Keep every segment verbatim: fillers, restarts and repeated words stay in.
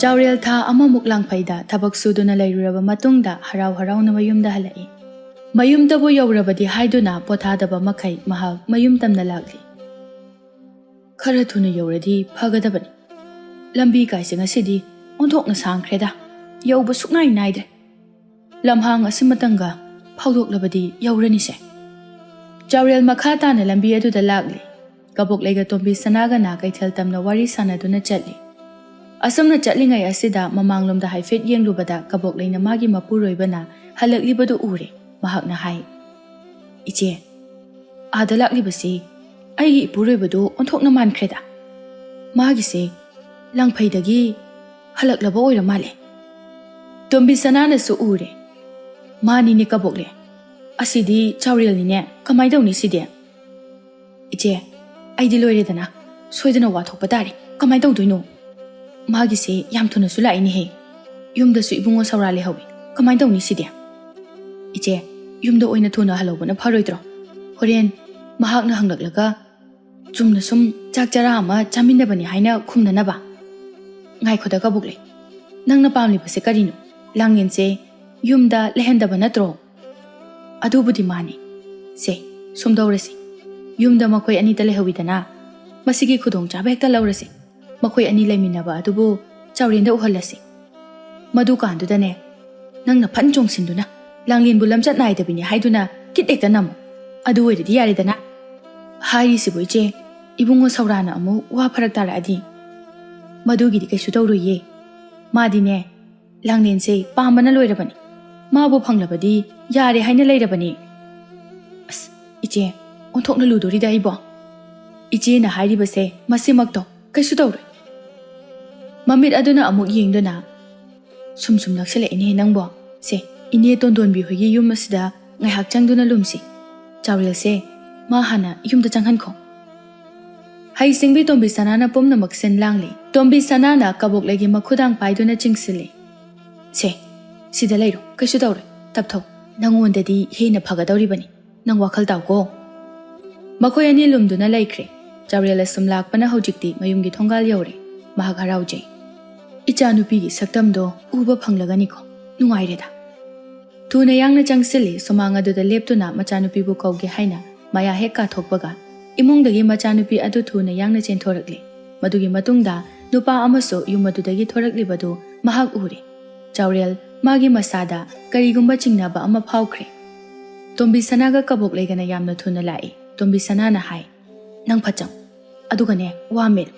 ꯆꯥꯎꯔꯦꯜ ꯊꯥ ꯑꯃꯃꯨꯛ ꯂꯥꯡꯐꯩꯗ ꯊꯕꯛ ꯁꯨꯗꯨꯅ ꯂꯩꯔꯨꯔꯕ ꯃꯇꯨꯡꯗ ꯍꯔꯥꯎ ꯍꯔꯥꯎꯅ ꯃꯌꯨꯝꯗ ꯍꯜꯂꯛꯏ꯫ ꯃꯌꯨꯝꯗꯕꯨ ꯌꯧꯔꯕꯗꯤ ꯍꯥꯏꯗꯨꯅ ꯄꯣꯊꯥꯗꯕ ꯃꯈꯩ ꯃꯍꯥꯛ ꯃꯌꯨꯝ ꯇꯝꯅ ꯂꯥꯛꯂꯤ꯫ ꯈꯔ ꯊꯨꯅ ꯌꯧꯔꯗꯤ ꯐꯒꯗꯕꯅꯤ꯫ ꯂꯝꯕꯤ ꯀꯥꯏꯁꯦ ꯉꯁꯤꯗꯤ ꯑꯣꯟꯊꯣꯛꯅ ꯁꯥꯡꯈ꯭ꯔꯦꯗ꯫ ꯌꯧꯕ ꯁꯨꯛꯅꯥꯏ ꯅꯥꯏꯗ꯭ꯔꯦ꯫ ꯂꯝꯍꯥꯡ ꯑꯁꯤꯃꯇꯪꯒ ꯐꯥꯎꯗꯣꯛꯂꯕꯗꯤ ꯌꯧꯔꯅꯤꯁꯦ꯫ ꯆꯥꯎꯔꯦꯜ ꯃꯈꯥ ꯇꯥꯅ ꯂꯝꯕꯤ ꯑꯗꯨꯗ ꯂꯥꯛꯂꯤ꯫ ꯀꯕꯣꯛꯂꯩꯒ ꯇꯣꯝꯕꯤ ꯁꯅꯥꯒꯅ ꯀꯩꯊꯦꯜ ꯇꯝꯅ ꯋꯥꯔꯤ ꯁꯥꯟꯅꯗꯨꯅ ꯆꯠꯂꯤ꯫ ꯑꯁꯨꯝꯅ ꯆꯠꯂꯤꯉꯩ ꯑꯁꯤꯗ ꯃꯃꯥꯡꯂꯣꯝꯗ ꯍꯥꯏꯐꯦꯠ ꯌꯦꯡꯂꯨꯕꯗ ꯀꯕꯣꯛꯂꯩꯅ ꯃꯥꯒꯤ ꯃꯄꯨꯔꯣꯏꯕꯅ ꯍꯜꯂꯛꯂꯤꯕꯗꯨ ꯎꯔꯦ꯫ ꯃꯍꯥꯛꯅ ꯍꯥꯏ, "ꯏꯆꯦ, ꯑꯥꯗ ꯂꯥꯛꯂꯤꯕꯁꯤ ꯑꯩꯒꯤ ꯏꯄꯨꯔꯣꯏꯕꯗꯨ ꯑꯣꯟꯊꯣꯛꯅ ꯃꯥꯟꯈ꯭ꯔꯦꯗ꯫ ꯃꯥꯒꯤꯁꯦ ꯂꯥꯡꯐꯩꯗꯒꯤ ꯍꯜꯂꯛꯂꯕ ꯑꯣꯏꯔ ꯃꯥꯜꯂꯦ꯫" ꯇꯣꯝꯕꯤ ꯁꯅꯥꯅꯁꯨ ꯎꯔꯦ꯫ "ꯃꯥꯅꯤꯅꯦ ꯀꯕꯣꯛꯂꯩ, ꯑꯁꯤꯗꯤ ꯆꯥꯎꯔꯦꯜꯅꯤꯅꯦ, ꯀꯃꯥꯏ ꯇꯧꯅꯤ ꯁꯤꯗꯤ?" "ꯏꯆꯦ, ꯑꯩꯗꯤ ꯂꯣꯏꯔꯦꯗꯅ, ꯁꯣꯏꯗꯅ ꯋꯥ ꯊꯣꯛꯄ ꯇꯥꯔꯦ꯫ ꯀꯃꯥꯏ ꯇꯧꯗꯣꯏꯅꯣ? ꯃꯥꯒꯤꯁꯦ ꯌꯥꯝ ꯊꯨꯅꯁꯨ ꯂꯥꯛꯏꯅꯦꯍꯦ꯫ ꯌꯨꯝꯗꯁꯨ ꯏꯕꯨꯡꯉꯣ ꯁꯧꯔꯥ ꯂꯩꯍꯧꯋꯤ꯫ ꯀꯃꯥꯏ ꯇꯧꯅꯤ ꯁꯤꯗꯤ?" "ꯏꯆꯦ, ꯌꯨꯝꯗ ꯑꯣꯏꯅ ꯊꯨꯅ ꯍꯜꯍꯧꯕꯅ ꯐꯔꯣꯏꯗ꯭ꯔꯣ? ꯍꯣꯔꯦꯟ ꯃꯍꯥꯛꯅ ꯍꯪꯂꯛꯂꯒ ꯆꯨꯝꯅ ꯁꯨꯝ ꯆꯥꯛ ꯆꯔꯥ ꯑꯃ ꯆꯥꯃꯤꯟꯅꯕꯅꯤ ꯍꯥꯏꯅ ꯈꯨꯝꯅꯅꯕ꯫" "ꯉꯥꯏꯈꯣꯗ ꯀꯕꯣꯛꯂꯩ, ꯅꯪꯅ ꯄꯥꯝꯂꯤꯕꯁꯦ ꯀꯔꯤꯅꯣ? ꯂꯥꯡꯂꯦꯟꯁꯦ ꯌꯨꯝꯗ ꯂꯩꯍꯟꯗꯕ ꯅꯠꯇ꯭ꯔꯣ?" "ꯑꯗꯨꯕꯨꯗꯤ ꯃꯥꯅꯤ꯫ ꯁꯦ, ꯁꯨꯝ ꯇꯧꯔꯁꯤ꯫ ꯌꯨꯝꯗ ꯃꯈꯣꯏ ꯑꯅꯤꯇ ꯂꯩꯍꯧꯋꯤꯗꯅ, ꯃꯁꯤꯒꯤ ꯈꯨꯗꯣꯡꯆꯥꯕ ꯍꯦꯛꯇ ꯂꯧꯔꯁꯤ꯫ ꯃꯈꯣꯏ ꯑꯅꯤ ꯂꯩꯃꯤꯟꯅꯕ ꯑꯗꯨꯕꯨ ꯆꯥꯎꯔꯦꯟꯗ ꯎꯍꯜꯂꯁꯤ꯫ ꯃꯗꯨꯀꯥꯟꯗꯨꯗꯅꯦ, ꯅꯪꯅ ꯐꯟ ꯆꯣꯡꯁꯤꯟꯗꯨꯅ ꯂꯥꯡꯂꯦꯟꯕꯨ ꯂꯝꯆꯠ ꯅꯥꯏꯗꯕꯤꯅꯤ ꯍꯥꯏꯗꯨꯅ ꯀꯤꯠ ꯍꯦꯛꯇ ꯅꯝꯃꯨ꯫ ꯑꯗꯨ ꯑꯣꯏꯔꯗꯤ ꯌꯥꯔꯦꯗꯅ꯫" "ꯍꯥꯏꯔꯤꯁꯤꯕꯨ ꯏꯆꯦ, ꯏꯕꯨꯡꯉꯣ ꯁꯧꯔꯥꯅ ꯑꯃꯨꯛ ꯋꯥ ꯐꯔꯛ ꯇꯥꯔꯛꯑꯗꯤ?" "ꯃꯗꯨꯒꯤꯗꯤ ꯀꯩꯁꯨ ꯇꯧꯔꯣꯏꯌꯦ꯫ ꯃꯥꯗꯤꯅꯦ, ꯂꯥꯡꯂꯦꯟꯁꯦ ꯄꯥꯝꯕꯅ ꯂꯣꯏꯔꯕꯅꯤ꯫ ꯃꯥꯕꯨ ꯐꯪꯂꯕꯗꯤ ꯌꯥꯔꯦ ꯍꯥꯏꯅ ꯂꯩꯔꯕꯅꯤ꯫" "ꯑꯁ, ꯏꯆꯦ, ꯑꯣꯟꯊꯣꯛꯅ ꯂꯨꯗꯣꯔꯤꯗ ꯑꯩꯕꯣ꯫ ꯏꯆꯦꯅ ꯍꯥꯏꯔꯤꯕꯁꯦ ꯃꯁꯤꯃꯛꯇꯣ ꯀꯩꯁꯨ ꯇꯧꯔꯣꯏ꯫" ꯃꯃꯤꯠ ꯑꯗꯨꯅ ꯑꯃꯨꯛ ꯌꯦꯡꯗꯨꯅ, "ꯁꯨꯝ ꯁꯨꯝ ꯅꯛꯁꯤꯜꯂꯛꯏꯅꯦ ꯅꯪꯕꯣ꯫ ꯁꯦ, ꯏꯅꯦ ꯇꯣꯟꯗꯣꯟꯕꯤ ꯍꯣꯏꯒꯤ ꯌꯨꯝ ꯑꯁꯤꯗ ꯉꯥꯏꯍꯥꯛ ꯆꯪꯗꯨꯅ ꯂꯨꯝꯁꯤ꯫ ꯆꯥꯎꯔꯦꯜꯁꯦ ꯃꯥ ꯍꯥꯟꯅ ꯌꯨꯝꯗ ꯆꯪꯍꯟꯈꯣ꯫" ꯍꯩꯁꯤꯡꯕꯤ ꯇꯣꯝꯕꯤ ꯁꯅꯥꯅ ꯄꯨꯝꯅꯃꯛ ꯁꯤꯟ ꯂꯥꯡꯂꯤ꯫ ꯇꯣꯝꯕꯤ ꯁꯅꯥꯅ ꯀꯕꯣꯛꯂꯩꯒꯤ ꯃꯈꯨꯗꯥꯡ ꯄꯥꯏꯗꯨꯅ ꯆꯤꯡꯁꯤꯜꯂꯤ꯫ "ꯁꯦ, ꯁꯤꯗ ꯂꯩꯔꯣ, ꯀꯩꯁꯨ ꯇꯧꯔꯣꯏ꯫ ꯇꯞꯊꯧ, ꯅꯪꯉꯣꯟꯗꯗꯤ ꯍꯦꯟꯅ ꯐꯒꯗꯧꯔꯤꯕꯅꯤ꯫ ꯅꯪ ꯋꯥꯈꯜ ꯇꯥꯎꯀꯣ꯫" ꯃꯈꯣꯏ ꯑꯅꯤ ꯂꯨꯝꯗꯨꯅ ꯂꯩꯈ꯭ꯔꯦ꯫ ꯆꯥꯎꯔꯦꯜ ꯑꯁꯨꯝ ꯂꯥꯛꯄꯅ ꯍꯧꯖꯤꯛꯇꯤ ꯃꯌꯨꯝꯒꯤ ꯊꯣꯡꯒꯥꯜ ꯌꯧꯔꯦ꯫ ꯃꯍꯥꯛ ꯍꯔꯥꯎꯖꯩ꯫ "ꯏꯆꯥꯅꯨꯄꯤꯒꯤ ꯁꯛꯇꯝꯗꯣ ꯎꯕ ꯐꯪꯂꯒꯅꯤꯀꯣ, ꯅꯨꯡꯉꯥꯏꯔꯦꯗ"꯫ ꯊꯨꯅ ꯌꯥꯡꯅ ꯆꯪꯁꯤꯜꯂꯤ꯫ ꯁꯨꯃꯥꯡ ꯑꯗꯨꯗ ꯂꯦꯞꯇꯨꯅ ꯃꯆꯥꯅꯨꯄꯤꯕꯨ ꯀꯧꯒꯦ ꯍꯥꯏꯅ ꯃꯌꯥ ꯍꯦꯛ ꯀꯥꯊꯣꯛꯄꯒ, ꯏꯃꯨꯡꯗꯒꯤ ꯃꯆꯥꯅꯨꯄꯤ ꯑꯗꯨ ꯊꯨꯅ ꯌꯥꯡꯅ ꯆꯦꯟꯊꯣꯔꯛꯂꯤ꯫ ꯃꯗꯨꯒꯤ ꯃꯇꯨꯡꯗ ꯅꯨꯄꯥ ꯑꯃꯁꯨ ꯌꯨꯝ ꯑꯗꯨꯗꯒꯤ ꯊꯣꯔꯛꯂꯤꯕꯗꯨ ꯃꯍꯥꯛ ꯎꯔꯦ꯫ ꯆꯥꯎꯔꯦꯜ ꯃꯥꯒꯤ ꯃꯁꯥꯗ ꯀꯔꯤꯒꯨꯝꯕ ꯆꯤꯡꯅꯕ ꯑꯃ ꯐꯥꯎꯈ꯭ꯔꯦ꯫ ꯇꯣꯝꯕꯤ ꯁꯅꯥꯒ ꯀꯕꯣꯛ ꯂꯩꯒꯅ ꯌꯥꯝꯅ ꯊꯨꯅ ꯂꯥꯛꯏ꯫ ꯇꯣꯝꯕꯤ ꯁꯅꯥꯅ ꯍꯥꯏ, "ꯅꯪ ꯐꯠ ꯆꯪ꯫ ꯑꯗꯨꯒꯅꯦ, ꯋꯥ ꯃꯦꯜꯂꯨ꯫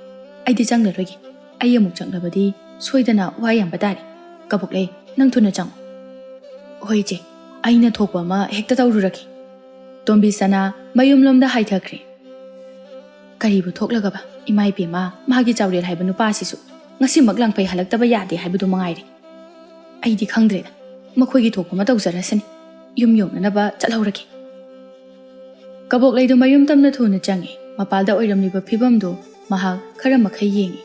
ꯑꯩꯗꯤ ꯆꯪꯂꯔꯣꯏꯒꯦ꯫ ꯑꯩ ꯑꯃꯨꯛ ꯆꯪꯂꯕꯗꯤ ꯁꯣꯏꯗꯅ ꯋꯥ ꯌꯥꯝꯕ ꯇꯥꯔꯦ꯫ ꯀꯕꯣꯛꯂꯩ, ꯅꯪ ꯊꯨꯅ ꯆꯪꯉꯨ"꯫ "ꯍꯣꯏ ꯏꯆꯦ, ꯑꯩꯅ ꯊꯣꯛꯄ ꯑꯃ ꯍꯦꯛꯇ ꯇꯧꯔꯨꯔꯒꯦ"꯫ ꯇꯣꯝꯕꯤ ꯁꯅꯥ ꯃꯌꯨꯝꯂꯣꯝꯗ ꯍꯥꯏꯊꯈ꯭ꯔꯦ꯫ ꯀꯔꯤꯕꯨ ꯊꯣꯛꯂꯒꯕ? ꯏꯃꯥ ꯏꯕꯦꯝꯃ, ꯃꯥꯒꯤ ꯆꯥꯎꯔꯦꯜ ꯍꯥꯏꯕ ꯅꯨꯄꯥꯁꯤꯁꯨ ꯉꯁꯤꯃꯛ ꯂꯥꯡꯐꯩ ꯍꯜꯂꯛꯇꯕ ꯌꯥꯗꯦ ꯍꯥꯏꯕꯗꯨ ꯃꯉꯥꯏꯔꯦ꯫ ꯑꯩꯗꯤ ꯈꯪꯗ꯭ꯔꯦꯗ, ꯃꯈꯣꯏꯒꯤ ꯊꯣꯛꯄ ꯑꯃ ꯇꯧꯖꯔꯁꯅꯤ꯫ ꯌꯨꯝ ꯌꯧꯅꯅꯕ ꯆꯠꯍꯧꯔꯒꯦ꯫ ꯀꯕꯣꯛꯂꯩꯗꯨ ꯃꯌꯨꯝ ꯇꯝꯅ ꯊꯨꯅ ꯆꯪꯉꯤ꯫ ꯃꯄꯥꯜꯗ ꯑꯣꯏꯔꯝꯂꯤꯕ ꯐꯤꯕꯝꯗꯨ ꯃꯍꯥꯛ ꯈꯔ ꯃꯈꯩ ꯌꯦꯡꯉꯤ꯫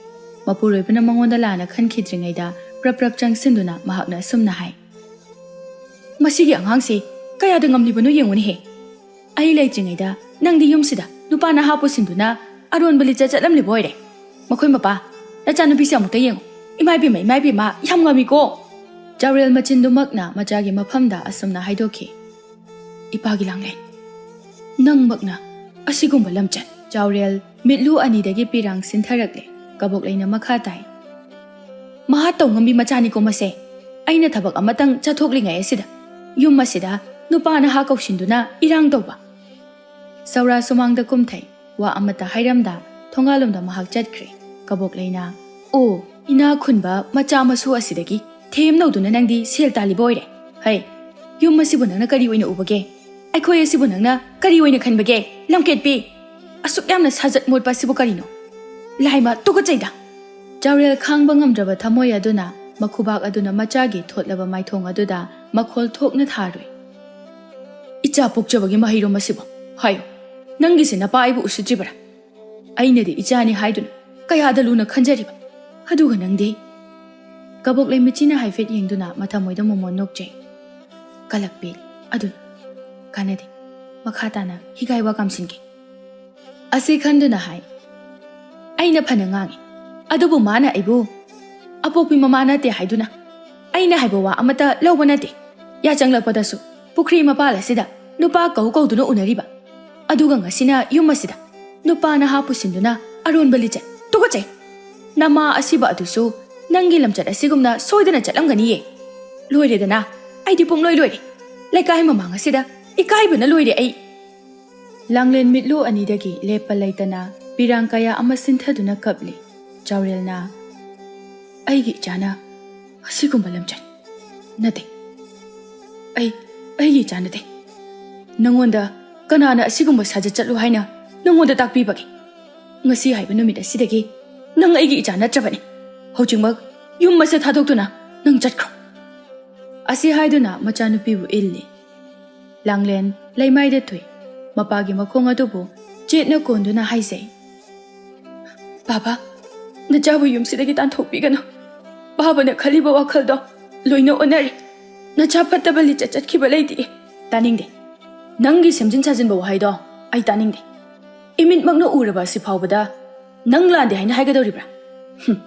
ꯃꯄꯨꯔꯣꯏꯕꯅ ꯃꯉꯣꯟꯗ ꯂꯥꯟꯅ ꯈꯟꯈꯤꯗ꯭ꯔꯤꯉꯩꯗ ꯄ꯭ꯔꯞ ꯄ꯭ꯔꯞ ꯆꯪꯁꯤꯟꯗꯨꯅ ꯃꯍꯥꯛꯅ ꯑꯁꯨꯝꯅ ꯍꯥꯏ, "ꯃꯁꯤꯒꯤ ꯑꯉꯥꯡꯁꯤ ꯀꯌꯥꯗ ꯉꯝꯂꯤꯕꯅꯣ ꯌꯦꯡꯉꯨꯅꯦꯍꯦ꯫ ꯑꯩ ꯂꯩꯇ꯭ꯔꯤꯉꯩꯗ ꯅꯪꯗꯤ ꯌꯨꯝꯁꯤꯗ ꯅꯨꯄꯥ ꯅꯍꯥ ꯄꯨꯁꯤꯟꯗꯨꯅ ꯑꯔꯣꯟꯕ ꯂꯤꯆꯠ ꯆꯠꯂꯝꯂꯤꯕ ꯑꯣꯏꯔꯦ꯫ ꯃꯈꯣꯏ ꯃꯄꯥ, ꯅꯆꯥꯅꯨꯄꯤꯁꯦ ꯑꯃꯨꯛꯇ ꯌꯦꯡꯉꯨ꯫ ꯏꯃꯥ ꯏꯕꯦꯝꯃ, ꯏꯃꯥ ꯏꯕꯦꯝꯃ, ꯌꯥꯝ ꯉꯝꯃꯤꯀꯣ"꯫ ꯆꯥꯎꯔꯦꯜ ꯃꯆꯤꯟꯗꯨꯃꯛꯅ ꯃꯆꯥꯒꯤ ꯃꯐꯝꯗ ꯑꯁꯨꯝꯅ ꯍꯥꯏꯗꯣꯛꯈꯤ, "ꯏꯄꯥꯒꯤ ꯂꯥꯡꯂꯦꯟ, ꯅꯪꯃꯛꯅ ꯑꯁꯤꯒꯨꯝꯕ ꯂꯝꯆꯠ"꯫ ꯆꯥꯎꯔꯦꯜ ꯃꯤꯠꯂꯨ ꯑꯅꯤꯗꯒꯤ ꯄꯤꯔꯥꯡ ꯁꯤꯟꯊꯔꯛꯂꯦ꯫ ꯀꯕꯣꯛꯂꯩꯅ ꯃꯈꯥ ꯇꯥꯏ, "ꯃꯍꯥ ꯇꯧꯉꯝꯕꯤ ꯃꯆꯥꯅꯤꯀꯣ ꯃꯁꯦ꯫ ꯑꯩꯅ ꯊꯕꯛ ꯑꯃꯇꯪ ꯆꯠꯊꯣꯛꯂꯤꯉꯩ ꯑꯁꯤꯗ ꯌꯨꯝ ꯑꯁꯤꯗ ꯅꯨꯄꯥ ꯅꯍꯥ ꯀꯧꯁꯤꯟꯗꯨꯅ ꯏꯔꯥꯡ ꯇꯧꯕ"꯫ ꯁꯧꯔꯥ ꯁꯨꯃꯥꯡꯗ ꯀꯨꯝꯊꯩ꯫ ꯋꯥ ꯑꯃꯠꯇ ꯍꯥꯏꯔꯝꯗ ꯊꯣꯡꯒꯥꯜꯂꯣꯝꯗ ꯃꯍꯥꯛ ꯆꯠꯈ꯭ꯔꯦ꯫ ꯀꯕꯣꯛꯂꯩꯅ, "ꯑꯣ, ꯏꯅꯥꯛ ꯈꯨꯟꯕ ꯃꯆꯥ ꯃꯁꯨ ꯑꯁꯤꯗꯒꯤ ꯊꯦꯝꯅꯧꯗꯨꯅ ꯅꯪꯗꯤ ꯁꯦꯜ ꯇꯥꯜꯂꯤꯕ ꯑꯣꯏꯔꯦ꯫ ꯍꯩ, ꯌꯨꯝ ꯑꯁꯤꯕꯨ ꯅꯪꯅ ꯀꯔꯤ ꯑꯣꯏꯅ ꯎꯕꯒꯦ? ꯑꯩꯈꯣꯏ ꯑꯁꯤꯕꯨ ꯅꯪꯅ ꯀꯔꯤ ꯑꯣꯏꯅ ꯈꯟꯕꯒꯦ? ꯂꯝꯀꯦꯠꯄꯤ! ꯑꯁꯨꯛ ꯌꯥꯝꯅ ꯁꯥꯖꯠ ꯃꯣꯠꯄ ꯑꯁꯤꯕꯨ ꯀꯔꯤꯅꯣ? ꯂꯥꯏꯃ, ꯇꯨꯀꯠꯆꯩꯗ!" ꯆꯥꯎꯔꯦꯜ ꯈꯥꯡꯕ ꯉꯝꯗ꯭ꯔꯕ ꯊꯃꯣꯏ ꯑꯗꯨꯅ ꯃꯈꯨꯕꯥꯛ ꯑꯗꯨꯅ ꯃꯆꯥꯒꯤ ꯊꯣꯠꯂꯕ ꯃꯥꯏꯊꯣꯡ ꯑꯗꯨꯗ ꯃꯈꯣꯜ ꯊꯣꯛꯅ ꯊꯥꯔꯨꯏ꯫ "ꯏꯆꯥ ꯄꯣꯛꯆꯕꯒꯤ ꯃꯍꯩꯔꯣꯝ ꯑꯁꯤꯕꯨ ꯍꯥꯏꯌꯨ, ꯅꯪꯒꯤꯁꯦ ꯅꯄꯥ ꯑꯩꯕꯨ ꯎꯁꯤꯠꯇ꯭ꯔꯤꯕꯔꯥ? ꯑꯩꯅꯗꯤ ꯏꯆꯥꯅꯤ ꯍꯥꯏꯗꯨꯅ ꯀꯌꯥꯗ ꯂꯨꯅ ꯈꯟꯖꯔꯤꯕ, ꯑꯗꯨꯒ ꯅꯪꯗꯤ"꯫ ꯀꯕꯣꯛꯂꯩ ꯃꯤꯆꯤꯅ ꯍꯥꯏꯐꯦꯠ ꯌꯦꯡꯗꯨꯅ ꯃꯊꯃꯣꯏꯗ ꯃꯣꯃꯣꯟ ꯅꯣꯛꯆꯩ꯫ "ꯀꯂꯛꯄꯤ ꯑꯗꯨꯅꯤ, ꯀꯥꯟꯅꯗꯦ, ꯃꯈꯥ ꯇꯥꯅ ꯍꯤꯒꯥꯏ ꯋꯥ ꯀꯥꯝꯁꯤꯟꯒꯦ"꯫ ꯑꯁꯤ ꯈꯟꯗꯨꯅ ꯍꯥꯏ, "ꯑꯩꯅ ꯐꯅ ꯉꯥꯡꯉꯤ, ꯑꯗꯨꯕꯨ ꯃꯥꯅ ꯑꯩꯕꯨ"꯫ ꯑꯄꯣꯛꯄꯤ ꯃꯃꯥ ꯅꯠꯇꯦ ꯍꯥꯏꯗꯨꯅ ꯑꯩꯅ ꯍꯥꯏꯕ ꯋꯥ ꯑꯃꯠꯇ ꯂꯧꯕ ꯅꯠꯇꯦ꯫ ꯌꯥꯆꯪꯂꯛꯄꯗꯁꯨ ꯄꯨꯈ꯭ꯔꯤ ꯃꯄꯥꯜ ꯑꯁꯤꯗ ꯅꯨꯄꯥ ꯀꯧ ꯀꯧꯗꯨꯅ ꯎꯅꯔꯤꯕ, ꯑꯗꯨꯒ ꯉꯁꯤꯅ ꯌꯨꯝ ꯑꯁꯤꯗ ꯅꯨꯄꯥ ꯅꯍꯥ ꯄꯨꯁꯤꯟꯗꯨꯅ ꯑꯔꯣꯟꯕ ꯂꯤꯆꯠ꯫ ꯇꯨꯀꯠꯆꯩ! ꯅꯃꯥ ꯑꯁꯤꯕ ꯑꯗꯨꯁꯨ ꯅꯪꯒꯤ ꯂꯝꯆꯠ ꯑꯁꯤꯒꯨꯝꯅ ꯁꯣꯏꯗꯅ ꯆꯠꯂꯝꯒꯅꯤꯌꯦ꯫ ꯂꯣꯏꯔꯦꯗꯅ, ꯑꯩꯗꯤ ꯄꯨꯝꯂꯣꯏ ꯂꯣꯏꯔꯦ꯫ ꯂꯩꯀꯥꯏ ꯃꯃꯥꯡ ꯑꯁꯤꯗ ꯏꯀꯥꯏꯕꯅ ꯂꯣꯏꯔꯦ ꯑꯩ꯫ ꯂꯥꯡꯂꯦꯟ ꯃꯤꯠꯂꯨ ꯑꯅꯤꯗꯒꯤ ꯂꯦꯞꯄ ꯂꯩꯇꯅ ꯄꯤꯔꯥꯡ ꯀꯌꯥ ꯑꯃ ꯁꯤꯟꯊꯗꯨꯅ ꯀꯞꯂꯤ꯫ ꯆꯥꯎꯔꯦꯜꯅ, "ꯑꯩꯒꯤ ꯏꯆꯥꯅ ꯑꯁꯤꯒꯨꯝꯕ ꯂꯝꯆꯠ ꯅꯠꯇꯦ꯫ ꯑꯩ, ꯑꯩꯒꯤ ꯏꯆꯥ ꯅꯠꯇꯦ꯫ ꯅꯪꯉꯣꯟꯗ ꯀꯅꯥꯅ ꯑꯁꯤꯒꯨꯝꯕ ꯁꯥꯖꯠ ꯆꯠꯂꯨ ꯍꯥꯏꯅ ꯅꯪꯉꯣꯟꯗ ꯇꯥꯛꯄꯤꯕꯒꯦ? ꯉꯁꯤ ꯍꯥꯏꯕ ꯅꯨꯃꯤꯠ ꯑꯁꯤꯗꯒꯤ ꯅꯪ ꯑꯩꯒꯤ ꯏꯆꯥ ꯅꯠꯇ꯭ꯔꯕꯅꯤ꯫ ꯍꯧꯖꯤꯛꯃꯛ ꯌꯨꯝ ꯑꯁꯦ ꯊꯥꯗꯣꯛꯇꯨꯅ ꯅꯪ ꯆꯠꯈ꯭ꯔꯣ"꯫ ꯑꯁꯤ ꯍꯥꯏꯗꯨꯅ ꯃꯆꯥꯅꯨꯄꯤꯕꯨ ꯏꯜꯂꯤ꯫ ꯂꯥꯡꯂꯦꯟ ꯂꯩꯃꯥꯏꯗ ꯊꯨꯏ꯫ ꯃꯄꯥꯒꯤ ꯃꯈꯣꯡ ꯑꯗꯨꯕꯨ ꯆꯦꯠꯅ ꯀꯣꯟꯗꯨꯅ ꯍꯥꯏꯖꯩ, "ꯕꯥꯕꯥ, ꯅꯆꯥꯕꯨ ꯌꯨꯝꯁꯤꯗꯒꯤ ꯇꯥꯟꯊꯣꯛꯄꯤꯒꯅꯨ꯫ ꯕꯥꯕꯥꯅ ꯈꯜꯂꯤꯕ ꯋꯥꯈꯜꯗꯣ ꯂꯣꯏꯅ ꯑꯣꯟꯅꯔꯦ꯫ ꯅꯆꯥ ꯐꯠꯇꯕ ꯂꯤꯆꯠ ꯆꯠꯈꯤꯕ ꯂꯩꯇꯦ"꯫ ꯇꯥꯅꯤꯡꯗꯦ꯫ ꯅꯪꯒꯤ ꯁꯦꯝꯖꯤꯟ ꯁꯥꯖꯤꯟꯕ ꯋꯥꯍꯩꯗꯣ ꯑꯩ ꯇꯥꯅꯤꯡꯗꯦ꯫ ꯏꯃꯤꯠꯃꯛꯅ ꯎꯔꯕ ꯑꯁꯤ ꯐꯥꯎꯕꯗ ꯅꯪ ꯂꯥꯟꯗꯦ ꯍꯥꯏꯅ ꯍꯥꯏꯒꯗꯧꯔꯤꯕ꯭ꯔꯥ? ꯍꯨꯝ,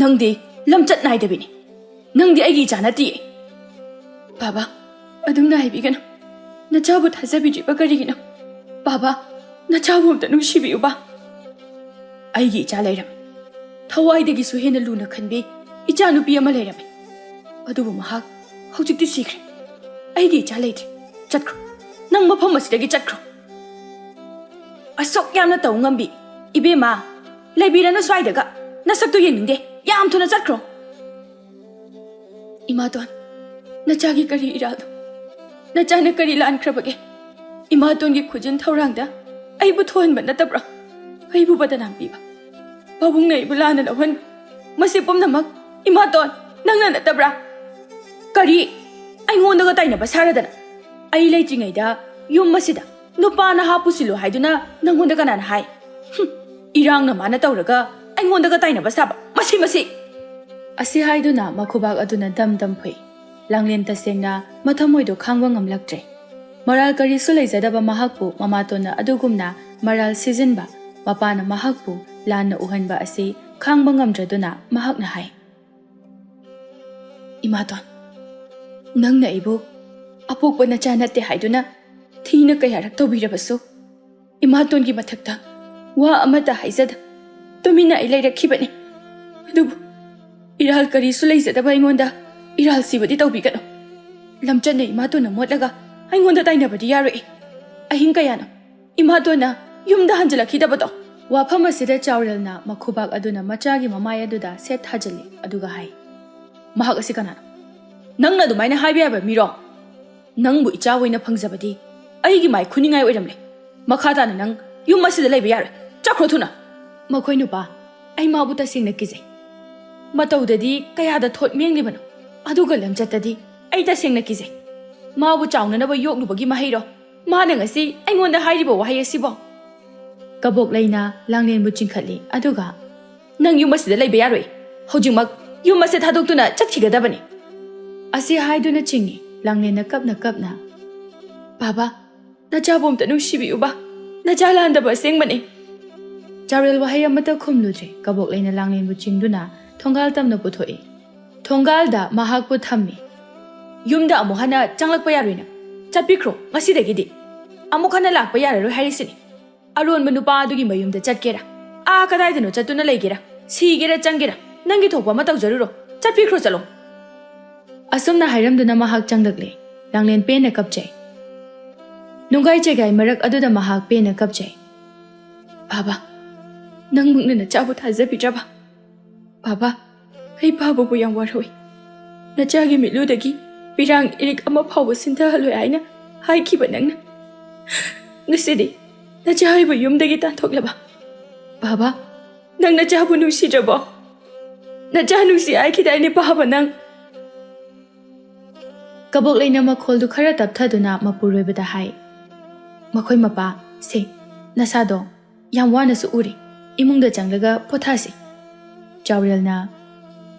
ꯅꯪꯗꯤ ꯂꯝꯆꯠ ꯅꯥꯏꯗꯕꯤꯅꯤ꯫ ꯅꯪꯗꯤ ꯑꯩꯒꯤ ꯏꯆꯥ ꯅꯠꯇꯤꯌꯦ꯫ ꯕꯥꯕꯥ, ꯑꯗꯨꯝꯅ ꯍꯥꯏꯕꯤꯒꯅꯨ꯫ ꯅꯆꯥꯕꯨ ꯊꯥꯖꯕꯤꯗ꯭ꯔꯤꯕ ꯀꯔꯤꯒꯤꯅꯣ? ꯕꯥꯕꯥ, ꯅꯆꯥꯕꯨ ꯑꯝꯇ ꯅꯨꯡꯁꯤꯕꯤꯌꯨꯕ꯫ ꯑꯩꯒꯤ ꯏꯆꯥ ꯂꯩꯔꯝꯃꯤ꯫ ꯊꯋꯥꯏꯗꯒꯤꯁꯨ ꯍꯦꯟꯅ ꯂꯨꯅ ꯈꯟꯕꯤ ꯏꯆꯥꯅꯨꯄꯤ ꯑꯃ ꯂꯩꯔꯝꯃꯤ꯫ ꯑꯗꯨꯕꯨ ꯃꯍꯥꯛ ꯍꯧꯖꯤꯛꯇꯤ ꯁꯤꯈ꯭ꯔꯦ꯫ ꯑꯩꯒꯤ ꯏꯆꯥ ꯂꯩꯇ꯭ꯔꯦ꯫ ꯆꯠꯈ꯭ꯔꯣ꯫ ꯅꯪ ꯃꯐꯝ ꯑꯁꯤꯗꯒꯤ ꯆꯠꯈ꯭ꯔꯣ꯫ ꯑꯁꯨꯛ ꯌꯥꯝꯅ ꯇꯧ ꯉꯝꯕꯤ ꯏꯕꯦꯝꯃ, ꯂꯩꯕꯤꯔꯅꯨ ꯁ꯭ꯋꯥꯏꯗꯒ꯫ ꯅꯁꯛꯇꯨ ꯌꯦꯡꯅꯤꯡꯗꯦ꯫ ꯌꯥꯝ ꯊꯨꯅ ꯆꯠꯈ꯭ꯔꯣ꯫ ꯏꯃꯥꯇꯣꯟ, ꯅꯆꯥꯒꯤ ꯀꯔꯤ ꯏꯔꯥꯜꯅꯣ? ꯅꯆꯥꯅ ꯀꯔꯤ ꯂꯥꯟꯈ꯭ꯔꯕꯒꯦ? ꯏꯃꯥꯇꯣꯟꯒꯤ ꯈꯨꯖꯤꯟ ꯊꯧꯔꯥꯡꯗ ꯑꯩꯕꯨ ꯊꯣꯛꯍꯟꯕ ꯅꯠꯇꯕ꯭ꯔꯣ? ꯑꯩꯕꯨ ꯕꯗꯅꯥꯝ ꯄꯤꯕ, ꯄꯥꯕꯨꯡꯅ ꯑꯩꯕꯨ ꯂꯥꯟꯅ ꯂꯧꯍꯟꯕ, ꯃꯁꯤ ꯄꯨꯝꯅꯃꯛ ꯏꯃꯥꯇꯣꯟ, ꯅꯪꯅ ꯅꯠꯇꯕ꯭ꯔꯥ? ꯀꯔꯤ? ꯑꯩꯉꯣꯟꯗꯒ ꯇꯥꯏꯅꯕ ꯁꯥꯔꯗꯅ? ꯑꯩ ꯂꯩꯇ꯭ꯔꯤꯉꯩꯗ ꯌꯨꯝ ꯑꯁꯤꯗ ꯅꯨꯄꯥ ꯅꯍꯥ ꯄꯨꯁꯤꯜꯂꯨ ꯍꯥꯏꯗꯨꯅ ꯅꯪꯉꯣꯟꯗ ꯀꯅꯥꯅ ꯍꯥꯏ? ꯍꯨꯝ, ꯏꯔꯥꯡꯅ ꯃꯥꯅ ꯇꯧꯔꯒ ꯑꯩꯉꯣꯟꯗꯒ ꯇꯥꯏꯅꯕ ꯁꯥꯕ, ꯃꯁꯤ, ꯃꯁꯤ! ꯑꯁꯤ ꯍꯥꯏꯗꯨꯅ ꯃꯈꯨꯕꯥꯛ ꯑꯗꯨꯅ ꯗꯝ ꯗꯝ ꯐꯨꯏ꯫ ꯂꯥꯡꯂꯦꯟ ꯇꯁꯦꯡꯅ ꯃꯊꯃꯣꯏꯗꯣ ꯈꯥꯡꯕ ꯉꯝꯂꯛꯇ꯭ꯔꯦ꯫ ꯃꯔꯥꯜ ꯀꯔꯤꯁꯨ ꯂꯩꯖꯗꯕ ꯃꯍꯥꯛꯄꯨ ꯃꯃꯥꯇꯣꯟꯅ ꯑꯗꯨꯒꯨꯝꯅ ꯃꯔꯥꯜ ꯁꯤꯖꯤꯟꯕ, ꯃꯄꯥꯅ ꯃꯍꯥꯛꯄꯨ ꯂꯥꯟꯅ ꯎꯍꯟꯕ ꯑꯁꯤ ꯈꯥꯡꯕ ꯉꯝꯗ꯭ꯔꯗꯨꯅ ꯃꯍꯥꯛꯅ ꯍꯥꯏ, "ꯏꯃꯥꯇꯣꯟ, ꯅꯪꯅ ꯑꯩꯕꯨ ꯑꯄꯣꯛꯄ ꯅꯆꯥ ꯅꯠꯇꯦ ꯍꯥꯏꯗꯨꯅ ꯊꯤꯅ ꯀꯌꯥꯔꯛ ꯇꯧꯕꯤꯔꯕꯁꯨ, ꯏꯃꯥꯇꯣꯟꯒꯤ ꯃꯊꯛꯇ ꯋꯥ ꯑꯃꯠꯇ ꯍꯥꯏꯖꯗ ꯇꯨꯃꯤꯟꯅ ꯑꯩ ꯂꯩꯔꯛꯈꯤꯕꯅꯤ꯫ ꯑꯗꯨꯕꯨ ꯏꯔꯥꯜ ꯀꯔꯤꯁꯨ ꯂꯩꯖꯗꯕ ꯑꯩꯉꯣꯟꯗ ꯏꯔꯥꯜ ꯁꯤꯕꯗꯤ ꯇꯧꯕꯤꯒꯅꯨ꯫ ꯂꯝꯆꯠꯅ ꯏꯃꯥꯇꯣꯟꯅ ꯃꯣꯠꯂꯒ ꯑꯩꯉꯣꯟꯗ ꯇꯥꯏꯅꯕꯗꯤ ꯌꯥꯔꯣꯏ꯫ ꯑꯍꯤꯡ ꯀꯌꯥꯅꯣ ꯏꯃꯥꯇꯣꯟꯅ ꯌꯨꯝꯗ ꯍꯟꯖꯤꯜꯂꯛꯈꯤꯗꯕꯗꯣ?" ꯋꯥꯐꯝ ꯑꯁꯤꯗ ꯆꯥꯎꯔꯦꯜꯅ ꯃꯈꯨꯕꯥꯛ ꯑꯗꯨꯅ ꯃꯆꯥꯒꯤ ꯃꯃꯥꯏ ꯑꯗꯨꯗ ꯁꯦꯠ ꯊꯥꯖꯤꯜꯂꯤ, ꯑꯗꯨꯒ ꯍꯥꯏ, "ꯃꯍꯥꯛ ꯑꯁꯤ ꯀꯅꯥꯅꯣ? ꯅꯪꯅ ꯑꯗꯨꯃꯥꯏꯅ ꯍꯥꯏꯕ ꯌꯥꯕ ꯃꯤꯔꯣ? ꯅꯪꯕꯨ ꯏꯆꯥ ꯑꯣꯏꯅ ꯐꯪꯖꯕꯗꯤ ꯑꯩꯒꯤ ꯃꯥꯏ ꯈꯨꯅꯤꯡꯉꯥꯏ ꯑꯣꯏꯔꯝꯂꯦ꯫ ꯃꯈꯥ ꯇꯥꯅ ꯅꯪ ꯌꯨꯝ ꯑꯁꯤꯗ ꯂꯩꯕ ꯌꯥꯔꯣꯏ꯫ ꯆꯠꯈ꯭ꯔꯣ ꯊꯨꯅ!" "ꯃꯈꯣꯏ ꯅꯨꯄꯥ, ꯑꯩ ꯃꯥꯕꯨ ꯇꯁꯦꯡꯅ ꯀꯤꯖꯩ꯫ ꯃꯇꯧꯗꯗꯤ ꯀꯌꯥꯗ ꯊꯣꯠ ꯃꯦꯡꯂꯤꯕꯅꯣ, ꯑꯗꯨꯒ ꯂꯝꯆꯠꯇꯗꯤ ꯑꯩ ꯇꯁꯦꯡꯅ ꯀꯤꯖꯩ꯫ ꯃꯥꯕꯨ ꯆꯥꯎꯅꯅꯕ ꯌꯣꯛꯂꯨꯕꯒꯤ ꯃꯍꯩꯔꯣ? ꯃꯥꯅ ꯉꯁꯤ ꯑꯩꯉꯣꯟꯗ ꯍꯥꯏꯔꯤꯕ ꯋꯥꯍꯩ ꯑꯁꯤꯕꯣ?" ꯀꯕꯣꯛꯂꯩꯅ ꯂꯥꯡꯂꯦꯟꯕꯨ ꯆꯤꯡꯈꯠꯂꯤ, ꯑꯗꯨꯒ, "ꯅꯪ ꯌꯨꯝ ꯑꯁꯤꯗ ꯂꯩꯕ ꯌꯥꯔꯣꯏ꯫ ꯍꯧꯖꯤꯛꯃꯛ ꯌꯨꯝ ꯑꯁꯤ ꯊꯥꯗꯣꯛꯇꯨꯅ ꯆꯠꯈꯤꯒꯗꯕꯅꯤ!" ꯑꯁꯤ ꯍꯥꯏꯗꯨꯅ ꯆꯤꯡꯏ꯫ ꯂꯥꯡꯂꯦꯟꯅ ꯀꯞꯅ ꯀꯞꯅ, "ꯕꯥꯕꯥ, ꯅꯆꯥꯕꯨ ꯑꯝꯇ ꯅꯨꯡꯁꯤꯕꯤꯌꯨꯕ꯫ ꯅꯆꯥ ꯂꯥꯟꯗꯕ ꯑꯁꯦꯡꯕꯅꯤ꯫" ꯆꯥꯎꯔꯦꯜ ꯋꯥꯍꯩ ꯑꯃꯠꯇ ꯈꯨꯝꯂꯨꯗ꯭ꯔꯦ꯫ ꯀꯕꯣꯛꯂꯩꯅ ꯂꯥꯡꯂꯦꯟꯕꯨ ꯆꯤꯡꯗꯨꯅ ꯊꯣꯡꯒꯥꯜ ꯇꯝꯅ ꯄꯨꯊꯣꯛꯏ꯫ ꯊꯣꯡꯒꯥꯜꯗ ꯃꯍꯥꯛꯄꯨ ꯊꯝꯃꯤ꯫ "ꯌꯨꯝꯗ ꯑꯃꯨꯛ ꯍꯟꯅ ꯆꯪꯂꯛꯄ ꯌꯥꯔꯣꯏ ꯅꯪ꯫ ꯆꯠꯄꯤꯈ꯭ꯔꯣ ꯉꯁꯤꯗꯒꯤꯗꯤ꯫ ꯑꯃꯨꯛ ꯍꯟꯅ ꯂꯥꯛꯄ ꯌꯥꯔꯔꯣꯏ ꯍꯥꯏꯔꯤꯁꯤꯅꯤ꯫ ꯑꯔꯣꯟꯕ ꯅꯨꯄꯥ ꯑꯗꯨꯒꯤ ꯃꯌꯨꯝꯗ ꯆꯠꯀꯦꯔꯥ, ꯑꯥ ꯀꯗꯥꯏꯗꯅꯣ ꯆꯠꯇꯨꯅ ꯂꯩꯒꯦꯔꯥ, ꯁꯤꯒꯦꯔꯥ ꯆꯪꯒꯦꯔꯥ, ꯅꯪꯒꯤ ꯊꯣꯛꯄ ꯑꯃ ꯇꯧꯖꯔꯨꯔꯣ꯫ ꯆꯠꯄꯤꯈ꯭ꯔꯣ ꯆꯠꯂꯣ꯫" ꯑꯁꯨꯝꯅ ꯍꯥꯏꯔꯝꯗꯨꯅ ꯃꯍꯥꯛ ꯆꯪꯂꯛꯂꯦ꯫ ꯂꯥꯡꯂꯦꯟ ꯄꯦꯟꯅ ꯀꯞꯆꯩ꯫ ꯅꯨꯡꯒꯥꯏ ꯆꯦꯒꯥꯏ ꯃꯔꯛ ꯑꯗꯨꯗ ꯃꯍꯥꯛ ꯄꯦꯟꯅ ꯀꯞꯆꯩ꯫ "ꯕꯥꯕꯥ, ꯅꯪꯃꯛꯅ ꯅꯆꯥꯕꯨ ꯊꯥꯖꯕꯤꯗ꯭ꯔꯕ? ꯕꯥꯕꯥ, ꯑꯩ ꯕꯥꯕꯥꯕꯨ ꯌꯥꯝ ꯋꯥꯔꯧꯏ꯫ ꯅꯆꯥꯒꯤ ꯃꯤꯠꯂꯨꯗꯒꯤ ꯄꯤꯔꯥꯡ ꯏꯔꯤꯛ ꯑꯃ ꯐꯥꯎꯕ ꯁꯤꯟꯊꯍꯜꯂꯣꯏ ꯍꯥꯏꯅ ꯍꯥꯏꯈꯤꯕ ꯅꯪꯅ ꯉꯁꯤꯗꯤ ꯅꯆꯥ ꯑꯩꯕꯨ ꯌꯨꯝꯗꯒꯤ ꯇꯥꯟꯊꯣꯛꯂꯕ? ꯕꯥꯕꯥ, ꯅꯪ ꯅꯆꯥꯕꯨ ꯅꯨꯡꯁꯤꯗ꯭ꯔꯕꯣ? ꯅꯆꯥ ꯅꯨꯡꯁꯤ ꯍꯥꯏꯈꯤꯗꯥꯏꯅꯦ ꯕꯥꯕꯥ ꯅꯪ?" ꯀꯕꯣꯛꯂꯩꯅ ꯃꯈꯣꯜꯗꯨ ꯈꯔ ꯇꯞꯊꯗꯨꯅ ꯃꯄꯨꯔꯣꯏꯕꯗ ꯍꯥꯏ, "ꯃꯈꯣꯏ ꯃꯄꯥ, ꯁꯦ, ꯅꯁꯥꯗꯣ ꯌꯥꯝ ꯋꯥꯅꯁꯨ ꯎꯔꯦ, ꯏꯃꯨꯡꯗ ꯆꯪꯂꯒ ꯄꯣꯊꯥꯁꯤ꯫" ꯆꯥꯎꯔꯦꯜꯅ,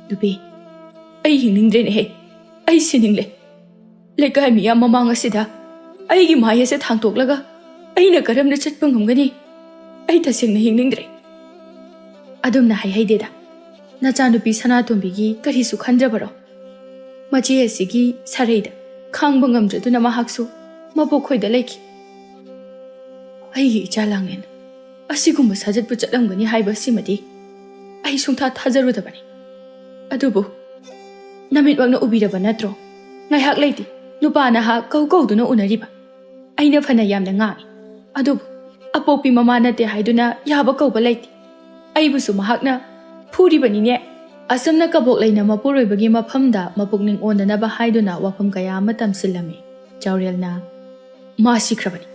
"ꯅꯨꯄꯤ, ꯑꯩ ꯍꯤꯡꯅꯤꯡꯗ꯭ꯔꯦꯅꯦꯍꯦ, ꯑꯩ ꯁꯤꯅꯤꯡꯂꯦ꯫ ꯂꯩꯀꯥꯏ ꯃꯤꯌꯥꯝ ꯃꯃꯥꯡ ꯑꯁꯤꯗ ꯑꯩꯒꯤ ꯃꯥꯏ ꯑꯁꯦ ꯊꯥꯡꯇꯣꯛꯂꯒ ꯑꯩꯅ ꯀꯔꯝꯅ ꯆꯠꯄ ꯉꯝꯒꯅꯤ? ꯑꯩ ꯇꯁꯦꯡꯅ ꯍꯤꯡꯅꯤꯡꯗ꯭ꯔꯦ꯫" "ꯑꯗꯨꯝꯅ ꯍꯥꯏꯍꯩꯗꯦꯗ꯫ ꯅꯆꯥꯅꯨꯄꯤ ꯁꯅꯥꯇꯣꯝꯕꯤꯒꯤ ꯀꯔꯤꯁꯨ ꯈꯟꯗ꯭ꯔꯕꯔꯣ? ꯃꯆꯦ ꯑꯁꯤꯒꯤ ꯁꯥꯔꯩꯗ ꯈꯥꯡꯕ ꯉꯝꯗ꯭ꯔꯗꯨꯅ ꯃꯍꯥꯛꯁꯨ ꯃꯕꯣꯛꯈꯣꯏꯗ ꯂꯩꯈꯤ꯫ ꯑꯩꯒꯤ ꯏꯆꯥ ꯂꯥꯡꯂꯦꯟ ꯑꯁꯤꯒꯨꯝꯕ ꯁꯥꯖꯠꯄꯨ ꯆꯠꯂꯝꯒꯅꯤ ꯍꯥꯏꯕ ꯑꯁꯤꯃꯗꯤ ꯑꯩ ꯁꯨꯡꯊꯥ ꯊꯥꯖꯔꯨꯗꯕꯅꯤ꯫ ꯑꯗꯨꯕꯨ ꯅꯃꯤꯠꯃꯛꯅ ꯎꯕꯤꯔꯕ ꯅꯠꯇ꯭ꯔꯣ? ꯉꯥꯏꯍꯥꯛ ꯂꯩꯇꯦ ꯅꯨꯄꯥ ꯅꯍꯥ ꯀꯧ ꯀꯧꯗꯨꯅ ꯎꯅꯔꯤꯕ꯫ ꯑꯩꯅ ꯐꯅ ꯌꯥꯝꯅ ꯉꯥꯡꯏ, ꯑꯗꯨꯕꯨ ꯑꯄꯣꯛꯄꯤ ꯃꯃꯥ ꯅꯠꯇꯦ ꯍꯥꯏꯗꯨꯅ ꯌꯥꯕ ꯀꯧꯕ ꯂꯩꯇꯦ꯫ ꯑꯩꯕꯨꯁꯨ ꯃꯍꯥꯛꯅ ꯐꯨꯔꯤꯕꯅꯤꯅꯦ꯫ ꯑꯁꯨꯝꯅ ꯀꯕꯣꯛ ꯂꯩꯅ ꯃꯄꯨꯔꯣꯏꯕꯒꯤ ꯃꯐꯝꯗ ꯃꯄꯨꯛꯅꯤꯡ ꯑꯣꯟꯅꯅꯕ ꯍꯥꯏꯗꯨꯅ ꯋꯥꯐꯝ ꯀꯌꯥ ꯑꯃ ꯇꯝꯁꯤꯜꯂꯝꯃꯤ꯫ ꯖꯥꯎꯔꯦꯜꯅ, "ꯃꯥ ꯁꯤꯈ꯭ꯔꯕꯅꯤ꯫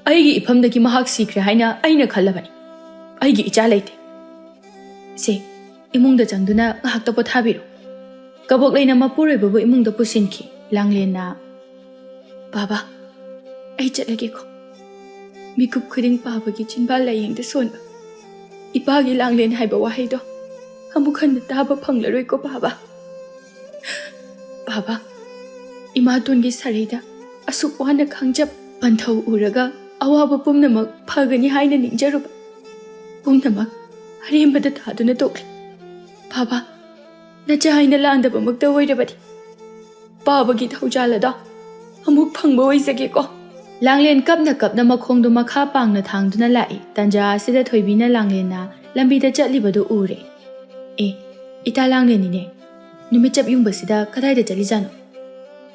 ꯑꯩꯒꯤ ꯏꯐꯝꯗꯒꯤ ꯃꯍꯥꯛ ꯁꯤꯈ꯭ꯔꯦ ꯍꯥꯏꯅ ꯑꯩꯅ ꯈꯜꯂꯕꯅꯤ꯫ ꯑꯩꯒꯤ ꯏꯆꯥ ꯂꯩꯇꯦ꯫ ꯁꯦ, ꯏꯃꯨꯡꯗ ꯆꯪꯗꯨꯅ ꯉꯥꯏꯍꯥꯛꯇ ꯄꯣꯊꯥꯕꯤꯔꯣ꯫" ꯀꯕꯣꯛ ꯂꯩꯅ ꯃꯄꯨꯔꯣꯏꯕꯕꯨ ꯏꯃꯨꯡꯗ ꯄꯨꯁꯤꯟꯈꯤ꯫ ꯂꯥꯡꯂꯦꯟꯅ, "ꯕꯥꯕꯥ, ꯑꯩ ꯆꯠꯂꯒꯦꯀꯣ꯫ ꯃꯤꯀꯨꯞ ꯈꯨꯗꯤꯡ ꯄꯥꯕꯒꯤ ꯆꯤꯟꯕꯥꯜ ꯂꯥꯏꯌꯦꯡꯗ ꯁꯣꯟꯕ ꯏꯄꯥꯒꯤ ꯂꯥꯡꯂꯦꯟ ꯍꯥꯏꯕ ꯋꯥꯍꯩꯗꯣ ꯑꯃꯨꯛ ꯍꯟꯅ ꯇꯥꯕ ꯐꯪꯂꯔꯣꯏꯀꯣ ꯕꯥꯕꯥ꯫ ꯕꯥꯕꯥ, ꯏꯃꯥꯇꯣꯟꯒꯤ ꯁꯥꯔꯩꯗ ꯑꯁꯨꯛ ꯋꯥꯅ ꯈꯥꯡꯖꯕ ꯄꯟꯊꯧ ꯎꯔꯒ ꯑꯋꯥꯕ ꯄꯨꯝꯅꯃꯛ ꯐꯒꯅꯤ ꯍꯥꯏꯅ ꯅꯤꯡꯖꯔꯨꯕ ꯄꯨꯝꯅꯃꯛ ꯑꯔꯦꯝꯕꯗ ꯇꯥꯗꯨꯅ ꯇꯣꯛꯂꯦ꯫ ꯕꯥꯕꯥ, ꯅꯆꯥ ꯍꯥꯏꯅ ꯂꯥꯟꯗꯕꯃꯛꯇ ꯑꯣꯏꯔꯕꯗꯤ ꯄꯥꯕꯒꯤ ꯊꯧꯖꯥꯜ ꯑꯗꯣ ꯑꯃꯨꯛ ꯐꯪꯕ ꯑꯣꯏꯖꯒꯦꯀꯣ꯫" ꯂꯥꯡꯂꯦꯟ ꯀꯞꯅ ꯀꯞꯅ ꯃꯈꯣꯡꯗꯨ ꯃꯈꯥ ꯄꯥꯡꯅ ꯊꯥꯡꯗꯨꯅ ꯂꯥꯛꯏ꯫ ꯇꯟꯖꯥ ꯑꯁꯤꯗ ꯊꯣꯏꯕꯤꯅ ꯂꯥꯡꯂꯦꯟꯅ ꯂꯝꯕꯤꯗ ꯆꯠꯂꯤꯕꯗꯨ ꯎꯔꯦ꯫ "ꯑꯦ, ꯏꯇꯥ ꯂꯥꯡꯂꯦꯟꯅꯤꯅꯦ, ꯅꯨꯃꯤꯠ ꯆꯞ ꯌꯨꯡꯕꯁꯤꯗ ꯀꯗꯥꯏꯗ ꯆꯠꯂꯤꯖꯥꯠꯅꯣ?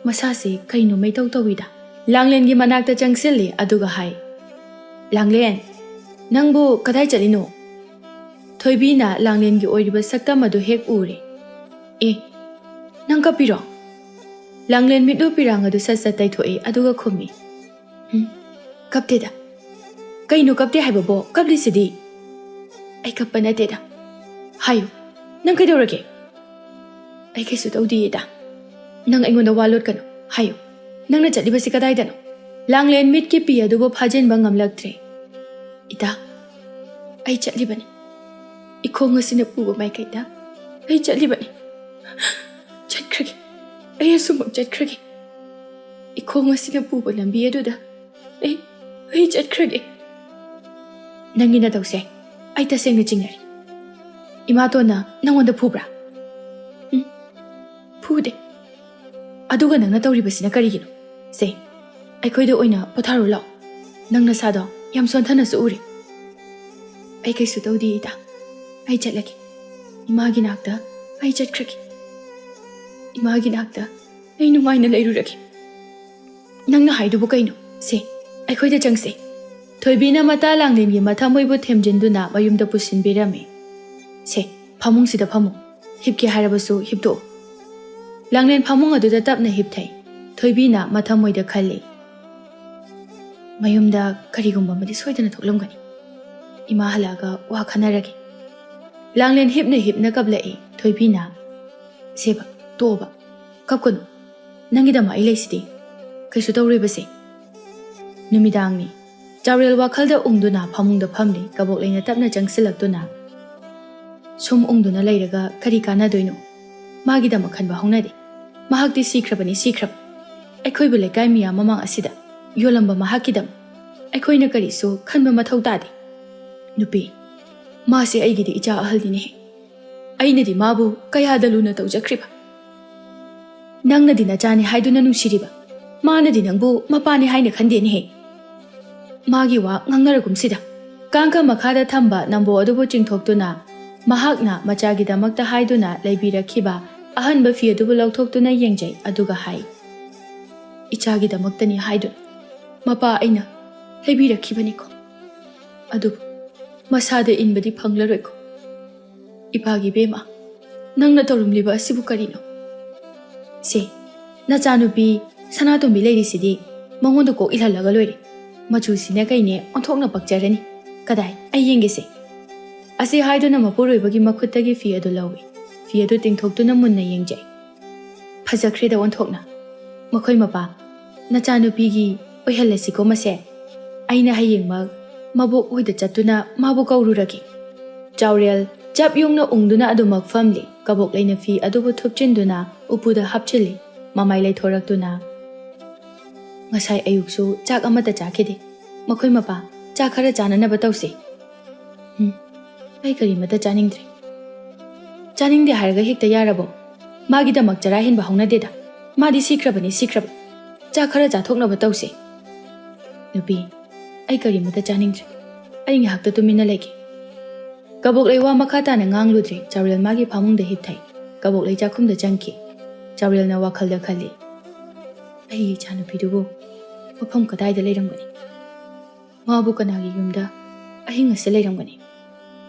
ꯃꯁꯥꯁꯦ ꯀꯩꯅꯣ ꯃꯩꯇꯧ ꯇꯧꯏꯗ꯫" ꯂꯥꯡꯂꯦꯟꯒꯤ ꯃꯅꯥꯛꯇ ꯆꯪꯁꯤꯜꯂꯤ, ꯑꯗꯨꯒ ꯍꯥꯏ, "ꯂꯥꯡꯂꯦꯟ, ꯅꯪꯕꯨ ꯀꯗꯥꯏ ꯆꯠꯂꯤꯅꯣ?" ꯊꯣꯏꯕꯤꯅ ꯂꯥꯡꯂꯦꯟꯒꯤ ꯑꯣꯏꯔꯤꯕ ꯁꯛꯇꯝ ꯑꯗꯨ ꯍꯦꯛ ꯎꯔꯦ꯫ "ꯑꯦ, ꯅꯪ ꯀꯞꯄꯤꯔꯣ?" ꯂꯥꯡꯂꯦꯟ ꯃꯤꯠꯂꯨ ꯄꯤꯔꯥꯡ ꯑꯗꯨ ꯁꯠ ꯁꯠ ꯇꯩꯊꯣꯛꯏ, ꯑꯗꯨꯒ ꯈꯨꯝꯃꯤ, "ꯎꯝ, ꯀꯞꯇꯦꯗ꯫" "ꯀꯩꯅꯣ ꯀꯞꯇꯦ ꯍꯥꯏꯕꯕꯣ? ꯀꯞꯂꯤꯁꯤꯗꯤ?" "ꯑꯩ ꯀꯞꯄ ꯅꯠꯇꯦꯗ꯫" "ꯍꯥꯏꯌꯨ, ꯅꯪ ꯀꯩꯗꯧꯔꯒꯦ?" "ꯑꯩ ꯀꯩꯁꯨ ꯇꯧꯗꯤꯌꯦꯗ꯫ ꯅꯪ ꯑꯩꯉꯣꯟꯗ ꯋꯥ ꯂꯣꯠꯀꯅꯨ꯫ ꯍꯥꯏꯌꯨ, ꯅꯪꯅ ꯆꯠꯂꯤꯕꯁꯤ ꯀꯗꯥꯏꯗꯅꯣ?" ꯂꯥꯡꯂꯦꯟ ꯃꯤꯠꯀꯤ ꯄꯤ ꯑꯗꯨꯕꯨ ꯐꯥꯖꯤꯟꯕ ꯉꯝꯂꯛꯇ꯭ꯔꯦ꯫ "ꯏꯇꯥ, ꯑꯩ ꯆꯠꯂꯤꯕꯅꯤ꯫ ꯏꯈꯣꯡ ꯑꯁꯤꯅ ꯄꯨꯕ ꯃꯥꯏꯀꯩꯗ ꯑꯩ ꯆꯠꯂꯤꯕꯅꯤ꯫ ꯆꯠꯈ꯭ꯔꯒꯦ꯫ ꯑꯩ ꯑꯁꯨꯝꯃꯛ ꯆꯠꯈ꯭ꯔꯒꯦ꯫ ꯏꯈꯣꯡ ꯑꯁꯤꯅ ꯄꯨꯕ ꯂꯝꯕꯤ ꯑꯗꯨꯗ ꯑꯩ, ꯑꯩ ꯆꯠꯈ꯭ꯔꯒꯦ꯫" "ꯅꯪꯒꯤ ꯅꯇꯧꯁꯦ ꯑꯩ ꯇꯁꯦꯡꯅ ꯆꯤꯡꯅꯔꯤ꯫ ꯏꯃꯥꯇꯣꯟꯅ ꯅꯪꯉꯣꯟꯗ ꯐꯨꯕ꯭ꯔꯥ?" "ꯎꯝ, ꯐꯨꯗꯦ꯫ ꯑꯗꯨꯒ ꯅꯪꯅ ꯇꯧꯔꯤꯕꯁꯤꯅ ꯀꯔꯤꯒꯤꯅꯣ? ꯁꯦ, ꯑꯩꯈꯣꯏꯗ ꯑꯣꯏꯅ ꯄꯣꯊꯥꯔꯨ ꯂꯥꯛꯑꯣ꯫ ꯅꯪ ꯅꯁꯥꯗꯣ ꯌꯥꯝ ꯁꯣꯟꯊꯅꯁꯨ ꯎꯔꯦ꯫ ꯑꯩ ꯀꯩꯁꯨ ꯇꯧꯗꯦ, ꯏꯇꯥ꯫ ꯑꯩ ꯆꯠꯂꯒꯦ꯫ ꯏꯃꯥꯒꯤ ꯅꯥꯛꯇ ꯑꯩ ꯆꯠꯈ꯭ꯔꯒꯦ꯫ ꯏꯃꯥꯒꯤ ꯅꯥꯛꯇ ꯑꯩ ꯅꯨꯡꯉꯥꯏꯅ ꯂꯩꯔꯨꯔꯒꯦ꯫ ꯅꯪꯅ ꯍꯥꯏꯗꯨꯕꯨ ꯀꯩꯅꯣ? ꯁꯦ, ꯑꯩꯈꯣꯏꯗ ꯆꯪꯁꯦ꯫ ꯊꯣꯏꯕꯤꯅ ꯃꯇꯥ ꯂꯥꯡꯂꯦꯟꯒꯤ ꯃꯊꯃꯣꯏꯕꯨ ꯊꯦꯝꯖꯤꯟꯗꯨꯅ ꯃꯌꯨꯝꯗ ꯄꯨꯁꯤꯟꯕꯤꯔꯝꯃꯤ꯫ ꯁꯦ, ꯐꯃꯨꯡꯁꯤꯗ ꯐꯝꯃꯨ꯫ ꯍꯤꯞꯀꯦ ꯍꯥꯏꯔꯕꯁꯨ ꯍꯤꯞꯇꯣꯛꯎ꯫ ꯂꯥꯡꯂꯦꯟ ꯐꯃꯨꯡ ꯑꯗꯨꯗ ꯇꯞꯅ ꯍꯤꯞꯊꯩ꯫ ꯊꯣꯏꯕꯤꯅ ꯃꯊꯃꯣꯏꯗ ꯈꯜꯂꯤ, "ꯃꯌꯨꯝꯗ ꯀꯔꯤꯒꯨꯝꯕ ꯑꯃꯗꯤ ꯁꯣꯏꯗꯅ ꯊꯣꯛꯂꯝꯒꯅꯤ꯫ ꯏꯃꯥ ꯍꯜꯂꯛꯑꯒ ꯋꯥ ꯈꯟꯅꯔꯒꯦ꯫" ꯂꯥꯡꯂꯦꯟ ꯍꯤꯞꯅ ꯍꯤꯞꯅ ꯀꯞꯂꯛꯏ꯫ ꯊꯣꯏꯕꯤꯅ, "ꯁꯦꯕ, ꯇꯣꯛꯑꯣꯕ, ꯀꯞꯀꯅꯨ꯫ ꯅꯪꯒꯤꯗꯃꯛ ꯑꯩ ꯂꯩꯁꯤꯗꯤ꯫ ꯀꯩꯁꯨ ꯇꯧꯔꯣꯏꯕꯁꯦ꯫" ꯅꯨꯃꯤꯗꯥꯡꯅꯤ꯫ ꯆꯥꯎꯔꯦꯜ ꯋꯥꯈꯜꯗ ꯎꯪꯗꯨꯅ ꯐꯃꯨꯡꯗ ꯐꯝꯂꯤ꯫ ꯀꯕꯣꯛꯂꯩꯅ ꯇꯞꯅ ꯆꯪꯁꯤꯜꯂꯛꯇꯨꯅ, "ꯁꯨꯝ ꯎꯪꯗꯨꯅ ꯂꯩꯔꯒ ꯀꯔꯤ ꯀꯥꯟꯅꯗꯣꯏꯅꯣ? ꯃꯥꯒꯤꯗꯃꯛ ꯈꯟꯕ ꯍꯧꯅꯗꯦ꯫ ꯃꯍꯥꯛꯇꯤ ꯁꯤꯈ꯭ꯔꯕꯅꯤ, ꯁꯤꯈ꯭ꯔꯕ꯫ ꯑꯩꯈꯣꯏꯕꯨ ꯂꯩꯀꯥꯏ ꯃꯤꯌꯥꯝ ꯃꯃꯥꯡ ꯑꯁꯤꯗ ꯌꯣꯜꯂꯝꯕ ꯃꯍꯥꯛꯀꯤꯗꯃꯛ ꯑꯩꯈꯣꯏꯅ ꯀꯔꯤꯁꯨ ꯈꯟꯕ ꯃꯊꯧ ꯇꯥꯗꯦ꯫ ꯅꯨꯄꯤ, ꯃꯥꯁꯦ ꯑꯩꯒꯤꯗꯤ ꯏꯆꯥ ꯑꯍꯜꯅꯤꯅꯦꯍꯦ꯫ ꯑꯩꯅꯗꯤ ꯃꯥꯕꯨ ꯀꯌꯥꯗ ꯂꯨꯅ ꯇꯧꯖꯈ꯭ꯔꯤꯕ꯫ ꯅꯪꯅꯗꯤ ꯅꯆꯥꯅꯤ ꯍꯥꯏꯗꯨꯅ ꯅꯨꯡꯁꯤꯔꯤꯕ, ꯃꯥꯅꯗꯤ ꯅꯪꯕꯨ ꯃꯄꯥꯅꯤ ꯍꯥꯏꯅ ꯈꯟꯗꯦꯅꯦꯍꯦ꯫ ꯃꯥꯒꯤ ꯋꯥ ꯉꯥꯡꯅꯔꯒꯨꯝꯁꯤꯗ꯫" ꯀꯥꯡꯈ ꯃꯈꯥꯗ ꯊꯝꯕ ꯅꯝꯕꯣ ꯑꯗꯨꯕꯨ ꯆꯤꯡꯊꯣꯛꯇꯨꯅ, ꯃꯍꯥꯛꯅ ꯃꯆꯥꯒꯤꯗꯃꯛꯇ ꯍꯥꯏꯗꯨꯅ ꯂꯩꯕꯤꯔꯛꯈꯤꯕ ꯑꯍꯟꯕ ꯐꯤ ꯑꯗꯨꯕꯨ ꯂꯧꯊꯣꯛꯇꯨꯅ ꯌꯦꯡꯖꯩ, ꯑꯗꯨꯒ ꯍꯥꯏ, "ꯏꯆꯥꯒꯤꯗꯃꯛꯇꯅꯤ ꯍꯥꯏꯗꯨꯅ ꯃꯄꯥ ꯑꯩꯅ ꯂꯩꯕꯤꯔꯛꯈꯤꯕꯅꯤꯀꯣ꯫ ꯑꯗꯨꯕꯨ ꯃꯁꯥꯗ ꯏꯟꯕꯗꯤ ꯐꯪꯂꯔꯣꯏꯀꯣ꯫ ꯏꯄꯥꯒꯤ ꯏꯕꯦꯝꯃ, ꯅꯪꯅ ꯇꯧꯔꯝꯂꯤꯕ ꯑꯁꯤꯕꯨ ꯀꯔꯤꯅꯣ? ꯁꯦ, ꯅꯆꯥꯅꯨꯄꯤ ꯁꯅꯥꯇꯣꯝꯕꯤ ꯂꯩꯔꯤꯁꯤꯗꯤ, ꯃꯉꯣꯟꯗ ꯀꯣꯛ ꯏꯜꯍꯜꯂꯒ ꯂꯣꯏꯔꯦ꯫ ꯃꯆꯨꯁꯤꯅ ꯀꯩꯅꯦ ꯑꯣꯟꯊꯣꯛꯅ ꯄꯛꯆꯔꯅꯤ꯫ ꯀꯗꯥꯏ, ꯑꯩ ꯌꯦꯡꯒꯦꯁꯦ꯫" ꯑꯁꯤ ꯍꯥꯏꯗꯨꯅ ꯃꯄꯨꯔꯣꯏꯕꯒꯤ ꯃꯈꯨꯠꯇꯒꯤ ꯐꯤ ꯑꯗꯨ ꯂꯧꯏ꯫ ꯐꯤ ꯑꯗꯨ ꯇꯤꯡꯊꯣꯛꯇꯨꯅ ꯃꯨꯟꯅ ꯌꯦꯡꯖꯩ꯫ ꯐꯖꯈ꯭ꯔꯦꯗ ꯑꯣꯟꯊꯣꯛꯅ꯫ "ꯃꯈꯣꯏ ꯃꯄꯥ, ꯅꯆꯥꯅꯨꯄꯤꯒꯤ ꯑꯣꯏꯍꯜꯂꯁꯤꯀꯣ ꯃꯁꯦ꯫ ꯑꯩꯅ ꯍꯌꯦꯡꯃꯛ ꯃꯕꯣꯛ ꯍꯣꯏꯗ ꯆꯠꯇꯨꯅ ꯃꯥꯕꯨ ꯀꯧꯔꯨꯔꯒꯦ꯫" ꯆꯥꯎꯔꯦꯜ ꯆꯞ ꯌꯨꯡꯅ ꯎꯪꯗꯨꯅ ꯑꯗꯨꯃꯛ ꯐꯝꯂꯤ꯫ ꯀꯕꯣꯛꯂꯩꯅ ꯐꯤ ꯑꯗꯨꯕꯨ ꯊꯨꯞꯆꯤꯟꯗꯨꯅ ꯎꯄꯨꯗ ꯍꯥꯞꯆꯤꯜꯂꯤ꯫ ꯃꯃꯥꯏ ꯂꯩꯊꯣꯔꯛꯇꯨꯅ, "ꯉꯁꯥꯏ ꯑꯌꯨꯛꯁꯨ ꯆꯥꯛ ꯑꯃꯠꯇ ꯆꯥꯈꯤꯗꯦ꯫ ꯃꯈꯣꯏ ꯃꯄꯥ, ꯆꯥꯛ ꯈꯔ ꯆꯥꯅꯅꯕ ꯇꯧꯁꯤ꯫" "ꯎꯝ, ꯑꯩ ꯀꯔꯤꯃꯠꯇ ꯆꯥꯅꯤꯡꯗ꯭ꯔꯦ꯫" "ꯆꯥꯅꯤꯡꯗꯦ ꯍꯥꯏꯔꯒ ꯍꯦꯛꯇ ꯌꯥꯔꯕꯣ? ꯃꯥꯒꯤꯗꯃꯛ ꯆꯔꯥ ꯍꯦꯟꯕ ꯍꯧꯅꯗꯦꯗ꯫ ꯃꯥꯗꯤ ꯁꯤꯈ꯭ꯔꯕꯅꯤ, ꯁꯤꯈ꯭ꯔꯕꯅꯤ꯫ ꯆꯥꯛ ꯈꯔ ꯆꯥꯊꯣꯛꯅꯕ ꯇꯧꯁꯦ꯫ ꯅꯨꯄꯤ, ꯑꯩ ꯀꯔꯤꯃꯇ ꯆꯥꯅꯤꯡꯗ꯭ꯔꯦ꯫ ꯑꯩ ꯉꯥꯏꯍꯥꯛꯇ ꯇꯨꯃꯤꯟꯅ ꯂꯩꯒꯦ꯫ ꯀꯕꯣꯛꯂꯩ ꯋꯥ ꯃꯈꯥ ꯇꯥꯅ ꯉꯥꯡꯂꯨꯗ꯭ꯔꯦ꯫ ꯆꯥꯎꯔꯦꯜ ꯃꯥꯒꯤ ꯐꯃꯨꯡꯗ ꯍꯤꯞꯊꯩ꯫ ꯀꯕꯣꯛꯂꯩ ꯆꯥꯛꯈꯨꯝꯗ ꯆꯪꯈꯤ꯫ ꯆꯥꯎꯔꯦꯜꯅ ꯋꯥꯈꯜꯗ ꯈꯜꯂꯤ, "ꯑꯩꯒꯤ ꯏꯆꯥꯅꯨꯄꯤꯗꯨꯕꯨ ꯃꯐꯝ ꯀꯗꯥꯏꯗ ꯂꯩꯔꯝꯒꯅꯤ? ꯃꯥꯕꯨ ꯀꯅꯥꯒꯤ ꯌꯨꯝꯗ ꯑꯍꯤꯡ ꯑꯁꯤ ꯂꯩꯔꯝꯒꯅꯤ?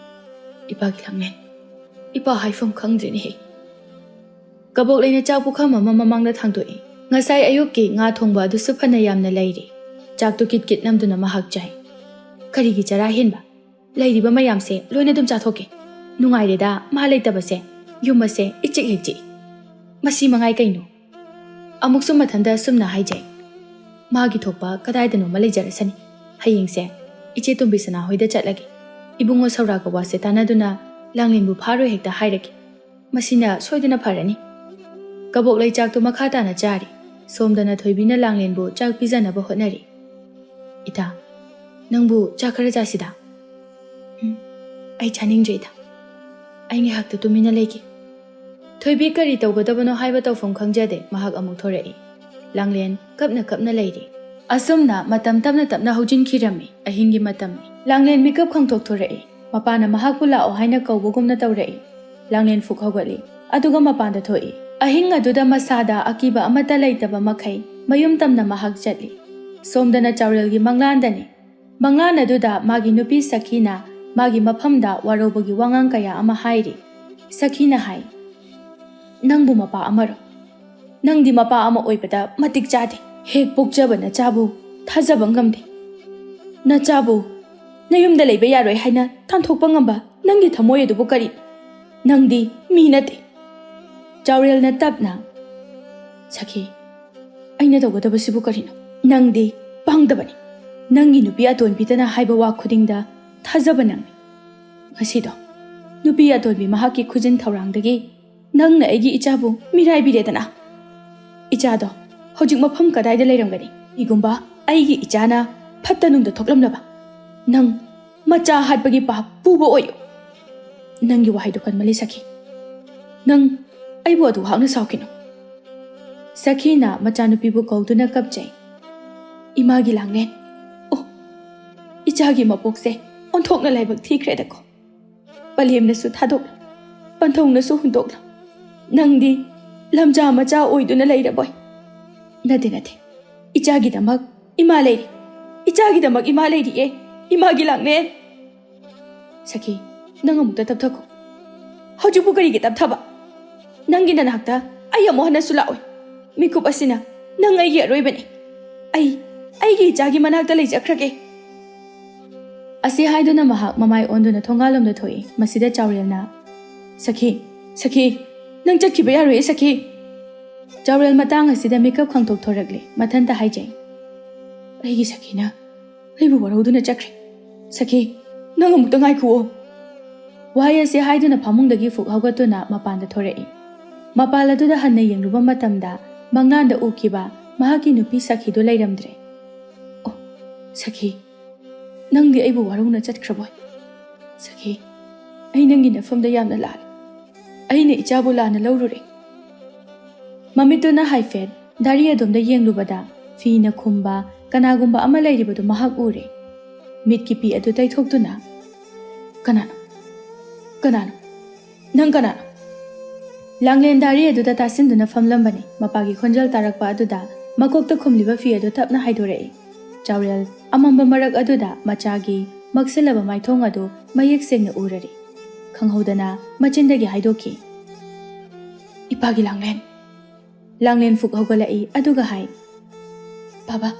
ꯏꯄꯥꯒꯤ ꯂꯥꯡꯂꯦꯟ, ꯏꯄꯥ ꯍꯥꯏꯐꯝ ꯈꯪꯗ꯭ꯔꯦꯅꯦꯍꯦ꯫" ꯀꯕꯣꯛꯂꯩꯅ ꯆꯥꯛ ꯄꯨꯈꯝ ꯑꯃ ꯃꯃꯥꯡꯗ ꯊꯥꯡꯗꯣꯛꯏ꯫ ꯉꯁꯥꯏ ꯑꯌꯨꯛꯀꯤ ꯉꯥ ꯊꯣꯡꯕ ꯑꯗꯨꯁꯨ ꯐꯅ ꯌꯥꯝꯅ ꯂꯩꯔꯤ꯫ ꯆꯥꯛꯇꯨ ꯀꯤꯠ ꯀꯤꯠ ꯅꯝꯗꯨꯅ ꯃꯍꯥꯛ ꯆꯥꯏ꯫ "ꯀꯔꯤꯒꯤ ꯆꯔꯥ ꯍꯦꯟꯕ? ꯂꯩꯔꯤꯕ ꯃꯌꯥꯝꯁꯦ ꯂꯣꯏꯅ ꯑꯗꯨꯝ ꯆꯥꯊꯣꯛꯀꯦ꯫ ꯅꯨꯡꯉꯥꯏꯔꯦꯗ ꯃꯥ ꯂꯩꯇꯕꯁꯦ꯫ ꯌꯨꯝ ꯑꯁꯦ ꯏꯆꯤꯛ ꯍꯦꯛ ꯆꯤꯛꯏ꯫ ꯃꯁꯤ ꯃꯉꯥꯏ ꯀꯩꯅꯣ?" ꯑꯃꯨꯛꯁꯨ ꯃꯊꯟꯇ ꯑꯁꯨꯝꯅ ꯍꯥꯏꯖꯩ꯫ "ꯃꯥꯒꯤ ꯊꯣꯛꯄ ꯀꯗꯥꯏꯗꯅꯣꯃ ꯂꯩꯖꯔꯁꯅꯤ꯫ ꯍꯌꯦꯡꯁꯦ ꯏꯆꯦ ꯇꯣꯝꯕꯤꯁꯅꯥ ꯍꯣꯏꯗ ꯆꯠꯂꯒꯦ꯫ ꯏꯕꯨꯡꯉꯣ ꯁꯧꯔꯥꯒ ꯋꯥꯁꯦ ꯇꯥꯟꯅꯗꯨꯅ ꯂꯥꯡꯂꯦꯟꯕꯨ ꯐꯥꯔꯣꯏ ꯍꯦꯛꯇ ꯍꯥꯏꯔꯒꯦ꯫ ꯃꯁꯤꯅ ꯁꯣꯏꯗꯅ ꯐꯔꯅꯤ꯫" ꯀꯕꯣꯛꯂꯩ ꯆꯥꯛꯇꯨ ꯃꯈꯥ ꯇꯥꯅ ꯆꯥꯔꯤ꯫ ꯁꯣꯝꯗꯅ ꯊꯣꯏꯕꯤꯅ ꯂꯥꯡꯂꯦꯟꯕꯨ ꯆꯥꯛ ꯄꯤꯖꯅꯕ ꯍꯣꯠꯅꯔꯤ꯫ "ꯏꯇꯥ, ꯅꯪꯕꯨ ꯆꯥꯛ ꯈꯔ ꯆꯥꯁꯤꯗ?" "ꯎꯝ, ꯑꯩ ꯆꯥꯅꯤꯡꯗ꯭ꯔꯦ ꯏꯇꯥ꯫ ꯑꯩ ꯉꯥꯏꯍꯥꯛꯇ ꯇꯨꯃꯤꯟꯅ ꯂꯩꯒꯦ꯫" ꯊꯣꯏꯕꯤ ꯀꯔꯤ ꯇꯧꯒꯗꯕꯅꯣ ꯍꯥꯏꯕ ꯇꯧꯐꯝ ꯈꯪꯖꯗꯦ꯫ ꯃꯍꯥꯛ ꯑꯃꯨꯛ ꯊꯣꯔꯛꯏ꯫ ꯂꯥꯡꯂꯦꯟ ꯀꯞꯅ ꯀꯞꯅ ꯂꯩꯔꯤ꯫ ꯑꯁꯨꯝꯅ ꯃꯇꯝ ꯇꯞꯅ ꯇꯞꯅ ꯍꯧꯖꯤꯟꯈꯤꯔꯝꯃꯤ꯫ ꯑꯍꯤꯡꯒꯤ ꯃꯇꯝꯅꯤ꯫ ꯂꯥꯡꯂꯦꯟ ꯃꯤꯀꯞ ꯈꯪꯊꯣꯛ ꯊꯣꯔꯛꯏ꯫ ꯃꯄꯥꯅ ꯃꯍꯥꯛꯄꯨ ꯂꯥꯛꯑꯣ ꯍꯥꯏꯅ ꯀꯧꯕꯒꯨꯝꯅ ꯇꯧꯔꯛꯏ꯫ ꯂꯥꯡꯂꯦꯟ ꯐꯨꯛ ꯍꯧꯒꯠꯂꯤ꯫ ꯑꯗꯨꯒ ꯃꯄꯥꯟꯗ ꯊꯣꯛꯏ꯫ ꯑꯍꯤꯡ ꯑꯗꯨꯗ ꯃꯁꯥꯗ ꯑꯀꯤꯕ ꯑꯃꯠꯇ ꯂꯩꯇꯕ ꯃꯈꯩ ꯃꯌꯨꯝ ꯇꯝꯅ ꯃꯍꯥꯛ ꯆꯠꯂꯤ꯫ ꯁꯣꯝꯗꯅ ꯆꯥꯎꯔꯦꯜꯒꯤ ꯃꯪꯂꯥꯟꯗꯅꯤ꯫ ꯃꯪꯂꯥꯟ ꯑꯗꯨꯗ ꯃꯥꯒꯤ ꯅꯨꯄꯤ ꯁꯈꯤꯅ ꯃꯥꯒꯤ ꯃꯐꯝꯗ ꯋꯥꯔꯧꯕꯒꯤ ꯋꯥꯉꯥꯡ ꯀꯌꯥ ꯑꯃ ꯍꯥꯏꯔꯤ꯫ ꯁꯈꯤꯅ ꯍꯥꯏ, "ꯅꯪꯕꯨ ꯃꯄꯥ ꯑꯃꯔꯣ? ꯅꯪꯗꯤ ꯃꯄꯥ ꯑꯃ ꯑꯣꯏꯕꯗ ꯃꯇꯤꯛ ꯆꯥꯗꯦ꯫ ꯍꯦꯛ ꯄꯣꯛꯆꯕ ꯅꯆꯥꯕꯨ ꯊꯥꯖꯕ ꯉꯝꯗꯦ꯫ ꯅꯆꯥꯕꯨ ꯅꯌꯨꯝꯗ ꯂꯩꯕ ꯌꯥꯔꯣꯏ ꯍꯥꯏꯅ ꯇꯥꯟꯊꯣꯛꯄ ꯉꯝꯕ ꯅꯪꯒꯤ ꯊꯃꯣꯏ ꯑꯗꯨꯕꯨ ꯀꯔꯤꯅꯣ? ꯅꯪꯗꯤ ꯃꯤ ꯅꯠꯇꯦ꯫" ꯆꯥꯎꯔꯦꯜꯅ ꯇꯞꯅ, "ꯁꯈꯤ, ꯑꯩꯅ ꯇꯧꯒꯗꯕꯁꯤꯕꯨ ꯀꯔꯤꯅꯣ? ꯅꯪꯗꯤ ꯄꯪꯗꯕꯅꯤ꯫ ꯅꯪꯒꯤ ꯅꯨꯄꯤ ꯑꯇꯣꯟꯕꯤꯗꯅ ꯍꯥꯏꯕ ꯋꯥ ꯈꯨꯗꯤꯡꯗ ꯊꯥꯖꯕ ꯅꯪꯉꯤ꯫ ꯉꯁꯤꯗꯣ ꯅꯨꯄꯤ ꯑꯇꯣꯟꯕꯤ ꯃꯍꯥꯛꯀꯤ ꯈꯨꯖꯤꯟ ꯊꯧꯔꯥꯡꯗꯒꯤ ꯅꯪꯅ ꯑꯩꯒꯤ ꯏꯆꯥꯕꯨ ꯃꯤꯔꯥꯏꯕꯤꯔꯦꯗꯅ꯫ ꯏꯆꯥꯗꯣ ꯍꯧꯖꯤꯛ ꯃꯐꯝ ꯀꯗꯥꯏꯗ ꯂꯩꯔꯝꯒꯅꯤ? ꯀꯔꯤꯒꯨꯝꯕ ꯑꯩꯒꯤ ꯏꯆꯥꯅ ꯐꯠꯇ ꯅꯨꯡꯗ ꯊꯣꯛꯂꯝꯂꯕ ꯅꯪ ꯃꯆꯥ ꯍꯥꯠꯄꯒꯤ ꯄꯥꯞ ꯄꯨꯕ ꯑꯣꯏꯌꯨ꯫" "ꯅꯪꯒꯤ ꯋꯥꯍꯩꯗꯨ ꯀꯟꯃꯜꯂꯤ ꯁꯈꯤ꯫ ꯅꯪ ꯑꯩꯕꯨ ꯑꯗꯨ ꯍꯥꯛꯅ ꯁꯥꯎꯈꯤꯅꯨ꯫ ꯁꯈꯤꯅ ꯃꯆꯥꯅꯨꯄꯤꯕꯨ ꯀꯧꯗꯨꯅ ꯀꯞꯆꯩ꯫ "ꯏꯃꯥꯒꯤ ꯂꯥꯡꯂꯦꯟ꯫ ꯑꯣ, ꯏꯆꯥꯒꯤ ꯃꯄꯣꯛꯁꯦ ꯑꯣꯟꯊꯣꯛꯅ ꯂꯥꯏꯕꯛ ꯊꯤꯈ꯭ꯔꯦꯗꯀꯣ꯫ ꯄꯂꯦꯝꯅꯁꯨ ꯊꯥꯗꯣꯛꯂ, ꯄꯟꯊꯧꯅꯁꯨ ꯍꯨꯟꯗꯣꯛꯂ, ꯅꯪꯗꯤ ꯂꯝꯖꯥ ꯃꯆꯥ ꯑꯣꯏꯗꯨꯅ ꯂꯩꯔꯕꯣꯏ꯫ ꯅꯠꯇꯦ, ꯅꯠꯇꯦ, ꯏꯆꯥꯒꯤꯗꯃꯛ ꯏꯃꯥ ꯂꯩꯔꯤ꯫ ꯏꯆꯥꯒꯤꯗꯃꯛ ꯏꯃꯥ ꯂꯩꯔꯤꯌꯦ, ꯏꯃꯥꯒꯤ ꯂꯥꯡꯂꯦꯟ꯫" "ꯁꯈꯤ, ꯅꯪ ꯑꯃꯨꯛꯇ ꯇꯞꯊꯈꯣ꯫ ꯍꯧꯖꯤꯛꯄꯨ ꯀꯔꯤꯒꯤ ꯇꯞꯊꯕ? ꯅꯪꯒꯤ ꯅꯅꯥꯛꯇ ꯑꯩ ꯑꯃꯨꯛ ꯍꯟꯅꯁꯨ ꯂꯥꯛꯑꯣꯏ꯫ ꯃꯤꯀꯨꯞ ꯑꯁꯤꯅ ꯅꯪ ꯑꯩꯒꯤ ꯑꯔꯣꯏꯕꯅꯤ꯫ ꯑꯩ ꯑꯩꯒꯤ ꯏꯆꯥꯒꯤ ꯃꯅꯥꯛꯇ ꯂꯩꯖꯈ꯭ꯔꯒꯦ꯫" ꯑꯁꯤ ꯍꯥꯏꯗꯨꯅ ꯃꯍꯥꯛ ꯃꯃꯥꯏ ꯑꯣꯟꯗꯨꯅ ꯊꯣꯡꯒꯥꯜꯂꯣꯝꯗ ꯊꯣꯛꯏ꯫ ꯃꯁꯤꯗ ꯆꯥꯎꯔꯦꯜꯅ, "ꯁꯈꯤ, ꯁꯈꯤ, ꯅꯪ ꯆꯠꯈꯤꯕ ꯌꯥꯔꯣꯏꯌꯦ ꯁꯈꯤ꯫" ꯆꯥꯎꯔꯦꯜ ꯃꯇꯥꯡ ꯑꯁꯤꯗ ꯃꯤꯀꯞ ꯈꯪꯊꯣꯛ ꯊꯣꯔꯛꯂꯦ꯫ ꯃꯊꯟꯇ ꯍꯥꯏꯖꯩ, "ꯑꯩꯒꯤ ꯁꯈꯤꯅ ꯑꯩꯕꯨ ꯋꯥꯔꯧꯗꯨꯅ ꯆꯠꯈ꯭ꯔꯦ꯫ ꯁꯈꯤ, ꯅꯪ ꯑꯃꯨꯛꯇ ꯉꯥꯏꯈꯨꯑꯣ꯫" ꯋꯥꯍꯩ ꯑꯁꯤ ꯍꯥꯏꯗꯨꯅ ꯐꯃꯨꯡꯗꯒꯤ ꯐꯨꯛ ꯍꯧꯒꯠꯇꯨꯅ ꯃꯄꯥꯟꯗ ꯊꯣꯔꯛꯏ꯫ ꯃꯄꯥꯜ ꯑꯗꯨꯗ ꯍꯟꯅ ꯌꯦꯡꯂꯨꯕ ꯃꯇꯝꯗ ꯃꯪꯂꯥꯟꯗ ꯎꯈꯤꯕ ꯃꯍꯥꯛꯀꯤ ꯅꯨꯄꯤ ꯁꯈꯤꯗꯨ ꯂꯩꯔꯝꯗ꯭ꯔꯦ꯫ "ꯑꯣ, ꯁꯈꯤ, ꯅꯪꯗꯤ ꯑꯩꯕꯨ ꯋꯥꯔꯧꯅ ꯆꯠꯈ꯭ꯔꯕꯣꯏ? ꯁꯈꯤ, ꯑꯩ ꯅꯪꯒꯤ ꯅꯐꯝꯗ ꯌꯥꯝꯅ ꯂꯥꯜꯂꯦ꯫ ꯑꯩꯅ ꯏꯆꯥꯕꯨ ꯂꯥꯟꯅ ꯂꯧꯔꯨꯔꯦ꯫" ꯃꯃꯤꯠꯇꯨꯅ ꯍꯥꯏꯐꯦꯠ ꯗꯥꯔꯤ ꯑꯗꯣꯝꯗ ꯌꯦꯡꯂꯨꯕꯗ ꯐꯤꯅ ꯈꯨꯝꯕ ꯀꯅꯥꯒꯨꯝꯕ ꯑꯃ ꯂꯩꯔꯤꯕꯗꯨ ꯃꯍꯥꯛ ꯎꯔꯦ꯫ ꯃꯤꯠꯀꯤ ꯄꯤ ꯑꯗꯨ ꯇꯩꯊꯣꯛꯇꯨꯅ, "ꯀꯅꯥꯅꯣ? ꯀꯅꯥꯅꯣ? ꯅꯪ ꯀꯅꯥꯅꯣ?" ꯂꯥꯡꯂꯦꯟ ꯗꯥꯔꯤ ꯑꯗꯨꯗ ꯇꯥꯁꯤꯟꯗꯨꯅ ꯐꯝꯂꯝꯕꯅꯤ꯫ ꯃꯄꯥꯒꯤ ꯈꯣꯟꯖꯦꯜ ꯇꯥꯔꯛꯄ ꯑꯗꯨꯗ ꯃꯀꯣꯛꯇ ꯈꯨꯝꯂꯤꯕ ꯐꯤ ꯑꯗꯨ ꯇꯞꯅ ꯍꯥꯏꯗꯣꯔꯛꯏ꯫ ꯆꯥꯎꯔꯦꯜ ꯑꯃꯝꯕ ꯃꯔꯛ ꯑꯗꯨꯗ ꯃꯆꯥꯒꯤ ꯃꯛꯁꯤꯜꯂꯕ ꯃꯥꯏꯊꯣꯡ ꯑꯗꯨ ꯃꯌꯦꯛ ꯁꯦꯡꯅ ꯎꯔꯔꯤ꯫ ꯈꯪꯍꯧꯗꯅ ꯃꯆꯤꯟꯗꯒꯤ ꯍꯥꯏꯗꯣꯛꯈꯤ, "ꯏꯄꯥꯒꯤ ꯂꯥꯡꯂꯦꯟ꯫" ꯂꯥꯡꯂꯦꯟ ꯐꯨꯛ ꯍꯧꯒꯠꯂꯛꯏ, ꯑꯗꯨꯒ ꯍꯥꯏ, "ꯕꯥꯕꯥ,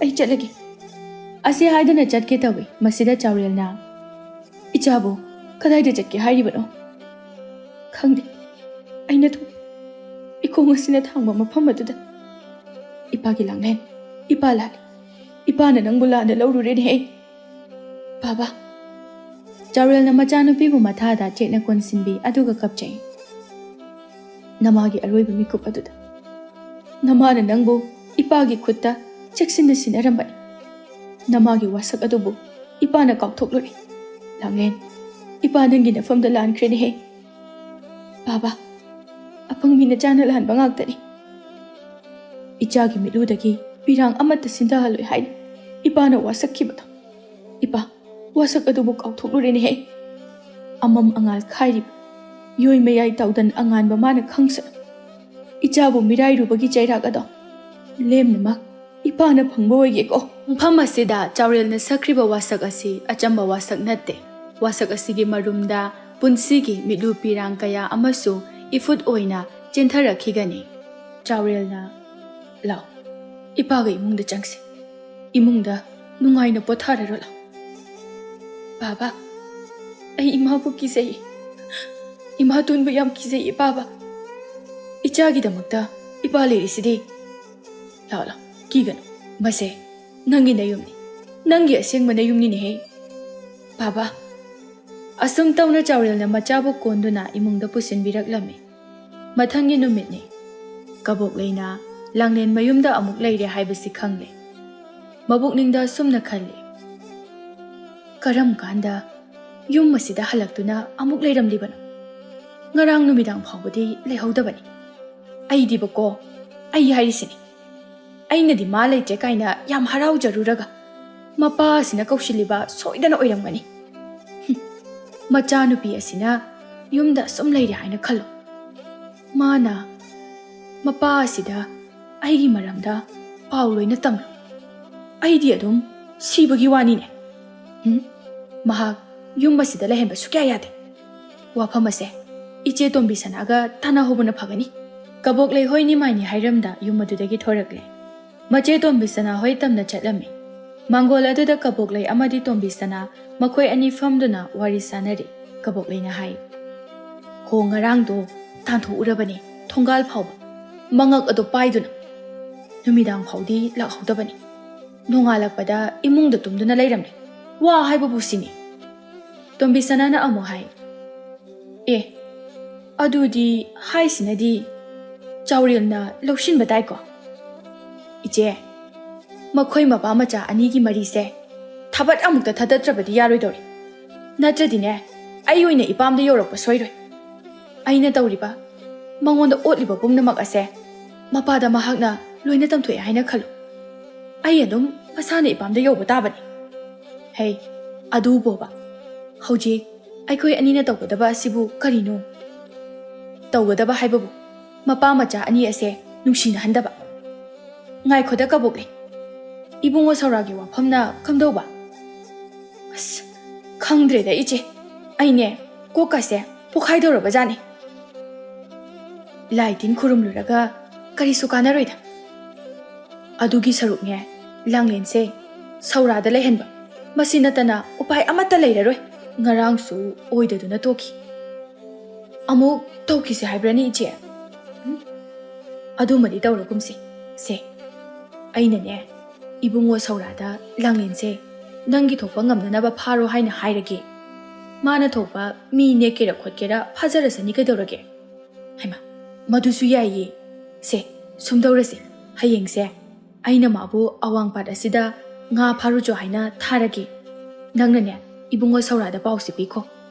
ꯑꯩ ꯆꯠꯂꯒꯦ꯫" ꯑꯁꯤ ꯍꯥꯏꯗꯨꯅ ꯆꯠꯀꯦ ꯇꯧꯏ꯫ ꯃꯁꯤꯗ ꯆꯥꯎꯔꯦꯜꯅ, "ꯏꯆꯥꯕꯨ ꯀꯗꯥꯏꯗ ꯆꯠꯀꯦ ꯍꯥꯏꯔꯤꯕꯅꯣ?" "ꯈꯪꯗꯦ, ꯑꯩꯅ ꯊꯣꯛ ꯏꯈꯣꯡ ꯑꯁꯤꯅ ꯊꯥꯡꯕ ꯃꯐꯝ ꯑꯗꯨꯗ꯫" "ꯏꯄꯥꯒꯤ ꯂꯥꯡꯂꯦꯟ, ꯏꯄꯥ ꯂꯥꯜꯂꯤ꯫ ꯏꯄꯥꯅ ꯅꯪꯕꯨ ꯂꯥꯟꯅ ꯂꯧꯔꯨꯔꯦꯅꯦꯍꯦ, ꯕꯥꯕꯥ꯫" ꯆꯥꯎꯔꯦꯜꯅ ꯃꯆꯥꯅꯨꯄꯤꯕꯨ ꯃꯊꯥꯗ ꯆꯦꯠꯅ ꯀꯣꯟꯁꯤꯟꯕꯤ, ꯑꯗꯨꯒ ꯀꯞꯆꯩ꯫ "ꯅꯃꯥꯒꯤ ꯑꯔꯣꯏꯕ ꯃꯤꯀꯨꯞ ꯑꯗꯨꯗ ꯅꯃꯥꯅ ꯅꯪꯕꯨ ꯏꯄꯥꯒꯤ ꯈꯨꯠꯇ ꯆꯦꯛꯁꯤꯟꯅ ꯁꯤꯟꯅꯔꯝꯕꯅꯤ꯫ ꯅꯃꯥꯒꯤ ꯋꯥꯁꯛ ꯑꯗꯨꯕꯨ ꯏꯄꯥꯅ ꯀꯥꯎꯊꯣꯛꯂꯨꯔꯦ꯫ ꯂꯥꯡꯂꯦꯟ, ꯏꯄꯥ ꯅꯪꯒꯤ ꯅꯐꯝꯗ ꯂꯥꯟꯈ꯭ꯔꯦꯅꯦꯍꯦ꯫ ꯕꯥꯕꯥ, ꯑꯄꯪꯕꯤ ꯅꯆꯥꯅ ꯂꯥꯟꯕ ꯉꯥꯛꯇꯅꯤ꯫ ꯏꯆꯥꯒꯤ ꯃꯤꯠꯂꯨꯗꯒꯤ ꯄꯤꯔꯥꯡ ꯑꯃꯠꯇ ꯁꯤꯟꯊꯍꯜꯂꯣꯏ ꯍꯥꯏꯅ ꯏꯄꯥꯅ ꯋꯥꯁꯛꯈꯤꯕꯗꯣ꯫ ꯏꯄꯥ, ꯋꯥꯁꯛ ꯑꯗꯨꯕꯨ ꯀꯥꯎꯊꯣꯛꯂꯨꯔꯦꯅꯦꯍꯦ꯫ ꯑꯃꯝ ꯑꯉꯥꯜ ꯈꯥꯏꯔꯤꯕ ꯌꯣꯏ ꯃꯌꯥꯏ ꯇꯥꯎꯗꯟ ꯑꯉꯥꯟꯕ ꯃꯥꯅ ꯈꯪꯁꯅꯨ꯫ ꯏꯆꯥꯕꯨ ꯃꯤꯔꯥꯏꯔꯨꯕꯒꯤ ꯆꯩꯔꯥꯛ ꯑꯗꯣ ꯂꯦꯝꯅꯃꯛ ꯏꯄꯥꯅ ꯐꯪꯕ ꯑꯣꯏꯒꯦꯀꯣ꯫ ꯃꯐꯝ ꯑꯁꯤꯗ ꯆꯥꯎꯔꯦꯜꯅ ꯁꯛꯈ꯭ꯔꯤꯕ ꯋꯥꯁꯛ ꯑꯁꯤ ꯑꯆꯝꯕ ꯋꯥꯁꯛ ꯅꯠꯇꯦ꯫ ꯋꯥꯁꯛ ꯑꯁꯤꯒꯤ ꯃꯔꯨꯝꯗ ꯄꯨꯟꯁꯤꯒꯤ ꯃꯤꯠꯂꯨ ꯄꯤꯔꯥꯡ ꯀꯌꯥ ꯑꯃꯁꯨ ꯏꯐꯨꯠ ꯑꯣꯏꯅ ꯆꯦꯟꯊꯔꯛꯈꯤꯒꯅꯤ꯫ ꯆꯥꯎꯔꯦꯜꯅ, "ꯂꯥꯎ, ꯏꯄꯥꯒ ꯏꯃꯨꯡꯗ ꯆꯪꯁꯤ꯫ ꯏꯃꯨꯡꯗ ꯅꯨꯡꯉꯥꯏꯅ ꯄꯣꯊꯥꯔꯔꯣ ꯂꯥꯎ꯫" "ꯕꯥꯕꯥ, ꯑꯩ ꯏꯃꯥꯕꯨ ꯀꯤꯖꯩ꯫ ꯏꯃꯥꯇꯣꯟꯕꯨ ꯌꯥꯝ ꯀꯤꯖꯩ, ꯏꯄꯥꯕ꯫ ꯏꯆꯥꯒꯤꯗꯃꯛꯇ ꯏꯄꯥ ꯂꯩꯔꯤꯁꯤꯗꯤ꯫ ꯂꯥꯎ, ꯂꯥꯎ, ꯀꯤꯒꯅꯨ꯫ ꯃꯁꯦ ꯅꯪꯒꯤ ꯅꯌꯨꯝꯅꯤ꯫ ꯅꯪꯒꯤ ꯑꯁꯦꯡꯕ ꯅꯌꯨꯝꯅꯤꯅꯦꯍꯦ, ꯕꯥꯕꯥ꯫" ꯑꯁꯨꯝ ꯇꯧꯅ ꯆꯥꯎꯔꯦꯜꯅ ꯃꯆꯥꯕꯨ ꯀꯣꯟꯗꯨꯅ ꯏꯃꯨꯡꯗ ꯄꯨꯁꯤꯟꯕꯤꯔꯛꯂꯝꯃꯤ꯫ ꯃꯊꯪꯒꯤ ꯅꯨꯃꯤꯠꯅꯤ꯫ ꯀꯕꯣꯛꯂꯩꯅ ꯂꯥꯡꯂꯦꯟ ꯃꯌꯨꯝꯗ ꯑꯃꯨꯛ ꯂꯩꯔꯦ ꯍꯥꯏꯕꯁꯤ ꯈꯪꯂꯦ꯫ ꯃꯕꯨꯛꯅꯤꯡꯗ ꯑꯁꯨꯝꯅ ꯈꯜꯂꯤ, "ꯀꯔꯝ ꯀꯥꯟꯗ ꯌꯨꯝ ꯑꯁꯤꯗ ꯍꯜꯂꯛꯇꯨꯅ ꯑꯃꯨꯛ ꯂꯩꯔꯝꯂꯤꯕꯅꯣ? ꯉꯔꯥꯡ ꯅꯨꯃꯤꯗꯥꯡ ꯐꯥꯎꯕꯗꯤ ꯂꯩꯍꯧꯗꯕꯅꯤ꯫ ꯑꯩꯗꯤꯕꯀꯣ, ꯑꯩ ꯍꯥꯏꯔꯤꯁꯤꯅꯤ, ꯑꯩꯅꯗꯤ ꯃꯥ ꯂꯩꯇ꯭ꯔꯦ ꯀꯥꯏꯅ ꯌꯥꯝ ꯍꯔꯥꯎꯖꯔꯨꯔꯒ, ꯃꯄꯥ ꯑꯁꯤꯅ ꯀꯧꯁꯤꯜꯂꯤꯕ ꯁꯣꯏꯗꯅ ꯑꯣꯏꯔꯝꯒꯅꯤ꯫ ꯍꯨꯝ, ꯃꯆꯥꯅꯨꯄꯤ ꯑꯁꯤꯅ ꯌꯨꯝꯗ ꯑꯁꯨꯝ ꯂꯩꯔꯦ ꯍꯥꯏꯅ ꯈꯜꯂꯣ꯫ ꯃꯥꯅ ꯃꯄꯥ ꯑꯁꯤꯗ ꯑꯩꯒꯤ ꯃꯔꯝꯗ ꯄꯥꯎ ꯂꯣꯏꯅ ꯇꯝꯂꯣ꯫ ꯑꯩꯗꯤ ꯑꯗꯨꯝ ꯁꯤꯕꯒꯤ ꯋꯥꯅꯤꯅꯦ꯫ ꯍꯨꯝ, ꯃꯍꯥꯛ ꯌꯨꯝ ꯑꯁꯤꯗ ꯂꯩꯍꯟꯕ ꯁꯨꯛꯌꯥ ꯌꯥꯗꯦ꯫ ꯋꯥꯐꯝ ꯑꯁꯦ ꯏꯆꯦ ꯇꯣꯝꯕꯤ ꯁꯅꯥꯒ ꯇꯥꯟꯅꯍꯧꯕꯅ ꯐꯒꯅꯤ꯫" ꯀꯕꯣꯛꯂꯩ ꯍꯣꯏ ꯅꯤꯃꯥꯏꯅꯤ ꯍꯥꯏꯔꯝꯗ ꯌꯨꯝ ꯑꯗꯨꯗꯒꯤ ꯊꯣꯔꯛꯂꯦ꯫ ꯃꯆꯦ ꯇꯣꯝꯕꯤ ꯁꯅꯥ ꯍꯣꯏ ꯇꯝꯅ ꯆꯠꯂꯝꯃꯤ꯫ ꯃꯥꯡꯒꯣꯜ ꯑꯗꯨꯗ ꯀꯕꯣꯛꯂꯩ ꯑꯃꯗꯤ ꯇꯣꯝꯕꯤ ꯁꯅꯥ ꯃꯈꯣꯏ ꯑꯅꯤ ꯐꯝꯗꯨꯅ ꯋꯥꯔꯤ ꯁꯥꯅꯔꯤ꯫ ꯀꯕꯣꯛꯂꯩꯅ ꯍꯥꯏ, "ꯍꯣ, ꯉꯔꯥꯡꯗꯣ ꯇꯥꯟꯊꯣꯛꯎꯔꯕꯅꯤ ꯊꯣꯡꯒꯥꯜ ꯐꯥꯎꯕ, ꯃꯉꯛ ꯑꯗꯨ ꯄꯥꯏꯗꯨꯅ꯫ ꯅꯨꯃꯤꯗꯥꯡ ꯐꯥꯎꯗꯤ ꯂꯥꯛꯍꯧꯗꯕꯅꯤ꯫ ꯅꯣꯡꯉꯥꯜꯂꯛꯄꯗ ꯏꯃꯨꯡꯗ ꯇꯨꯝꯗꯨꯅ ꯂꯩꯔꯝꯂꯦ꯫ ꯋꯥ ꯍꯥꯏꯕꯕꯨ ꯁꯤꯅꯤ꯫" ꯇꯣꯝꯕꯤ ꯁꯅꯥꯅ ꯑꯃꯨꯛ ꯍꯥꯏ, "ꯑꯦ, ꯑꯗꯨꯗꯤ ꯍꯥꯏꯁꯤꯅꯗꯤ ꯆꯥꯎꯔꯦꯜꯅ ꯂꯧꯁꯤꯟꯕ ꯇꯥꯏꯀꯣ?" "ꯏꯆꯦ, ꯃꯈꯣꯏ ꯃꯄꯥ ꯃꯆꯥ ꯑꯅꯤꯒꯤ ꯃꯔꯤꯁꯦ ꯊꯕꯛ ꯑꯃꯨꯛꯇ ꯊꯥꯗꯠꯇ꯭ꯔꯕꯗꯤ ꯌꯥꯔꯣꯏꯗꯧꯔꯤ꯫ ꯅꯠꯇ꯭ꯔꯗꯤꯅꯦ, ꯑꯩ ꯑꯣꯏꯅ ꯏꯄꯥꯝꯗ ꯌꯧꯔꯛꯄ ꯁꯣꯏꯔꯣꯏ꯫ ꯑꯩꯅ ꯇꯧꯔꯤꯕ, ꯃꯉꯣꯟꯗ ꯑꯣꯠꯂꯤꯕ ꯄꯨꯝꯅꯃꯛ ꯑꯁꯦ ꯃꯄꯥꯗ ꯃꯍꯥꯛꯅ ꯂꯣꯏꯅ ꯇꯝꯊꯣꯛꯑꯦ ꯍꯥꯏꯅ ꯈꯜꯂꯨ꯫ ꯑꯩ ꯑꯗꯨꯝ ꯃꯁꯥꯅ ꯏꯄꯥꯝꯗ ꯌꯧꯕ ꯇꯥꯕꯅꯤ꯫ ꯍꯦ, ꯑꯗꯨꯕꯣꯕ, ꯍꯧꯖꯤꯛ ꯑꯩꯈꯣꯏ ꯑꯅꯤꯅ ꯇꯧꯒꯗꯕ ꯑꯁꯤꯕꯨ ꯀꯔꯤꯅꯣ? ꯇꯧꯒꯗꯕ ꯍꯥꯏꯕꯕꯨ ꯃꯄꯥ ꯃꯆꯥ ꯑꯅꯤ ꯑꯁꯦ ꯅꯨꯡꯁꯤꯅꯍꯟꯗꯕ꯫ ꯉꯥꯏꯈꯣꯗ ꯀꯕꯣꯛꯂꯩ, ꯏꯕꯨꯡꯉꯣ ꯁꯧꯔꯥꯒꯤ ꯋꯥꯐꯝꯅ ꯀꯝꯗꯧꯕ? ꯑꯁ, ꯈꯪꯗ꯭ꯔꯦꯗ ꯏꯆꯦ, ꯑꯩꯅꯦ ꯀꯣꯛꯀꯁꯦ ꯄꯣꯛꯈꯥꯏꯗꯧꯔꯕ ꯖꯥꯠꯅꯤ꯫ ꯂꯥꯏ ꯇꯤꯟ ꯈꯨꯔꯨꯝꯂꯨꯔꯒ ꯀꯔꯤꯁꯨ ꯀꯥꯟꯅꯔꯣꯏꯗ꯫ ꯑꯗꯨꯒꯤ ꯁꯔꯨꯛꯅꯦ, ꯂꯥꯡꯂꯦꯟꯁꯦ ꯁꯧꯔꯥꯗ ꯂꯩꯍꯟꯕ꯫ ꯃꯁꯤ ꯅꯠꯇꯅ ꯎꯄꯥꯏ ꯑꯃꯠꯇ ꯂꯩꯔꯔꯣꯏ꯫ ꯉꯔꯥꯡꯁꯨ ꯑꯣꯏꯗꯗꯨꯅ ꯇꯣꯛꯈꯤ꯫ ꯑꯃꯨꯛ ꯇꯧꯈꯤꯁꯦ ꯍꯥꯏꯕ꯭ꯔꯅꯤ ꯏꯆꯦ? ꯎꯝ? ꯑꯗꯨꯃꯗꯤ ꯇꯧꯔꯒꯨꯝꯁꯦ꯫ ꯁꯦ, ꯑꯩꯅꯅꯦ, ꯏꯕꯨꯡꯉꯣ ꯁꯧꯔꯥꯗ ꯂꯥꯡꯂꯦꯟꯁꯦ ꯅꯪꯒꯤ ꯊꯣꯛꯄ ꯉꯝꯅꯅꯕ ꯐꯥꯔꯣ ꯍꯥꯏꯅ ꯍꯥꯏꯔꯒꯦ꯫ ꯃꯥꯅ ꯊꯣꯛꯄ ꯃꯤ ꯅꯦꯛꯀꯦꯔꯥ ꯈꯣꯠꯀꯦꯔꯥ ꯐꯥꯖꯔꯁꯅꯤ, ꯀꯩꯗꯧꯔꯒꯦ? ꯍꯩꯃꯥ, ꯃꯗꯨꯁꯨ ꯌꯥꯏꯌꯦ꯫ ꯁꯦ, ꯁꯨꯝꯗꯧꯔꯁꯦ꯫ ꯍꯌꯦꯡꯁꯦ ꯑꯩꯅ ꯃꯥꯕꯨ ꯑꯋꯥꯡꯄꯥꯠ ꯑꯁꯤꯗ ꯉꯥ ꯐꯥꯔꯨꯆꯣ ꯍꯥꯏꯅ ꯊꯥꯔꯒꯦ꯫ ꯅꯪꯅꯅꯦ, ꯏꯕꯨꯡꯉꯣ ꯁꯧꯔꯥꯗ ꯄꯥꯎꯁꯦ ꯄꯤꯈꯣ꯫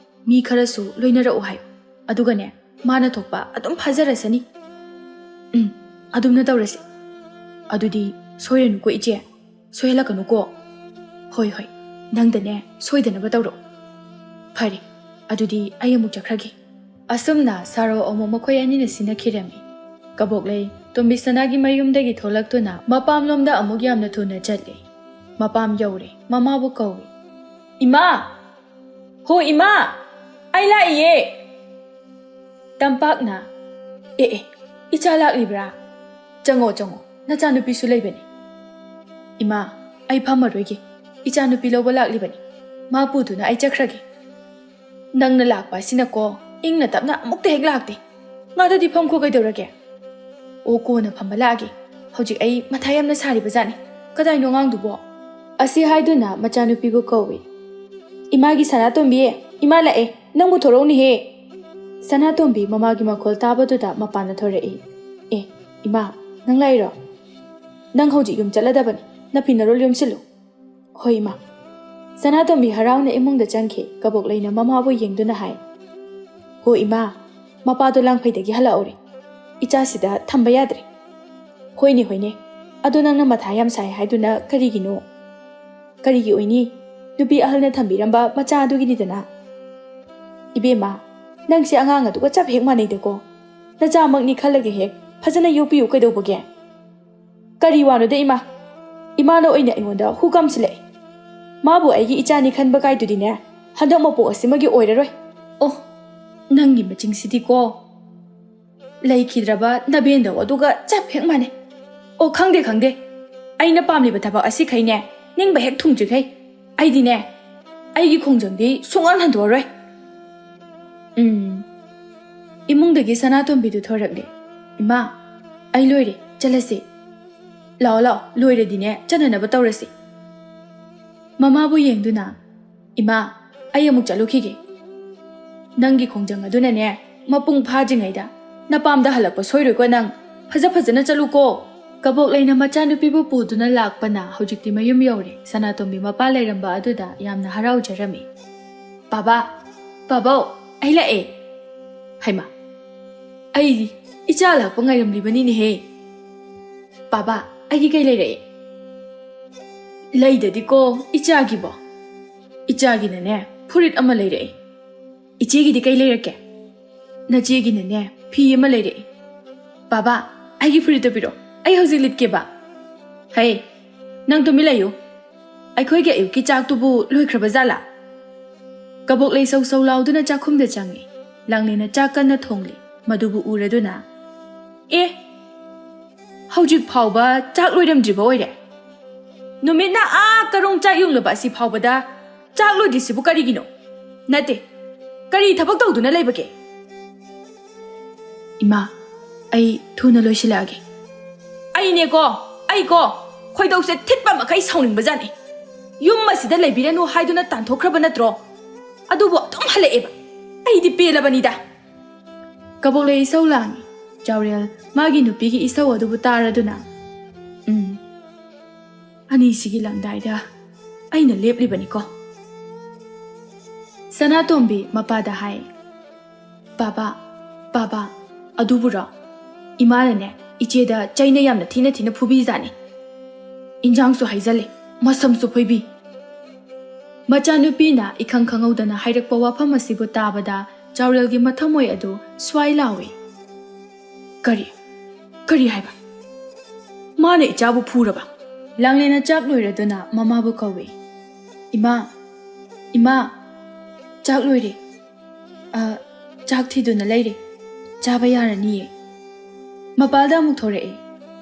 ꯃꯤ ꯈꯔꯁꯨ ꯂꯣꯏꯅꯔꯛꯎ ꯍꯥꯏꯌꯨ꯫ ꯑꯗꯨꯒꯅꯦ, ꯃꯥꯅ ꯊꯣꯛꯄ ꯑꯗꯨꯝ ꯐꯥꯖꯔꯁꯅꯤ꯫ ꯎꯝ, ꯑꯗꯨꯝꯅ ꯇꯧꯔꯁꯤ꯫ ꯑꯗꯨꯗꯤ ꯁꯣꯏꯔꯅꯨꯀꯣ ꯏꯆꯦ, ꯁꯣꯏꯍꯜꯂꯛꯀꯅꯨꯀꯣ꯫ ꯍꯣꯏ, ꯍꯣꯏ, ꯅꯪꯗꯅꯦ ꯁꯣꯏꯗꯅꯕ ꯇꯧꯔꯛꯑꯣ꯫ ꯐꯔꯦ, ꯑꯗꯨꯗꯤ ꯑꯩ ꯑꯃꯨꯛ ꯆꯠꯈ꯭ꯔꯒꯦ꯫ ꯑꯁꯨꯝꯅ ꯁꯥꯔꯣ ꯑꯃꯨꯛ ꯃꯈꯣꯏ ꯑꯅꯤꯅ ꯁꯤꯟꯅꯈꯤꯔꯝꯃꯤ꯫ ꯀꯕꯣꯛꯂꯩ ꯇꯣꯝꯕꯤꯁꯅꯥꯒꯤ ꯃꯌꯨꯝꯗꯒꯤ ꯊꯣꯛꯂꯛꯇꯨꯅ ꯃꯄꯥꯝꯂꯣꯝꯗ ꯑꯃꯨꯛ ꯌꯥꯝꯅ ꯊꯨꯅ ꯆꯠꯂꯦ꯫ ꯃꯄꯥꯝ ꯌꯧꯔꯦ, ꯃꯃꯥꯕꯨ ꯀꯧꯏ꯫ "ꯏꯃꯥ! ꯍꯣ ꯏꯃꯥ! ꯑꯩ ꯂꯥꯛꯏꯌꯦ!" ꯇꯝꯄꯥꯛꯅ, "ꯑꯦ, ꯑꯦ, ꯏꯆꯥ ꯂꯥꯛꯂꯤꯕ꯭ꯔꯥ? ꯆꯪꯉꯣ, ꯆꯪꯉꯣ, ꯅꯆꯥꯅꯨꯄꯤꯁꯨ ꯂꯩꯕꯅꯤ꯫" "ꯏꯃꯥ, ꯑꯩ ꯐꯝꯃꯔꯣꯏꯒꯦ, ꯏꯆꯥꯅꯨꯄꯤ ꯂꯧꯕ ꯂꯥꯛꯂꯤꯕꯅꯤ꯫ ꯃꯥ ꯄꯨꯗꯨꯅ ꯑꯩ ꯆꯠꯈ꯭ꯔꯒꯦ꯫" "ꯅꯪꯅ ꯂꯥꯛꯄ ꯑꯁꯤꯅꯀꯣ, ꯏꯪꯅ ꯇꯞꯅ ꯑꯃꯨꯛꯇ ꯍꯦꯛ ꯂꯥꯛꯇꯦ꯫ ꯉꯥꯗꯗꯤ ꯐꯝꯈꯣ, ꯀꯩꯗꯧꯔꯒꯦ?" "ꯑꯣ, ꯀꯣꯟꯅ ꯐꯝꯕ ꯂꯥꯛꯑꯒꯦ, ꯍꯧꯖꯤꯛ ꯑꯩ ꯃꯊꯥ ꯌꯥꯝꯅ ꯁꯥꯔꯤꯕ ꯖꯥꯠꯅꯤ꯫ ꯀꯗꯥꯏꯅꯣ ꯑꯉꯥꯡꯗꯨꯕꯣ?" ꯑꯁꯤ ꯍꯥꯏꯗꯨꯅ ꯃꯆꯥꯅꯨꯄꯤꯕꯨ ꯀꯧꯏ꯫ "ꯏꯃꯥꯒꯤ ꯁꯅꯥꯇꯣꯝꯕꯤ, ꯏꯃꯥ ꯂꯥꯛꯑꯦ, ꯅꯪꯕꯨ ꯊꯣꯔꯛꯎꯅꯦꯍꯦ꯫" ꯁꯅꯥꯇꯣꯝꯕꯤ ꯃꯃꯥꯒꯤ ꯃꯈꯣꯜ ꯇꯥꯕꯗꯨꯗ ꯃꯄꯥꯟꯗ ꯊꯣꯔꯛꯏ꯫ "ꯑꯦ, ꯏꯃꯥ, ꯅꯪ ꯂꯥꯛꯏꯔꯣ? ꯅꯪ ꯍꯧꯖꯤꯛ ꯌꯨꯝ ꯆꯠꯂꯗꯕꯅꯤ, ꯅꯐꯤ ꯅꯔꯣꯜ ꯌꯣꯝꯁꯤꯜꯂꯨ꯫" "ꯍꯣꯏ, ꯏꯃꯥ꯫" ꯁꯅꯥꯇꯣꯝꯕꯤ ꯍꯔꯥꯎꯅ ꯏꯃꯨꯡꯗ ꯆꯪꯈꯤ꯫ ꯀꯕꯣꯛꯂꯩꯅ ꯃꯃꯥꯕꯨ ꯌꯦꯡꯗꯨꯅ ꯍꯥꯏ, "ꯍꯣ, ꯏꯃꯥ, ꯃꯄꯥꯗꯣ ꯂꯥꯡꯐꯩꯗꯒꯤ ꯍꯜꯂꯛꯍꯧꯔꯦ꯫ ꯏꯆꯥꯁꯤꯗ ꯊꯝꯕ ꯌꯥꯗ꯭ꯔꯦ꯫" "ꯍꯣꯏꯅꯦ, ꯍꯣꯏꯅꯦ, ꯑꯗꯣ ꯅꯪꯅ ꯃꯊꯥ ꯌꯥꯝ ꯁꯥꯏ ꯍꯥꯏꯗꯨꯅ ꯀꯔꯤꯒꯤꯅꯣ? ꯀꯔꯤꯒꯤ ꯑꯣꯏꯅꯤ? ꯅꯨꯄꯤ ꯑꯍꯜꯅ ꯊꯝꯕꯤꯔꯝꯕ ꯃꯆꯥ ꯑꯗꯨꯒꯤꯅꯤꯗꯅ꯫ ꯏꯕꯦꯝꯃ, ꯅꯪꯁꯦ ꯑꯉꯥꯡ ꯑꯗꯨꯒ ꯆꯞ ꯍꯦꯛ ꯃꯥꯟꯅꯩꯗꯀꯣ꯫ ꯅꯆꯥꯃꯛꯅꯤ ꯈꯜꯂꯒ ꯍꯦꯛ ꯐꯖꯅ ꯌꯣꯛꯄꯤꯌꯨ ꯀꯩꯗꯧꯕꯒꯦ?" "ꯀꯔꯤ ꯋꯥꯅꯣꯗ ꯏꯃꯥ? ꯏꯃꯥꯅ ꯑꯣꯏꯅ ꯑꯩꯉꯣꯟꯗ ꯍꯨ ꯀꯥꯝꯁꯤꯜꯂꯛꯑꯦ꯫ ꯃꯥꯕꯨ ꯑꯩꯒꯤ ꯏꯆꯥꯅꯤ ꯈꯟꯕ ꯀꯥꯏꯗꯨꯗꯤꯅꯦ, ꯍꯟꯗꯛ ꯃꯄꯣꯛ ꯑꯁꯤꯃꯒꯤ ꯑꯣꯏꯔꯔꯣꯏ꯫ ꯑꯣ, ꯅꯪꯒꯤ ꯃꯆꯤꯡꯁꯤꯗꯤꯀꯣ꯫ ꯂꯩꯈꯤꯗ꯭ꯔꯕ ꯅꯕꯦꯟꯗꯧ ꯑꯗꯨꯒ ꯆꯞ ꯍꯦꯛ ꯃꯥꯟꯅꯩ꯫ ꯑꯣ, ꯈꯪꯗꯦ, ꯈꯪꯗꯦ꯫ ꯑꯩꯅ ꯄꯥꯝꯂꯤꯕ ꯊꯕꯛ ꯑꯁꯤꯈꯩꯅꯦ, ꯅꯤꯡꯕ ꯍꯦꯛ ꯊꯨꯡꯗ꯭ꯔꯤꯈꯩ ꯑꯩꯗꯤꯅꯦ, ꯑꯩꯒꯤ ꯈꯣꯡꯖꯪꯗꯤ ꯁꯨꯡꯍꯟ ꯍꯟꯗꯣꯛꯑꯔꯣꯏ꯫ ꯎꯝ꯫ ꯏꯃꯨꯡꯗꯒꯤ ꯁꯅꯥꯇꯣꯝꯕꯤꯗꯨ ꯊꯣꯔꯛꯂꯦ꯫ "ꯏꯃꯥ, ꯑꯩ ꯂꯣꯏꯔꯦ, ꯆꯠꯂꯁꯤ꯫ ꯂꯥꯛꯑꯣ, ꯂꯥꯛꯑꯣ, ꯂꯣꯏꯔꯗꯤꯅꯦ, ꯆꯠꯅꯅꯕ ꯇꯧꯔꯁꯤ꯫" ꯃꯃꯥꯕꯨ ꯌꯦꯡꯗꯨꯅ, "ꯏꯃꯥ, ꯑꯩ ꯑꯃꯨꯛ ꯆꯠꯂꯨꯈꯤꯒꯦ꯫ ꯅꯪꯒꯤ ꯈꯣꯡꯖꯪ ꯑꯗꯨꯅꯅꯦ, ꯃꯄꯨꯡ ꯐꯥꯗ꯭ꯔꯤꯉꯩꯗ ꯅꯄꯥꯝꯗ ꯍꯜꯂꯛꯄ ꯁꯣꯏꯔꯣꯏꯀꯣ ꯅꯪ꯫ ꯐꯖ ꯐꯖꯅ ꯆꯠꯂꯨꯀꯣ꯫" ꯀꯕꯣꯛꯂꯩꯅ ꯃꯆꯥꯅꯨꯄꯤꯕꯨ ꯄꯨꯗꯨꯅ ꯂꯥꯛꯄꯅ ꯍꯧꯖꯤꯛꯇꯤ ꯃꯌꯨꯝ ꯌꯧꯔꯦ꯫ ꯁꯅꯥꯇꯣꯝꯕꯤ ꯃꯄꯥ ꯂꯩꯔꯝꯕ ꯑꯗꯨꯗ ꯌꯥꯝꯅ ꯍꯔꯥꯎꯖꯔꯝꯃꯤ꯫ "ꯄꯥꯕꯥ, ꯄꯥꯕꯧ, ꯑꯩ ꯂꯥꯛꯑꯦ꯫" "ꯍꯩꯃꯥ, ꯑꯩꯗꯤ ꯏꯆꯥ ꯂꯥꯛꯄ ꯉꯥꯏꯔꯝꯂꯤꯕꯅꯤꯅꯦꯍꯦ꯫ ꯄꯥꯕꯥ, ꯑꯩꯒꯤ ꯀꯩ ꯂꯩꯔꯛꯑꯦ?" "ꯂꯩꯗꯗꯤꯀꯣ, ꯏꯆꯥꯒꯤꯕꯣ꯫ ꯏꯆꯥꯒꯤꯅꯅꯦ, ꯐꯨꯔꯤꯠ ꯑꯃ ꯂꯩꯔꯛꯑꯦ꯫ ꯏꯆꯦꯒꯤꯗꯤ ꯀꯩ ꯂꯩꯔꯛꯀꯦ?" "ꯅꯆꯦꯒꯤꯅꯅꯦ, ꯐꯤ ꯑꯃ ꯂꯩꯔꯛꯑꯦ꯫" "ꯄꯥꯕꯥ, ꯑꯩꯒꯤ ꯐꯨꯔꯤꯠꯇꯣ ꯄꯤꯔꯛꯑꯣ, ꯑꯩ ꯍꯧꯖꯤꯛ ꯂꯤꯠꯀꯦꯕ꯫" "ꯍꯩ, ꯅꯪ ꯇꯨꯃꯤꯟ ꯂꯩꯌꯨ꯫ ꯑꯩꯈꯣꯏꯒꯤ ꯑꯌꯨꯛꯀꯤ ꯆꯥꯛꯇꯨꯕꯨ ꯂꯣꯏꯈ꯭ꯔꯕ ꯖꯥꯠꯂꯥ?" ꯀꯕꯣꯛꯂꯩ ꯁꯧ ꯁꯧ ꯂꯥꯎꯗꯨꯅ ꯆꯥꯛꯈꯨꯝꯗ ꯆꯪꯉꯤ꯫ ꯂꯥꯡꯂꯦꯟꯅ ꯆꯥꯛ ꯀꯟꯅ ꯊꯣꯡꯂꯤ꯫ ꯃꯗꯨꯕꯨ ꯎꯔꯗꯨꯅ, "ꯑꯦ, ꯍꯧꯖꯤꯛ ꯐꯥꯎꯕ ꯆꯥꯛ ꯂꯣꯏꯔꯝꯗ꯭ꯔꯤꯕ ꯑꯣꯏꯔꯦ? ꯅꯨꯃꯤꯠꯅ ꯑꯥ ꯀꯔꯣꯡ ꯆꯥꯛ ꯌꯨꯡꯂꯕ ꯑꯁꯤ ꯐꯥꯎꯕꯗ ꯆꯥꯛ ꯂꯣꯏꯗ꯭ꯔꯤꯁꯤꯕꯨ ꯀꯔꯤꯒꯤꯅꯣ? ꯅꯠꯇꯦ, ꯀꯔꯤ ꯊꯕꯛ ꯇꯧꯗꯨꯅ ꯂꯩꯕꯒꯦ?" "ꯏꯃꯥ, ꯑꯩ ꯊꯨꯅ ꯂꯣꯏꯁꯤꯜꯂꯛꯑꯒꯦ꯫" "ꯑꯩꯅꯦꯀꯣ, ꯑꯩꯀꯣ, ꯈꯣꯏꯗꯧꯁꯦ ꯊꯤꯠꯄ ꯃꯈꯩ ꯁꯥꯎꯅꯤꯡꯕꯖꯥꯠꯅꯤ꯫ ꯌꯨꯝ ꯑꯁꯤꯗ ꯂꯩꯕꯤꯔꯅꯨ ꯍꯥꯏꯗꯨꯅ ꯇꯥꯟꯊꯣꯛꯈ꯭ꯔꯕ ꯅꯠꯇ꯭ꯔꯣ? ꯑꯗꯨꯕꯨ ꯑꯗꯨꯝ ꯍꯜꯂꯛꯑꯦꯕ꯫ ꯑꯩꯗꯤ ꯄꯦꯜꯂꯕꯅꯤꯗ꯫" ꯀꯕꯣꯛꯂꯩ ꯏꯁꯧ ꯂꯥꯡꯉꯤ꯫ ꯖꯥꯎꯔꯦꯜ ꯃꯥꯒꯤ ꯅꯨꯄꯤꯒꯤ ꯏꯁꯧ ꯑꯗꯨꯕꯨ ꯇꯥꯔꯗꯨꯅ, "ꯎꯝ, ꯑꯅꯤꯁꯤꯒꯤ ꯂꯪꯗꯥꯏꯗ ꯑꯩꯅ ꯂꯦꯞꯂꯤꯕꯅꯤꯀꯣ꯫" ꯁꯅꯥꯇꯣꯝꯕꯤ ꯃꯄꯥꯗ ꯍꯥꯏ, "ꯄꯥꯕꯥ, ꯄꯥꯕꯥ, ꯑꯗꯨꯕꯨꯔꯣ? ꯏꯃꯥꯅꯅꯦ, ꯏꯆꯦꯗ ꯆꯩꯅ ꯌꯥꯝꯅ ꯊꯤꯅ ꯊꯤꯅ ꯐꯨꯕꯤꯖꯥꯠꯅꯤ꯫ ꯏꯟꯖꯥꯡꯁꯨ ꯍꯩꯖꯜꯂꯦ, ꯃꯁꯝꯁꯨ ꯐꯣꯏꯕꯤ꯫ ꯃꯆꯥꯅꯨꯄꯤꯅ ꯏꯈꯪ ꯈꯪꯍꯧꯗꯅ ꯍꯥꯏꯔꯛꯄ ꯋꯥꯐꯝ ꯑꯁꯤꯕꯨ ꯇꯥꯕꯗ ꯆꯥꯎꯔꯦꯜꯒꯤ ꯃꯊꯃꯣꯏ ꯑꯗꯨ ꯁ꯭ꯋꯥꯏ ꯂꯥꯎꯏ꯫ "ꯀꯔꯤ? ꯀꯔꯤ ꯍꯥꯏꯕ? ꯃꯥꯅ ꯏꯆꯥꯕꯨ ꯐꯨꯔꯕ?" ꯂꯥꯡꯂꯦꯟꯅ ꯆꯥꯛ ꯂꯣꯏꯔꯗꯨꯅ ꯃꯃꯥꯕꯨ ꯀꯧꯏ꯫ "ꯏꯃꯥ, ꯏꯃꯥ, ꯆꯥꯛ ꯂꯣꯏꯔꯦ꯫ ꯑ, ꯆꯥꯛ ꯊꯤꯗꯨꯅ ꯂꯩꯔꯦ꯫ ꯆꯥꯕ ꯌꯥꯔꯅꯤꯌꯦ꯫" ꯃꯄꯥꯜꯗ ꯑꯃꯨꯛ ꯊꯣꯔꯛꯏ꯫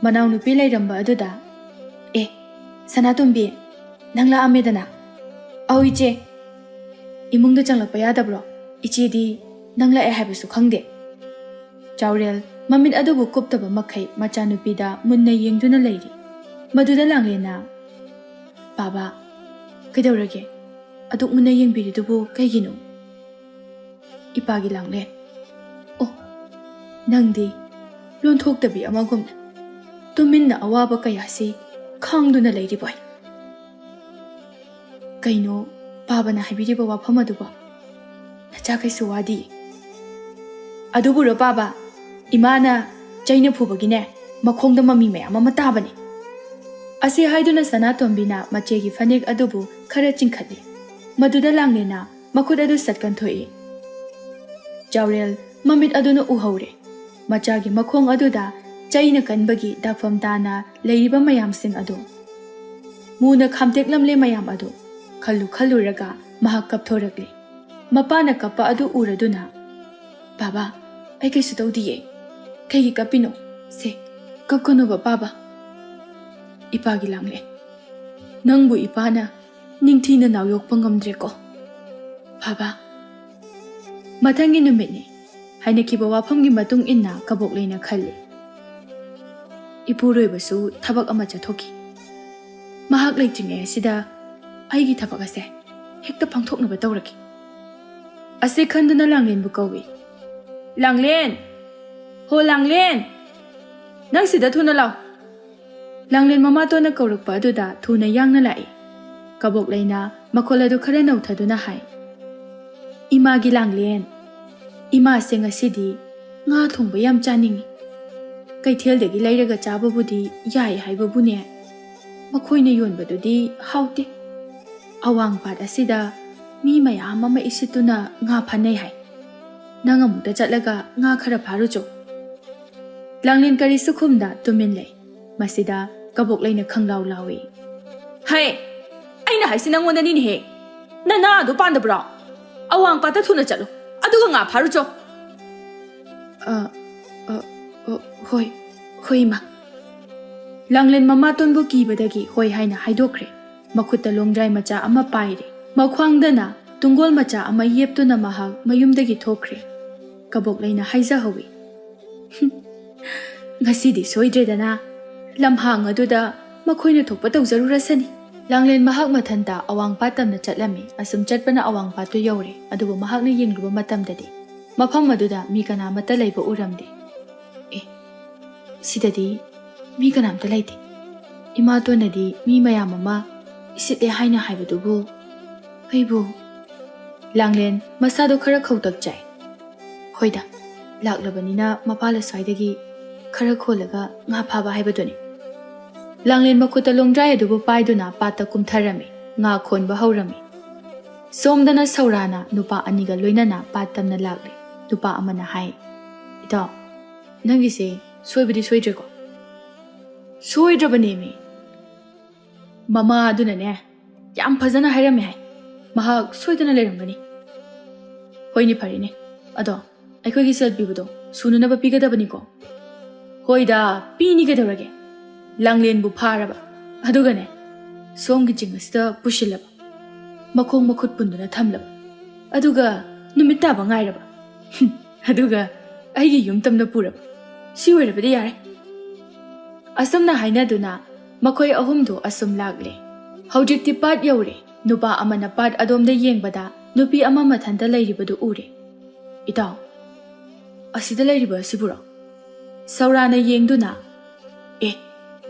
ꯃꯅꯥꯎꯅꯨꯄꯤ ꯂꯩꯔꯝꯕ ꯑꯗꯨꯗ, "ꯑꯦ, ꯁꯅꯥꯇꯣꯝꯕꯤ, ꯅꯪ ꯂꯥꯛꯑꯝꯃꯦꯗꯅ?" "ꯑꯧ, ꯏꯆꯦ꯫" "ꯏꯃꯨꯡꯗ ꯆꯪꯂꯛꯄ ꯌꯥꯗꯕ꯭ꯔꯣ? ꯏꯆꯦꯗꯤ ꯅꯪ ꯂꯥꯛꯑꯦ ꯍꯥꯏꯕꯁꯨ ꯈꯪꯗꯦ꯫" ꯆꯥꯎꯔꯦꯜ ꯃꯃꯤꯠ ꯑꯗꯨꯕꯨ ꯀꯨꯞꯇꯕ ꯃꯈꯩ ꯃꯆꯥꯅꯨꯄꯤꯗ ꯃꯨꯟꯅ ꯌꯦꯡꯗꯨꯅ ꯂꯩꯔꯤ꯫ ꯃꯗꯨꯗ ꯂꯥꯡꯂꯦꯟꯅ, "ꯕꯥꯕꯥ, ꯀꯩꯗꯧꯔꯒꯦ? ꯑꯗꯨꯛ ꯃꯨꯟꯅ ꯌꯦꯡꯕꯤꯔꯤꯗꯨꯕꯨ ꯀꯩꯒꯤꯅꯣ?" ꯏꯄꯥꯒꯤ ꯂꯥꯡꯂꯦꯟ, "ꯑꯣ, ꯅꯪꯗꯤ ꯂꯣꯟꯊꯣꯛꯇꯕꯤ ꯑꯃꯒꯨꯝꯅ ꯇꯨꯃꯤꯟꯅ ꯑꯋꯥꯕ ꯀꯌꯥꯁꯤ ꯈꯥꯡꯗꯨꯅ ꯂꯩꯔꯤꯕꯣꯏ꯫ ꯀꯩꯅꯣ ꯄꯥꯕꯅ ꯍꯥꯏꯕꯤꯔꯤꯕ ꯋꯥꯐꯝ ꯑꯗꯨꯕꯣ? ꯅꯆꯥ ꯀꯩꯁꯨ ꯋꯥꯗꯤ?" "ꯑꯗꯨꯕꯨꯔꯣ ꯄꯥꯕ, ꯏꯃꯥꯅ ꯆꯩꯅ ꯐꯨꯕꯒꯤꯅꯦ, ꯃꯈꯣꯡꯗ ꯃꯃꯤ ꯃꯌꯥꯝ ꯑꯃ ꯇꯥꯕꯅꯤ꯫" ꯑꯁꯤ ꯍꯥꯏꯗꯨꯅ ꯁꯅꯥꯇꯣꯝꯕꯤꯅ ꯃꯆꯦꯒꯤ ꯐꯅꯦꯛ ꯑꯗꯨꯕꯨ ꯈꯔ ꯆꯤꯡꯈꯠꯂꯤ꯫ ꯃꯗꯨꯗ ꯂꯥꯡꯂꯦꯟꯅ ꯃꯈꯨꯠ ꯑꯗꯨ ꯁꯠ ꯀꯟꯊꯣꯛꯏ꯫ ꯆꯥꯎꯔꯦꯜ ꯃꯃꯤꯠ ꯑꯗꯨꯅ ꯎꯍꯧꯔꯦ꯫ ꯃꯆꯥꯒꯤ ꯃꯈꯣꯡ ꯑꯗꯨꯗ ꯆꯩꯅ ꯀꯟꯕꯒꯤ ꯗꯥꯛꯐꯝ ꯇꯥꯅ ꯂꯩꯔꯤꯕ ꯃꯌꯥꯝꯁꯤꯡ ꯑꯗꯨ꯫ ꯃꯨꯅ ꯈꯥꯝꯇꯦꯛꯂꯝꯂꯦ ꯃꯌꯥꯝ ꯑꯗꯨ꯫ ꯈꯜꯂꯨ ꯈꯜꯂꯨꯔꯒ ꯃꯍꯥꯛ ꯀꯞꯊꯣꯔꯛꯂꯦ꯫ ꯃꯄꯥꯅ ꯀꯞꯄ ꯑꯗꯨ ꯎꯔꯗꯨꯅ, "ꯕꯥꯕꯥ, ꯑꯩ ꯀꯩꯁꯨ ꯇꯧꯗꯤꯌꯦ꯫ ꯀꯩꯒꯤ ꯀꯞꯄꯤꯅꯣ? ꯁꯦ, ꯀꯞꯀꯅꯨꯕ ꯄꯥꯕ꯫" ꯏꯄꯥꯒꯤ ꯂꯥꯡꯂꯦꯟ, "ꯅꯪꯕꯨ ꯏꯄꯥꯅ ꯅꯤꯡꯊꯤ ꯅꯅꯥꯎ ꯌꯣꯛꯄ ꯉꯝꯗ꯭ꯔꯦꯀꯣ, ꯕꯥꯕꯥ꯫" ꯃꯊꯪꯒꯤ ꯅꯨꯃꯤꯠꯅꯤ꯫ ꯍꯥꯏꯅꯈꯤꯕ ꯋꯥꯐꯝꯒꯤ ꯃꯇꯨꯡ ꯏꯟꯅ ꯀꯕꯣꯛꯂꯩꯅ ꯈꯜꯂꯤ, "ꯏꯄꯨꯔꯣꯏꯕꯁꯨ ꯊꯕꯛ ꯑꯃ ꯆꯠꯊꯣꯛꯈꯤ꯫ ꯃꯍꯥꯛ ꯂꯩꯇ꯭ꯔꯤꯉꯩ ꯑꯁꯤꯗ ꯑꯩꯒꯤ ꯊꯕꯛ ꯑꯁꯦ ꯍꯦꯛꯇ ꯄꯥꯡꯊꯣꯛꯅꯕ ꯇꯧꯔꯒꯦ꯫" ꯑꯁꯤ ꯈꯟꯗꯨꯅ ꯂꯥꯡꯂꯦꯟꯕꯨ ꯀꯧꯏ꯫ "ꯂꯥꯡꯂꯦꯟ! ꯍꯣ ꯂꯥꯡꯂꯦꯟ! ꯅꯪ ꯁꯤꯗ ꯊꯨꯅ ꯂꯥꯎ!" ꯂꯥꯡꯂꯦꯟ ꯃꯃꯥꯇꯣꯟꯅ ꯀꯧꯔꯛꯄ ꯑꯗꯨꯗ ꯊꯨꯅ ꯌꯥꯡꯅ ꯂꯥꯛꯏ꯫ ꯀꯕꯣꯛꯂꯩꯅ ꯃꯈꯣꯜ ꯑꯗꯨ ꯈꯔ ꯅꯧꯊꯗꯨꯅ ꯍꯥꯏ, "ꯏꯃꯥꯒꯤ ꯂꯥꯡꯂꯦꯟ, ꯏꯃꯥꯁꯦ ꯉꯁꯤꯗꯤ ꯉꯥ ꯊꯣꯡꯕ ꯌꯥꯝ ꯆꯥꯅꯤꯡꯏ꯫ ꯀꯩꯊꯦꯜꯗꯒꯤ ꯂꯩꯔꯒ ꯆꯥꯕꯕꯨꯗꯤ ꯌꯥꯏ ꯍꯥꯏꯕꯕꯨꯅꯦ, ꯃꯈꯣꯏꯅ ꯌꯣꯟꯕꯗꯨꯗꯤ ꯍꯥꯎꯇꯦ꯫ ꯑꯋꯥꯡ ꯄꯥꯠ ꯑꯁꯤꯗ ꯃꯤ ꯃꯌꯥꯝ ꯑꯃ ꯏꯁꯤꯠꯇꯨꯅ ꯉꯥ ꯐꯥꯅꯩ ꯍꯥꯏ꯫ ꯅꯪ ꯑꯃꯨꯛꯇ ꯆꯠꯂꯒ ꯉꯥ ꯈꯔ ꯐꯥꯔꯨꯆꯣ꯫ ꯂꯥꯡꯂꯦꯟ ꯀꯔꯤꯁꯨ ꯈꯨꯝꯗ ꯇꯨꯃꯤꯟ ꯂꯩ꯫ ꯃꯁꯤꯗ ꯀꯕꯣꯛꯂꯩꯅ ꯈꯪꯂꯥꯎ ꯂꯥꯎꯏ꯫ ꯍꯩ! ꯑꯩꯅ ꯍꯥꯏꯁꯤ ꯅꯪꯉꯣꯟꯗꯅꯤꯅꯦꯍꯦ꯫ ꯅꯅꯥ ꯑꯗꯨ ꯄꯥꯟꯗꯕ꯭ꯔꯣ? ꯑꯋꯥꯡ ꯄꯥꯠꯇ ꯊꯨꯅ ꯆꯠꯂꯨ, ꯑꯗꯨꯒ ꯉꯥ ꯐꯥꯔꯨꯆꯣ꯫ ꯑ, ꯑ, ꯑ, ꯍꯣꯏ, ꯍꯣꯏ, ꯏꯃꯥ꯫ ꯂꯥꯡꯂꯦꯟ ꯃꯃꯥꯇꯣꯟꯕꯨ ꯀꯤꯕꯗꯒꯤ ꯍꯣꯏ ꯍꯥꯏꯅ ꯍꯥꯏꯗꯣꯛꯈ꯭ꯔꯦ꯫ ꯃꯈꯨꯠꯇ ꯂꯣꯡꯗ꯭ꯔꯥꯏ ꯃꯆꯥ ꯑꯃ ꯄꯥꯏꯔꯦ꯫ ꯃꯈ꯭ꯋꯥꯡꯗꯅ ꯇꯨꯡꯒꯣꯜ ꯃꯆꯥ ꯑꯃ ꯌꯦꯞꯇꯨꯅ ꯃꯍꯥꯛ ꯃꯌꯨꯝꯗꯒꯤ ꯊꯣꯛꯈ꯭ꯔꯦ꯫ ꯀꯕꯣꯛꯂꯩꯅ ꯍꯥꯏꯖꯍꯧꯏ꯫ "ꯍꯨꯝ, ꯉꯁꯤꯗꯤ ꯁꯣꯏꯗ꯭ꯔꯦꯗꯅ꯫ ꯂꯝꯍꯥꯡ ꯑꯗꯨꯗ ꯃꯈꯣꯏꯅ ꯊꯣꯛꯄ ꯇꯧꯖꯔꯨꯔꯁꯅꯤ꯫" ꯂꯥꯡꯂꯦꯟ ꯃꯍꯥꯛ ꯃꯊꯟꯇ ꯑꯋꯥꯡ ꯄꯥꯠ ꯇꯝꯅ ꯆꯠꯂꯝꯃꯤ꯫ ꯑꯁꯨꯝ ꯆꯠꯄꯅ ꯑꯋꯥꯡ ꯄꯥꯠꯇꯨ ꯌꯧꯔꯦ꯫ ꯑꯗꯨꯕꯨ ꯃꯍꯥꯛꯅ ꯌꯦꯡꯂꯨꯕ ꯃꯇꯝꯗꯗꯤ ꯃꯐꯝ ꯑꯗꯨꯗ ꯃꯤ ꯀꯅꯥꯃꯠꯇ ꯂꯩꯕ ꯎꯔꯝꯗꯦ꯫ "ꯑꯦ, ꯁꯤꯗꯗꯤ ꯃꯤ ꯀꯅꯥꯝꯇ ꯂꯩꯇꯦ꯫ ꯏꯃꯥꯇꯣꯟꯅꯗꯤ ꯃꯤ ꯃꯌꯥꯝ ꯑꯃ ꯏꯁꯤꯠꯂꯦ ꯍꯥꯏꯅ ꯍꯥꯏꯕꯗꯨꯕꯨ ꯑꯩꯕꯨ?" ꯂꯥꯡꯂꯦꯟ ꯃꯁꯥꯗꯣ ꯈꯔ ꯈꯧꯇꯛ ꯆꯥꯏ꯫ "ꯍꯣꯏꯗ, ꯂꯥꯛꯂꯕꯅꯤꯅ ꯃꯄꯥ ꯂꯁ꯭ꯋꯥꯏꯗꯒꯤ ꯈꯔ ꯈꯣꯜꯂꯒ ꯉꯥ ꯐꯥꯕ ꯍꯥꯏꯕꯗꯨꯅꯤ꯫" ꯂꯥꯡꯂꯦꯟ ꯃꯈꯨꯠꯇ ꯂꯣꯡꯗ꯭ꯔꯥꯏ ꯑꯗꯨꯕꯨ ꯄꯥꯏꯗꯨꯅ ꯄꯥꯠꯇ ꯀꯨꯝꯊꯔꯝꯃꯤ꯫ ꯉꯥ ꯈꯣꯟꯕ ꯍꯧꯔꯝꯃꯤ꯫ ꯁꯣꯝꯗꯅ ꯁꯧꯔꯥꯅ ꯅꯨꯄꯥ ꯑꯅꯤꯒ ꯂꯣꯏꯅꯅ ꯄꯥꯠ ꯇꯝꯅ ꯂꯥꯛꯂꯦ꯫ ꯅꯨꯄꯥ ꯑꯃꯅ ꯍꯥꯏ, "ꯏꯇꯥꯎ, ꯅꯪꯒꯤꯁꯦ ꯁꯣꯏꯕꯗꯤ ꯁꯣꯏꯗ꯭ꯔꯦꯀꯣ?" "ꯁꯣꯏꯗ꯭ꯔꯕꯅꯦꯃꯤ꯫ ꯃꯃꯥ ꯑꯗꯨꯅꯅꯦ, ꯌꯥꯝ ꯐꯖꯅ ꯍꯥꯏꯔꯝꯃꯦ ꯍꯥꯏ꯫ ꯃꯍꯥꯛ ꯁꯣꯏꯗꯅ ꯂꯩꯔꯝꯒꯅꯤ꯫" "ꯍꯣꯏꯅꯦ, ꯐꯔꯦꯅꯦ꯫ ꯑꯗꯣ ꯑꯩꯈꯣꯏꯒꯤ ꯁꯦꯜ ꯄꯤꯕꯗꯣ ꯁꯨꯅꯅꯕ ꯄꯤꯒꯗꯕꯅꯤꯀꯣ?" "ꯍꯣꯏꯗ, ꯄꯤꯅꯤ ꯀꯩꯗꯧꯔꯒꯦ? ꯂꯥꯡꯂꯦꯟꯕꯨ ꯐꯥꯔꯕ, ꯑꯗꯨꯒꯅꯦ, ꯁꯣꯝꯒꯤ ꯆꯤꯡ ꯑꯁꯤꯗ ꯄꯨꯁꯤꯜꯂꯕ, ꯃꯈꯣꯡ ꯃꯈꯨꯠ ꯄꯨꯟꯗꯨꯅ ꯊꯝꯂꯕ, ꯑꯗꯨꯒ ꯅꯨꯃꯤꯠ ꯇꯥꯕ ꯉꯥꯏꯔꯕ, ꯍꯨꯝ, ꯑꯗꯨꯒ ꯑꯩꯒꯤ ꯌꯨꯝ ꯇꯝꯅ ꯄꯨꯔꯕ, ꯁꯤ ꯑꯣꯏꯔꯕꯗꯤ ꯌꯥꯔꯦ꯫" ꯑꯁꯨꯝꯅ ꯍꯥꯏꯅꯗꯨꯅ ꯃꯈꯣꯏ ꯑꯍꯨꯝꯗꯨ ꯑꯁꯨꯝ ꯂꯥꯛꯂꯦ꯫ ꯍꯧꯖꯤꯛꯇꯤ ꯄꯥꯠ ꯌꯧꯔꯦ꯫ ꯅꯨꯄꯥ ꯑꯃꯅ ꯄꯥꯠ ꯑꯗꯣꯝꯗ ꯌꯦꯡꯕꯗ ꯅꯨꯄꯤ ꯑꯃ ꯃꯊꯟꯇ ꯂꯩꯔꯤꯕꯗꯨ ꯎꯔꯦ꯫ "ꯏꯇꯥꯎ, ꯑꯁꯤꯗ ꯂꯩꯔꯤꯕ ꯑꯁꯤꯕꯨꯔꯣ?" ꯁꯧꯔꯥꯅ ꯌꯦꯡꯗꯨꯅ, "ꯑꯦ,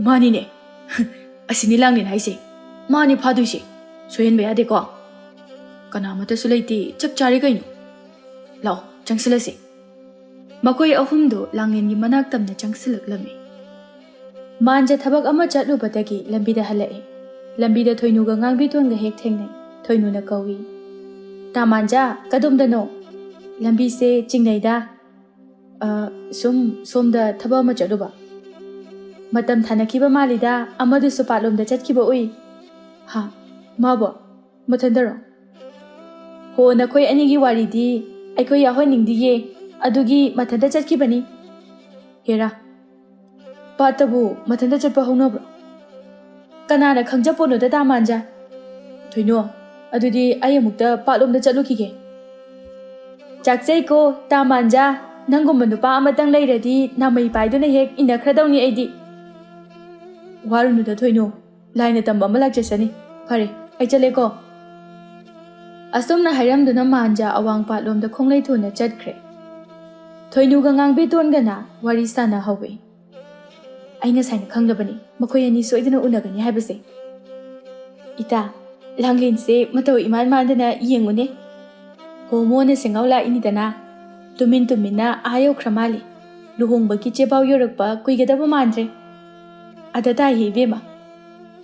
ꯃꯥꯅꯤꯅꯦ꯫ ꯑꯁꯤꯅꯤ ꯂꯥꯡꯂꯦꯟ ꯍꯥꯏꯁꯦ꯫ ꯃꯥꯅꯤ ꯐꯥꯗꯣꯏꯁꯦ꯫ ꯁꯣꯏꯍꯟꯕ ꯌꯥꯗꯦꯀꯣ꯫ ꯀꯅꯥꯃꯠꯇꯁꯨ ꯂꯩꯇꯦ꯫ ꯆꯞ ꯆꯥꯔꯦ ꯀꯩꯅꯣ꯫ ꯂꯥꯛꯑꯣ, ꯆꯪꯁꯤꯜꯂꯁꯦ꯫" ꯃꯈꯣꯏ ꯑꯍꯨꯝꯗꯨ ꯂꯥꯡꯂꯦꯟꯒꯤ ꯃꯅꯥꯛ ꯇꯝꯅ ꯆꯪꯁꯤꯜꯂꯛꯂꯝꯃꯤ꯫ ꯃꯥꯟꯖ ꯊꯕꯛ ꯑꯃ ꯆꯠꯂꯨꯕꯗꯒꯤ ꯂꯝꯕꯤꯗ ꯍꯜꯂꯛꯏ꯫ ꯂꯝꯕꯤꯗ ꯊꯣꯏꯅꯨꯒ ꯉꯥꯡꯕꯤꯇꯣꯟꯒ ꯍꯦꯛ ꯊꯦꯡꯅꯩ꯫ ꯊꯣꯏꯅꯨꯅ ꯀꯧꯏ, "ꯇꯥ ꯃꯥꯟꯖ, ꯀꯗꯣꯝꯗꯅꯣ?" "ꯂꯝꯕꯤꯁꯦ ꯆꯤꯡꯅꯩꯗ꯫ ꯑ, ꯁꯨꯝ ꯁꯣꯝꯗ ꯊꯕꯛ ꯑꯃ ꯆꯠꯂꯨꯕ꯫ ꯃꯇꯝ ꯊꯥꯅꯈꯤꯕ ꯃꯥꯜꯂꯤꯗ, ꯑꯃꯗꯨꯁꯨ ꯄꯥꯠꯂꯣꯝꯗ ꯆꯠꯈꯤꯕ ꯎꯏ꯫" "ꯍꯥ? ꯃꯥꯕꯣ? ꯃꯊꯟꯗꯔꯣ?" "ꯍꯣ, ꯅꯈꯣꯏ ꯑꯅꯤꯒꯤ ꯋꯥꯔꯤꯗꯤ ꯑꯩꯈꯣꯏ ꯌꯥꯎꯍꯟꯅꯤꯡꯗꯤꯌꯦ, ꯑꯗꯨꯒꯤ ꯃꯊꯟꯇ ꯆꯠꯈꯤꯕꯅꯤ꯫" "ꯍꯦꯔꯥ, ꯄꯥꯠꯇꯕꯨ ꯃꯊꯟꯇ ꯆꯠꯄ ꯍꯧꯅꯕ꯭ꯔꯣ? ꯀꯅꯥꯅ ꯈꯪꯖꯄꯣꯠꯅꯣꯗ, ꯇꯥ ꯃꯥꯟꯖ?" "ꯊꯣꯏꯅꯨ, ꯑꯗꯨꯗꯤ ꯑꯩ ꯑꯃꯨꯛꯇ ꯄꯥꯠꯂꯣꯝꯗ ꯆꯠꯂꯨꯈꯤꯒꯦ꯫" "ꯆꯥꯛꯆꯩꯀꯣ, ꯇꯥ ꯃꯥꯟꯖ, ꯅꯪꯒꯨꯝꯕ ꯅꯨꯄꯥ ꯑꯃꯇꯪ ꯂꯩꯔꯗꯤ ꯅꯥꯃꯩ ꯄꯥꯏꯗꯨꯅ ꯍꯦꯛ ꯏꯟꯅꯈ꯭ꯔꯗꯧꯅꯤ ꯑꯩꯗꯤ꯫" "ꯋꯥꯔꯨꯅꯨꯗ ꯊꯣꯏꯅꯨ, ꯂꯥꯏꯅ ꯇꯝꯕ ꯑꯃ ꯂꯥꯛꯆꯁꯅꯤ꯫ ꯐꯔꯦ, ꯑꯩ ꯆꯠꯂꯦꯀꯣ꯫" ꯑꯁꯨꯝꯅ ꯍꯥꯏꯔꯝꯗꯨꯅ ꯃꯥꯟꯖ ꯑꯋꯥꯡ ꯄꯥꯠꯂꯣꯝꯗ ꯈꯣꯡꯂꯩ ꯊꯨꯅ ꯆꯠꯈ꯭ꯔꯦ꯫ ꯊꯣꯏꯅꯨꯒ ꯉꯥꯡꯕꯤꯇꯣꯟꯒꯅ ꯋꯥꯔꯤ ꯁꯥꯟꯅꯍꯧꯋꯤ꯫ "ꯑꯩ ꯉꯁꯥꯏꯅ ꯈꯪꯂꯕꯅꯤ, ꯃꯈꯣꯏ ꯑꯅꯤ ꯁꯣꯏꯗꯅ ꯎꯅꯒꯅꯤ ꯍꯥꯏꯕꯁꯦ꯫ ꯏꯇꯥ, ꯂꯥꯡꯂꯦꯟꯁꯦ ꯃꯇꯧ ꯏꯃꯥꯟ ꯃꯥꯟꯗꯅ ꯌꯦꯡꯉꯨꯅꯦ꯫ ꯍꯣꯃꯣꯅ ꯁꯦꯡꯉꯥꯎ ꯂꯥꯛꯏꯅꯤꯗꯅ, ꯇꯨꯃꯤꯟ ꯇꯨꯃꯤꯟꯅ ꯑꯥ ꯌꯧꯈ꯭ꯔ ꯃꯥꯜꯂꯤ꯫ ꯂꯨꯍꯣꯡꯕꯒꯤ ꯆꯦꯕꯥꯎ ꯌꯧꯔꯛꯄ ꯀꯨꯏꯒꯗꯕ ꯃꯥꯟꯗ꯭ꯔꯦ꯫ ꯑꯗ ꯇꯥꯏꯍꯦ ꯏꯕꯦꯝꯃ,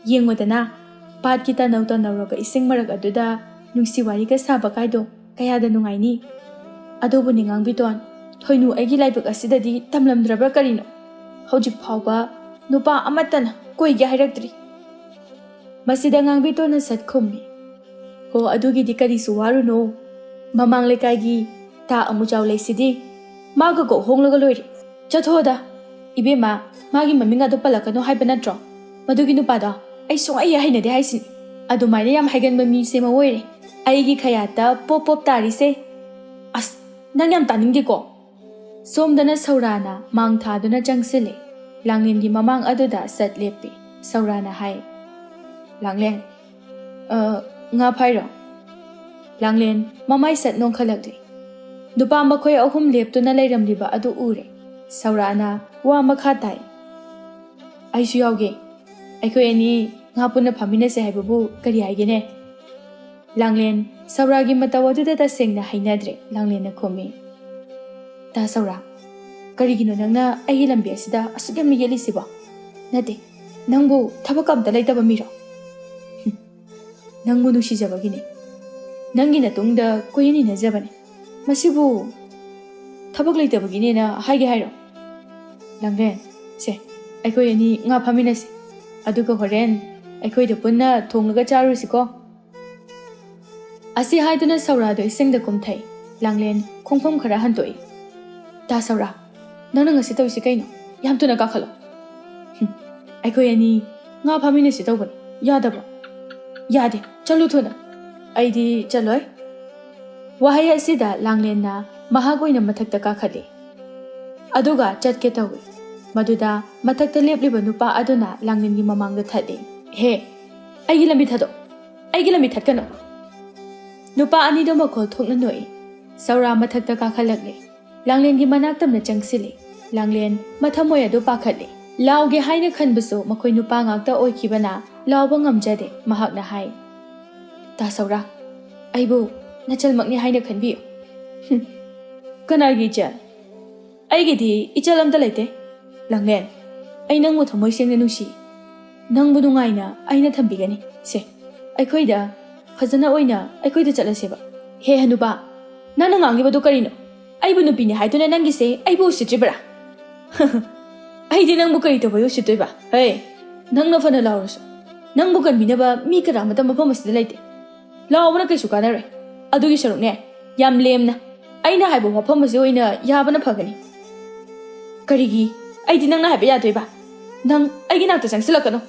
ꯌꯦꯡꯉꯨꯗꯅ, ꯄꯥꯠꯀꯤ ꯇꯅꯧ ꯇꯅꯧꯔꯕ ꯏꯁꯤꯡ ꯃꯔꯛ ꯑꯗꯨꯗ ꯅꯨꯡꯁꯤ ꯋꯥꯔꯤꯒ ꯁꯥꯕ ꯀꯥꯏꯗꯣ ꯀꯌꯥꯗ ꯅꯨꯡꯉꯥꯏꯅꯤ꯫ ꯑꯗꯨꯕꯨꯅꯦ ꯉꯥꯡꯕꯤꯇꯣꯟ, ꯊꯣꯏꯅꯨ ꯑꯩꯒꯤ ꯂꯥꯏꯕꯛ ꯑꯁꯤꯗꯗꯤ ꯇꯝꯂꯝꯗ꯭ꯔꯕ꯭ꯔꯥ ꯀꯔꯤꯅꯣ? ꯍꯧꯖꯤꯛ ꯐꯥꯎꯕ ꯅꯨꯄꯥ ꯑꯃꯠꯇꯅ ꯀꯣꯏꯒꯦ ꯍꯥꯏꯔꯛꯇ꯭ꯔꯤ꯫" ꯃꯁꯤꯗ ꯉꯥꯡꯕꯤꯇꯣꯟꯅ ꯁꯠ ꯈꯨꯝꯃꯤ꯫ "ꯍꯣ, ꯑꯗꯨꯒꯤꯗꯤ ꯀꯔꯤꯁꯨ ꯋꯥꯔꯨꯅꯣ꯫ ꯃꯃꯥꯡ ꯂꯩꯀꯥꯏꯒꯤ ꯇꯥ ꯑꯃꯨꯖꯥꯎ ꯂꯩꯁꯤꯗꯤ, ꯃꯥꯒ ꯀꯣꯛ ꯍꯣꯡꯂꯒ ꯂꯣꯏꯔꯦ꯫ ꯆꯠꯊꯣꯛꯑꯣꯗ꯫ ꯏꯕꯦꯝꯃ, ꯃꯥꯒꯤ ꯃꯃꯤꯡ ꯑꯗꯨ ꯄꯜꯂꯛꯀꯅꯨ ꯍꯥꯏꯕ ꯅꯠꯇ꯭ꯔꯣ? ꯃꯗꯨꯒꯤ ꯅꯨꯄꯥꯗꯣ ꯑꯩ ꯁꯨꯡꯍꯩ ꯍꯩꯅꯗꯦ ꯍꯥꯏꯁꯤꯅꯤ꯫ ꯑꯗꯨꯃꯥꯏꯅ ꯌꯥꯝ ꯍꯥꯏꯒꯟꯕ ꯃꯤꯁꯦ ꯃꯉꯣꯏꯔꯦ ꯑꯩꯒꯤ ꯈꯌꯥꯠꯇ ꯄꯣꯞ ꯄꯣꯞ ꯇꯥꯔꯤꯁꯦ꯫ ꯑꯁ, ꯅꯪ ꯌꯥꯝ ꯇꯥꯅꯤꯡꯗꯦꯀꯣ꯫" ꯁꯣꯝꯗꯅ ꯁꯧꯔꯥꯅ ꯃꯥꯡ ꯊꯥꯗꯨꯅ ꯆꯪꯁꯤꯜꯂꯦ꯫ ꯂꯥꯡꯂꯦꯟꯒꯤ ꯃꯃꯥꯡ ꯑꯗꯨꯗ ꯁꯠ ꯂꯦꯞꯄꯤ꯫ ꯁꯧꯔꯥꯅ ꯍꯥꯏ, "ꯂꯥꯡꯂꯦꯟ, ꯑ, ꯉꯥ ꯐꯥꯏꯔꯣ?" ꯂꯥꯡꯂꯦꯟ ꯃꯃꯥꯏ ꯁꯠ ꯅꯣꯡꯈꯠꯂꯛꯂꯤ꯫ ꯅꯨꯄꯥ ꯃꯈꯣꯏ ꯑꯍꯨꯝ ꯂꯦꯞꯇꯨꯅ ꯂꯩꯔꯝꯂꯤꯕ ꯑꯗꯨ ꯎꯔꯦ꯫ ꯁꯧꯔꯥꯅ ꯋꯥ ꯃꯈꯥ ꯇꯥꯏ, "ꯑꯩꯁꯨ ꯌꯥꯎꯒꯦ꯫ ꯑꯩꯈꯣꯏ ꯑꯅꯤ ꯉꯥ ꯄꯨꯟꯅ ꯐꯥꯃꯤꯟꯅꯁꯦ ꯍꯥꯏꯕꯕꯨ ꯀꯔꯤ ꯍꯥꯏꯒꯦꯅꯦ?" ꯂꯥꯡꯂꯦꯟ ꯁꯧꯔꯥꯒꯤ ꯃꯇꯧ ꯑꯗꯨꯗ ꯇꯁꯦꯡꯅ ꯍꯩꯅꯗ꯭ꯔꯦ꯫ ꯂꯥꯡꯂꯦꯟꯅ ꯈꯨꯝꯃꯤ, ꯇꯥ ꯁꯧꯔꯥ, ꯀꯔꯤꯒꯤꯅꯣ ꯅꯪꯅ ꯑꯩꯒꯤ ꯂꯝꯕꯤ ꯑꯁꯤꯗ ꯑꯁꯨꯛ ꯌꯥꯝꯅ ꯌꯦꯠꯂꯤꯁꯤꯕꯣ? ꯅꯠꯇꯦ, ꯅꯪꯕꯨ ꯊꯕꯛ ꯑꯝꯇ ꯂꯩꯇꯕ ꯃꯤꯔꯣ? ꯍꯨꯝ, ꯅꯪꯕꯨ ꯅꯨꯡꯁꯤꯖꯕꯒꯤꯅꯤ꯫ ꯅꯪꯒꯤ ꯅꯇꯨꯡꯗ ꯀꯣꯏꯍꯟ ꯏꯟꯅꯖꯕꯅꯤ꯫ ꯃꯁꯤꯕꯨ ꯊꯕꯛ ꯂꯩꯇꯕꯒꯤꯅꯦꯅ ꯍꯥꯏꯒꯦ ꯍꯥꯏꯔꯣ? ꯂꯥꯡꯂꯦꯟ, ꯁꯦ, ꯑꯩꯈꯣꯏ ꯑꯅꯤ ꯉꯥ ꯐꯥꯃꯤꯟꯅꯁꯤ꯫ ꯑꯗꯨꯒ ꯍꯣꯔꯦꯟ ꯑꯩꯈꯣꯏꯗ ꯄꯨꯟꯅ ꯊꯣꯡꯂꯒ ꯆꯥꯔꯨꯁꯤꯀꯣ꯫ ꯑꯁꯤ ꯍꯥꯏꯗꯨꯅ ꯁꯧꯔꯥꯗꯣ ꯏꯁꯤꯡꯗ ꯀꯨꯝꯊꯩ꯫ ꯂꯥꯡꯂꯦꯟ ꯈꯣꯡꯐꯝ ꯈꯔ ꯍꯟꯗꯣꯛꯏ꯫ ꯇꯥ ꯁꯧꯔꯥ, ꯅꯪꯅ ꯉꯁꯤ ꯇꯧꯔꯤꯁꯤ ꯀꯩꯅꯣ? ꯌꯥꯝ ꯊꯨꯅ ꯀꯥꯈꯠꯂꯣ꯫ ꯍꯨꯝ, ꯑꯩꯈꯣꯏ ꯑꯅꯤ ꯉꯥ ꯐꯥꯃꯤꯟꯅꯁꯤ ꯇꯧꯕꯅꯤ꯫ ꯌꯥꯗꯕ꯭ꯔꯣ? ꯌꯥꯗꯦ, ꯆꯠꯂꯨ ꯊꯨꯅ꯫ ꯑꯩꯗꯤ ꯆꯠꯂꯣꯏ꯫ ꯋꯥꯍꯩ ꯑꯁꯤꯗ ꯂꯥꯡꯂꯦꯟꯅ ꯃꯍꯥꯛ ꯑꯣꯏꯅ ꯃꯊꯛꯇ ꯀꯥꯈꯠꯂꯤ꯫ ꯑꯗꯨꯒ ꯆꯠꯀꯦ ꯇꯧꯏ꯫ ꯃꯗꯨꯗ ꯃꯊꯛꯇ ꯂꯦꯞꯂꯤꯕ ꯅꯨꯄꯥ ꯑꯗꯨꯅ ꯂꯥꯡꯂꯦꯟꯒꯤ ꯃꯃꯥꯡꯗ ꯊꯠꯂꯤ꯫ "ꯍꯦ, ꯑꯩꯒꯤ ꯂꯝꯕꯤ ꯊꯥꯗꯣꯛ꯫ ꯑꯩꯒꯤ ꯂꯝꯕꯤ ꯊꯠꯀꯅꯨ!" ꯅꯨꯄꯥ ꯑꯅꯤꯗꯣ ꯃꯈꯣꯜ ꯊꯣꯛꯅ ꯅꯣꯛꯏ꯫ ꯁꯧꯔꯥ ꯃꯊꯛꯇ ꯀꯥꯈꯠꯂꯛꯂꯦ꯫ ꯂꯥꯡꯂꯦꯟꯒꯤ ꯃꯅꯥꯛ ꯇꯝꯅ ꯆꯪꯁꯤꯜꯂꯤ꯫ ꯂꯥꯡꯂꯦꯟ ꯃꯊꯃꯣꯏ ꯑꯗꯨ ꯄꯥꯈꯠꯂꯤ꯫ ꯂꯥꯎꯒꯦ ꯍꯥꯏꯅ ꯈꯟꯕꯁꯨ ꯃꯈꯣꯏ ꯅꯨꯄꯥ ꯉꯥꯛꯇ ꯑꯣꯏꯈꯤꯕꯅ ꯂꯥꯎꯕ ꯉꯝꯖꯗꯦ꯫ ꯃꯍꯥꯛꯅ ꯍꯥꯏ, "ꯇꯥ ꯁꯧꯔꯥ, ꯑꯩꯕꯨ ꯅꯆꯜꯃꯛꯅꯤ ꯍꯥꯏꯅ ꯈꯟꯕꯤꯌꯨ꯫" "ꯍꯨꯝ, ꯀꯅꯥꯒꯤ ꯏꯆꯜ? ꯑꯩꯒꯤꯗꯤ ꯏꯆꯜ ꯑꯝꯇ ꯂꯩꯇꯦ꯫ ꯂꯥꯡꯂꯦꯟ, ꯑꯩ ꯅꯪꯕꯨ ꯊꯃꯣꯏ ꯁꯦꯡꯅ ꯅꯨꯡꯁꯤ꯫ ꯅꯪꯕꯨ ꯅꯨꯡꯉꯥꯏꯅ ꯑꯩꯅ ꯊꯝꯕꯤꯒꯅꯤ꯫ ꯁꯦ, ꯑꯩꯈꯣꯏꯗ ꯐꯖꯅ ꯑꯣꯏꯅ ꯑꯩꯈꯣꯏꯗ ꯆꯠꯂꯁꯦꯕ꯫" "ꯍꯦ ꯍꯅꯨꯄꯥ, ꯅꯪꯅ ꯉꯥꯡꯂꯤꯕꯗꯨ ꯀꯔꯤꯅꯣ? ꯑꯩꯕꯨ ꯅꯨꯄꯤꯅꯤ ꯍꯥꯏꯗꯨꯅ ꯅꯪꯒꯤꯁꯦ ꯑꯩꯕꯨ ꯎꯁꯤꯠꯇ꯭ꯔꯤꯕ꯭ꯔꯥ?" "ꯑꯩꯗꯤ ꯅꯪꯕꯨ ꯀꯔꯤ ꯇꯧꯕꯩ ꯎꯁꯤꯠꯇꯣꯏꯕ? ꯍꯦ, ꯅꯪꯅ ꯐꯅ ꯂꯥꯎꯔꯁꯨ, ꯅꯪꯕꯨ ꯀꯟꯕꯤꯅꯕ ꯃꯤ ꯀꯅꯥꯃꯠꯇ ꯃꯐꯝ ꯑꯁꯤꯗ ꯂꯩꯇꯦ꯫ ꯂꯥꯎꯕꯅ ꯀꯩꯁꯨ ꯀꯥꯟꯅꯔꯣꯏ꯫ ꯑꯗꯨꯒꯤ ꯁꯔꯨꯛꯅꯦ, ꯌꯥꯝ ꯂꯦꯝꯅ ꯑꯩꯅ ꯍꯥꯏꯕ ꯋꯥꯐꯝ ꯑꯁꯤ ꯑꯣꯏꯅ ꯌꯥꯕꯅ ꯐꯒꯅꯤ꯫" "ꯀꯔꯤꯒꯤ ꯑꯩꯗꯤ ꯅꯪꯅ ꯍꯥꯏꯕ ꯌꯥꯗꯣꯏꯕ? ꯅꯪ ꯑꯩꯒꯤ ꯅꯥꯛꯇ ꯆꯪꯁꯤꯜꯂꯛꯀꯅꯨ꯫"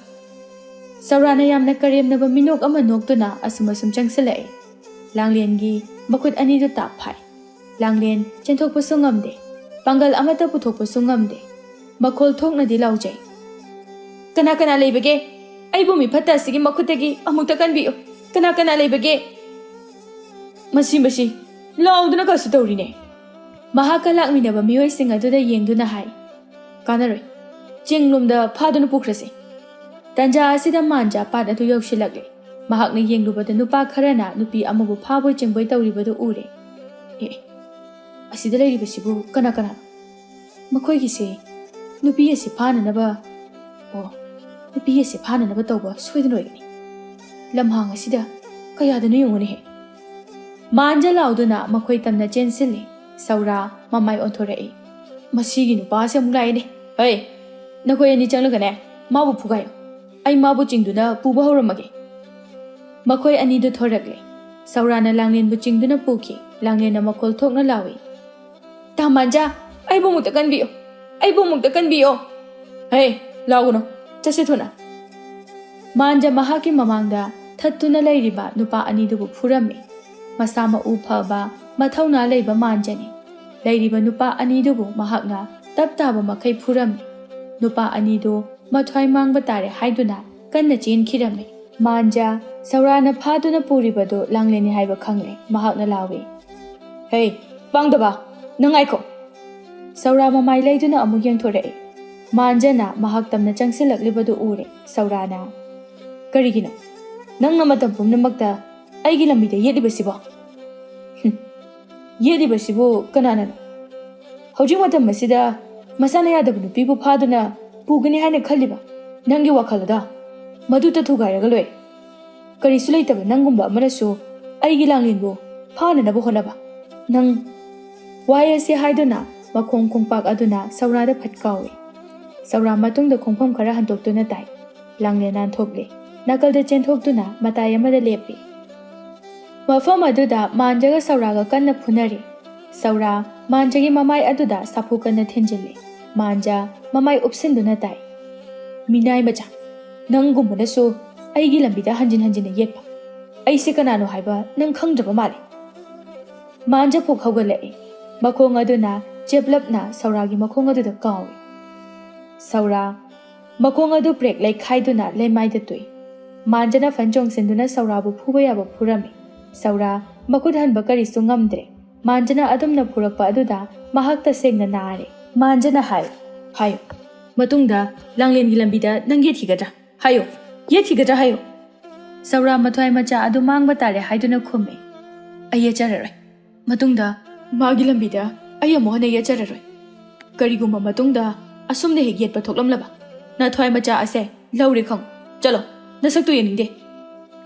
ꯁꯧꯔꯥꯅ ꯌꯥꯝꯅ ꯀꯔꯦꯝꯅꯕ ꯃꯤꯅꯣꯛ ꯑꯃ ꯅꯣꯛꯇꯨꯅ ꯑꯁꯨꯝ ꯑꯁꯨꯝ ꯆꯪꯁꯤꯜꯂꯛꯏ꯫ ꯂꯥꯡꯂꯦꯟꯒꯤ ꯃꯈꯨꯠ ꯑꯅꯤꯗꯨ ꯇꯥꯞ ꯐꯥꯏ꯫ ꯂꯥꯡꯂꯦꯟ ꯆꯦꯟꯊꯣꯛꯄꯁꯨ ꯉꯝꯗꯦ꯫ ꯄꯥꯡꯒꯜ ꯑꯃꯠꯇ ꯄꯨꯊꯣꯛꯄꯁꯨ ꯉꯝꯗꯦ꯫ ꯃꯈꯣꯜ ꯊꯣꯛꯅꯗꯤ ꯂꯥꯎꯖꯩ, "ꯀꯅꯥ ꯀꯅꯥ ꯂꯩꯕꯒꯦ? ꯑꯩꯕꯨ ꯃꯤꯐꯠꯇ ꯑꯁꯤꯒꯤ ꯃꯈꯨꯠꯇꯒꯤ ꯑꯃꯨꯛꯇ ꯀꯟꯕꯤꯌꯨ꯫ ꯀꯅꯥ ꯀꯅꯥ ꯂꯩꯕꯒꯦ?" "ꯃꯁꯤ, ꯃꯁꯤ ꯂꯥꯎꯗꯨꯅ ꯀꯩꯁꯨ ꯇꯧꯔꯤꯅꯦ꯫" ꯃꯍꯥꯛꯀ ꯂꯥꯛꯃꯤꯟꯅꯕ ꯃꯤꯑꯣꯏꯁꯤꯡ ꯑꯗꯨꯗ ꯌꯦꯡꯗꯨꯅ ꯍꯥꯏ, "ꯀꯥꯟꯅꯔꯣꯏ, ꯆꯤꯡꯂꯣꯝꯗ ꯐꯥꯗꯨꯅ ꯄꯨꯈ꯭ꯔꯁꯤ꯫" ꯇꯟꯖꯥ ꯑꯁꯤꯗ ꯃꯥꯟꯖꯥ ꯄꯥꯠ ꯑꯗꯨ ꯌꯧꯁꯤꯜꯂꯛꯂꯦ꯫ ꯃꯍꯥꯛꯅ ꯌꯦꯡꯂꯨꯕꯗ ꯅꯨꯄꯥ ꯈꯔꯅ ꯅꯨꯄꯤ ꯑꯃꯕꯨ ꯐꯥꯕꯣꯏ ꯆꯤꯡꯕꯣꯏ ꯇꯧꯔꯤꯕꯗꯨ ꯎꯔꯦ꯫ "ꯑꯦ, ꯑꯁꯤꯗ ꯂꯩꯔꯤꯕꯁꯤꯕꯨ ꯀꯅꯥ ꯀꯅꯥꯅꯣ? ꯃꯈꯣꯏꯒꯤꯁꯦ ꯅꯨꯄꯤ ꯑꯁꯤ ꯐꯥꯅꯅꯕ, ꯑꯣ, ꯅꯨꯄꯤ ꯑꯁꯤ ꯐꯥꯅꯅꯕ ꯇꯧꯕ ꯁꯣꯏꯗꯅ ꯑꯣꯏꯒꯅꯤ꯫ ꯂꯝꯍꯥꯡ ꯑꯁꯤꯗ ꯀꯌꯥꯗꯅꯣ ꯌꯦꯡꯉꯨꯅꯦꯍꯦ꯫ ꯃꯥꯟꯖ ꯂꯥꯎꯗꯨꯅ ꯃꯈꯣꯏ ꯇꯝꯅ ꯆꯦꯟꯁꯤꯜꯂꯤ꯫ ꯁꯧꯔꯥ ꯃꯃꯥꯏ ꯑꯣꯟꯊꯣꯔꯛꯏ꯫ "ꯃꯁꯤꯒꯤ ꯅꯨꯄꯥꯁꯦ ꯑꯃꯨꯛ ꯂꯥꯛꯑꯦꯅꯦ꯫ ꯍꯩ, ꯅꯈꯣꯏ ꯑꯅꯤ ꯆꯪꯂꯒꯅꯦ, ꯃꯥꯕꯨ ꯐꯨꯒꯥꯏꯌꯨ꯫ ꯑꯩ ꯃꯥꯕꯨ ꯆꯤꯡꯗꯨꯅ ꯄꯨꯕ ꯍꯧꯔꯝꯃꯒꯦ꯫" ꯃꯈꯣꯏ ꯑꯅꯤꯗꯨ ꯊꯣꯔꯛꯂꯦ꯫ ꯁꯧꯔꯥꯅ ꯂꯥꯡꯂꯦꯟꯕꯨ ꯆꯤꯡꯗꯨꯅ ꯄꯨꯈꯤ꯫ ꯂꯥꯡꯂꯦꯟꯅ ꯃꯈꯣꯜ ꯊꯣꯛꯅ ꯂꯥꯎꯏ, "ꯇꯥ ꯃꯥꯟꯖꯥ, ꯑꯩꯕꯨ ꯑꯃꯨꯛꯇ ꯀꯟꯕꯤꯌꯨ, ꯑꯩꯕꯨ ꯑꯃꯨꯛꯇ ꯀꯟꯕꯤꯌꯣ꯫ ꯍꯦ, ꯂꯥꯎꯒꯅꯨ, ꯆꯠꯁꯤ ꯊꯨꯅ꯫" ꯃꯥꯟꯖ ꯃꯍꯥꯛꯀꯤ ꯃꯃꯥꯡꯗ ꯊꯠꯇꯨꯅ ꯂꯩꯔꯤꯕ ꯅꯨꯄꯥ ꯑꯅꯤꯗꯨꯕꯨ ꯐꯨꯔꯝꯃꯤ꯫ ꯃꯁꯥ ꯃꯎ ꯐꯕ, ꯃꯊꯧꯅꯥ ꯂꯩꯕ ꯃꯥꯟꯖꯅꯤ꯫ ꯂꯩꯔꯤꯕ ꯅꯨꯄꯥ ꯑꯅꯤꯗꯨꯕꯨ ꯃꯍꯥꯛꯅ ꯇꯞ ꯇꯥꯕ ꯃꯈꯩ ꯐꯨꯔꯝꯃꯤ꯫ ꯅꯨꯄꯥ ꯑꯅꯤꯗꯨ ꯃꯊ꯭ꯋꯥꯏ ꯃꯥꯡꯕ ꯇꯥꯔꯦ ꯍꯥꯏꯗꯨꯅ ꯀꯟꯅ ꯆꯦꯟꯈꯤꯔꯝꯃꯤ꯫ ꯃꯥꯟꯖ ꯁꯧꯔꯥꯅ ꯐꯥꯗꯨꯅ ꯄꯨꯔꯤꯕꯗꯨ ꯂꯥꯡꯂꯦꯟꯅꯤ ꯍꯥꯏꯕ ꯈꯪꯂꯦ꯫ ꯃꯍꯥꯛꯅ ꯂꯥꯎꯏ, "ꯍꯦ, ꯄꯥꯡꯗꯕ, ꯅꯪ ꯉꯥꯏꯈꯣ!" ꯁꯧꯔꯥ ꯃꯃꯥꯏ ꯂꯩꯗꯨꯅ ꯑꯃꯨꯛ ꯌꯦꯡꯊꯣꯔꯛꯏ꯫ ꯃꯥꯟꯖꯅ ꯃꯍꯥꯛ ꯇꯝꯅ ꯆꯪꯁꯤꯜꯂꯛꯂꯤꯕꯗꯨ ꯎꯔꯦ꯫ ꯁꯧꯔꯥꯅ, "ꯀꯔꯤꯒꯤꯅꯣ ꯅꯪꯅ ꯃꯇꯝ ꯄꯨꯝꯅꯃꯛꯇ ꯑꯩꯒꯤ ꯂꯝꯕꯤꯗ ꯌꯦꯠꯂꯤꯕꯁꯤꯕꯣ?" "ꯍꯨꯝ, ꯌꯦꯠꯂꯤꯕꯁꯤꯕꯨ ꯀꯅꯥꯅꯅꯣ? ꯍꯧꯖꯤꯛ ꯃꯇꯝ ꯑꯁꯤꯗ ꯃꯁꯥꯅ ꯌꯥꯗꯕ ꯅꯨꯄꯤꯕꯨ ꯐꯥꯗꯨꯅ ꯄꯨꯒꯅꯤ ꯍꯥꯏꯅ ꯈꯜꯂꯤꯕ ꯅꯪꯒꯤ ꯋꯥꯈꯜ ꯑꯗꯣ ꯃꯗꯨꯇ ꯊꯨꯒꯥꯏꯔꯒ ꯂꯣꯏꯔꯦ꯫ ꯀꯔꯤꯁꯨ ꯂꯩꯇꯕ ꯅꯪꯒꯨꯝꯕ ꯑꯃꯅꯁꯨ ꯑꯩꯒꯤ ꯂꯥꯡꯂꯦꯟꯕꯨ ꯐꯥꯅꯅꯕ ꯍꯣꯠꯅꯕ꯫ ꯅꯪ..." ꯋꯥꯍꯩ ꯑꯁꯤ ꯍꯥꯏꯗꯨꯅ ꯃꯈꯣꯡ ꯈꯣꯡꯄꯥꯛ ꯑꯗꯨꯅ ꯁꯧꯔꯥꯗ ꯐꯠ ꯀꯥꯎꯏ꯫ ꯁꯧꯔꯥ ꯃꯇꯨꯡꯗ ꯈꯣꯡꯐꯝ ꯈꯔ ꯍꯟꯗꯣꯛꯇꯨꯅ ꯇꯥꯏ꯫ ꯂꯥꯡꯂꯦꯟ ꯅꯥꯟꯊꯣꯛꯂꯦ꯫ ꯅꯥꯀꯜꯗ ꯆꯦꯟꯊꯣꯛꯇꯨꯅ ꯃꯇꯥꯏ ꯑꯃꯗ ꯂꯦꯞꯄꯤ꯫ ꯃꯐꯝ ꯑꯗꯨꯗ ꯃꯥꯟꯖꯒ ꯁꯧꯔꯥꯒ ꯀꯟꯅ ꯐꯨꯅꯔꯤ꯫ ꯁꯧꯔꯥ ꯃꯥꯟꯖꯒꯤ ꯃꯃꯥꯏ ꯑꯗꯨꯗ ꯁꯥꯐꯨ ꯀꯟꯅ ꯊꯤꯟꯖꯤꯜꯂꯤ꯫ ꯃꯥꯟꯖ ꯃꯃꯥꯏ ꯎꯞꯁꯤꯟꯗꯨꯅ ꯇꯥꯏ, "ꯃꯤꯅꯥꯏ ꯃꯆꯥ, ꯅꯪꯒꯨꯝꯕꯅꯁꯨ ꯑꯩꯒꯤ ꯂꯝꯕꯤꯗ ꯍꯟꯖꯤꯟ ꯍꯟꯖꯤꯟꯅ ꯌꯦꯠꯄ꯫ ꯑꯩꯁꯦ ꯀꯅꯥꯅꯣ ꯍꯥꯏꯕ ꯅꯪ ꯈꯪꯗ꯭ꯔꯕ ꯃꯥꯜꯂꯦ꯫" ꯃꯥꯟꯖ ꯐꯨꯛ ꯍꯧꯒꯠꯂꯛꯏ꯫ ꯃꯈꯣꯡ ꯑꯗꯨꯅ ꯆꯦꯞꯂꯞꯅ ꯁꯧꯔꯥꯒꯤ ꯃꯈꯣꯡ ꯑꯗꯨꯗ ꯀꯥꯎꯏ꯫ ꯁꯧꯔꯥ ꯃꯈꯣꯡ ꯑꯗꯨ ꯄ꯭ꯔꯦꯛ ꯂꯩꯈꯥꯏꯗꯨꯅ ꯂꯩꯃꯥꯏꯗ ꯇꯨꯏ꯫ ꯃꯥꯟꯖꯅ ꯐꯟ ꯆꯣꯡꯁꯤꯟꯗꯨꯅ ꯁꯧꯔꯥꯕꯨ ꯐꯨꯕ ꯌꯥꯕ ꯐꯨꯔꯝꯃꯤ꯫ ꯁꯧꯔꯥ ꯃꯈꯨꯠ ꯍꯟꯕ ꯀꯔꯤꯁꯨ ꯉꯝꯗ꯭ꯔꯦ꯫ ꯃꯥꯟꯖꯅ ꯑꯗꯨꯝꯅ ꯐꯨꯔꯛꯄ ꯑꯗꯨꯗ ꯃꯍꯥꯛ ꯇꯁꯦꯡꯅ ꯅꯥꯔꯦ꯫ ꯃꯥꯟꯖꯅ ꯍꯥꯏ, "ꯍꯥꯏꯌꯨ, ꯃꯇꯨꯡꯗ ꯂꯥꯡꯂꯦꯟꯒꯤ ꯂꯝꯕꯤꯗ ꯅꯪ ꯌꯦꯠꯈꯤꯒꯗ꯭ꯔꯥ? ꯍꯥꯏꯌꯨ, ꯌꯦꯠꯈꯤꯒꯗ꯭ꯔꯥ ꯍꯥꯏꯌꯨ?" ꯁꯧꯔꯥ ꯃꯊ꯭ꯋꯥꯏ ꯃꯆꯥ ꯑꯗꯨ ꯃꯥꯡꯕ ꯇꯥꯔꯦ ꯍꯥꯏꯗꯨꯅ ꯈꯨꯝꯃꯤ, "ꯑꯩ ꯌꯦꯠꯆꯔꯔꯣꯏ꯫ ꯃꯇꯨꯡꯗ ꯃꯥꯒꯤ ꯂꯝꯕꯤꯗ ꯑꯩ ꯑꯃꯨꯛ ꯍꯟꯅ ꯌꯦꯠꯆꯔꯔꯣꯏ꯫ ꯀꯔꯤꯒꯨꯝꯕ ꯃꯇꯨꯡꯗ ꯑꯁꯨꯝꯅ ꯍꯦꯛ ꯌꯦꯠꯄ ꯊꯣꯛꯂꯝꯂꯕ, ꯅꯊ꯭ꯋꯥꯏ ꯃꯆꯥ ꯑꯁꯦ ꯂꯧꯔꯦ ꯈꯪꯉꯨ꯫ ꯆꯠꯂꯣ, ꯅꯁꯛꯇꯨ ꯌꯦꯡꯅꯤꯡꯗꯦ꯫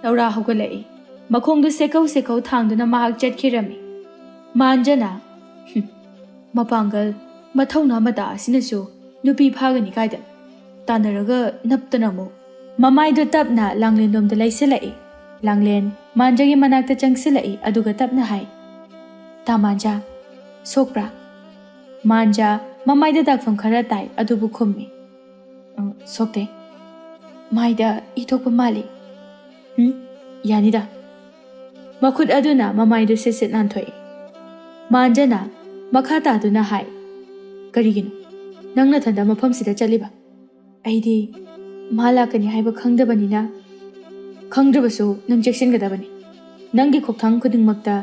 ꯂꯧꯔꯥ ꯍꯧꯒꯠꯂꯛꯏ꯫ ꯃꯈꯣꯡꯗꯨ ꯁꯦꯀꯧ ꯁꯦꯀꯧ ꯊꯥꯡꯗꯨꯅ ꯃꯍꯥꯛ ꯆꯠꯈꯤꯔꯝꯃꯤ꯫ ꯃꯥꯟꯖꯅ, "ꯍꯨꯝ, ꯃꯄꯥꯡꯒꯜ, ꯃꯊꯧꯅꯥ ꯃꯇꯥ ꯑꯁꯤꯅꯁꯨ ꯅꯨꯄꯤ ꯐꯥꯒꯅꯤ ꯀꯥꯏꯗꯅ?" ꯇꯥꯟꯅꯔꯒ ꯅꯞꯇꯅ ꯑꯃꯨꯛ ꯃꯃꯥꯏꯗꯨ ꯇꯞꯅ ꯂꯥꯡꯂꯦꯟꯂꯣꯝꯗ ꯂꯩꯁꯤꯜꯂꯛꯏ꯫ ꯂꯥꯡꯂꯦꯟ ꯃꯥꯟꯖꯒꯤ ꯃꯅꯥꯛꯇ ꯆꯪꯁꯤꯜꯂꯛꯏ, ꯑꯗꯨꯒ ꯇꯞꯅ ꯍꯥꯏ, "ꯇꯥ ꯃꯥꯟꯖꯥ, ꯁꯣꯛꯄ꯭ꯔꯥ?" ꯃꯥꯟꯖꯥ ꯃꯃꯥꯏꯗ ꯗꯥꯛꯐꯝ ꯈꯔ ꯇꯥꯏ, ꯑꯗꯨꯕꯨ ꯈꯨꯝꯃꯤ, "ꯑ, ꯁꯣꯛꯇꯦ꯫ ꯃꯥꯏꯗ ꯏ ꯊꯣꯛꯄ ꯃꯥꯜꯂꯤ꯫ ꯎꯝ, ꯌꯥꯅꯤꯗ꯫" ꯃꯈꯨꯠ ꯑꯗꯨꯅ ꯃꯃꯥꯏꯗꯨ ꯁꯤꯠ ꯁꯤꯠ ꯅꯥꯟꯊꯣꯛꯏ꯫ ꯃꯥꯟꯖꯅ ꯃꯈꯥ ꯇꯥꯗꯨꯅ ꯍꯥꯏ, "ꯀꯔꯤꯒꯤꯅꯣ ꯅꯪ ꯅꯊꯟꯗ ꯃꯐꯝꯁꯤꯗ ꯆꯠꯂꯤꯕ? ꯑꯩꯗꯤ ꯃꯥ ꯂꯥꯛꯀꯅꯤ ꯍꯥꯏꯕ ꯈꯪꯗꯕꯅꯤꯅ꯫" "ꯈꯪꯗ꯭ꯔꯕꯁꯨ ꯅꯪ ꯆꯦꯛꯁꯤꯟꯒꯗꯕꯅꯤ꯫ ꯅꯪꯒꯤ ꯈꯣꯡꯊꯥꯡ ꯈꯨꯗꯤꯡꯃꯛꯇ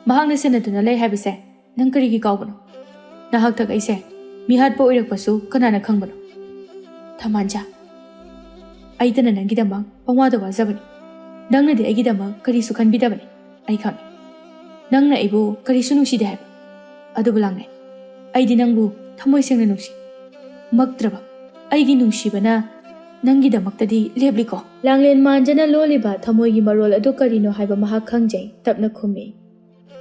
ꯃꯍꯥꯛꯅ ꯁꯦꯟꯅꯗꯨꯅ ꯂꯩ ꯍꯥꯏꯕꯁꯦ ꯅꯪ ꯀꯔꯤꯒꯤ ꯀꯥꯎꯕꯅꯣ? ꯅꯍꯥꯛ ꯊꯛ ꯑꯩꯁꯦ ꯃꯤꯍꯥꯠꯄ ꯑꯣꯏꯔꯛꯄꯁꯨ ꯀꯅꯥꯅ ꯈꯪꯕꯅꯣ? ꯊꯃꯥꯟꯖꯥ, ꯑꯩꯇꯅ ꯅꯪꯒꯤꯗꯃꯛ ꯄꯪꯋꯥꯗ ꯋꯥꯖꯕꯅꯤ꯫ ꯅꯪꯅꯗꯤ ꯑꯩꯒꯤꯗꯃꯛ ꯀꯔꯤꯁꯨ ꯈꯟꯕꯤꯗꯕꯅꯤ, ꯑꯩ ꯈꯪꯏ꯫ ꯅꯪꯅ ꯑꯩꯕꯨ ꯀꯔꯤꯁꯨ ꯅꯨꯡꯁꯤꯗꯦ ꯍꯥꯏꯕ꯫ ꯑꯗꯨꯕꯨ ꯂꯥꯡꯂꯦꯟ, ꯑꯩꯗꯤ ꯅꯪꯕꯨ ꯊꯃꯣꯏ ꯁꯦꯡꯅ ꯅꯨꯡꯁꯤ꯫ ꯃꯛꯇ꯭ꯔꯕ ꯑꯩꯒꯤ ꯅꯨꯡꯁꯤꯕꯅ ꯅꯪꯒꯤꯗꯃꯛꯇꯗꯤ ꯂꯦꯞꯂꯤꯀꯣ꯫" ꯂꯥꯡꯂꯦꯟ ꯃꯥꯟꯖꯅ ꯂꯣꯜꯂꯤꯕ ꯊꯃꯣꯏꯒꯤ ꯃꯔꯣꯜ ꯑꯗꯨ ꯀꯔꯤꯅꯣ ꯍꯥꯏꯕ ꯃꯍꯥꯛ ꯈꯪꯖꯩ, ꯇꯞꯅ ꯈꯨꯝꯃꯤ,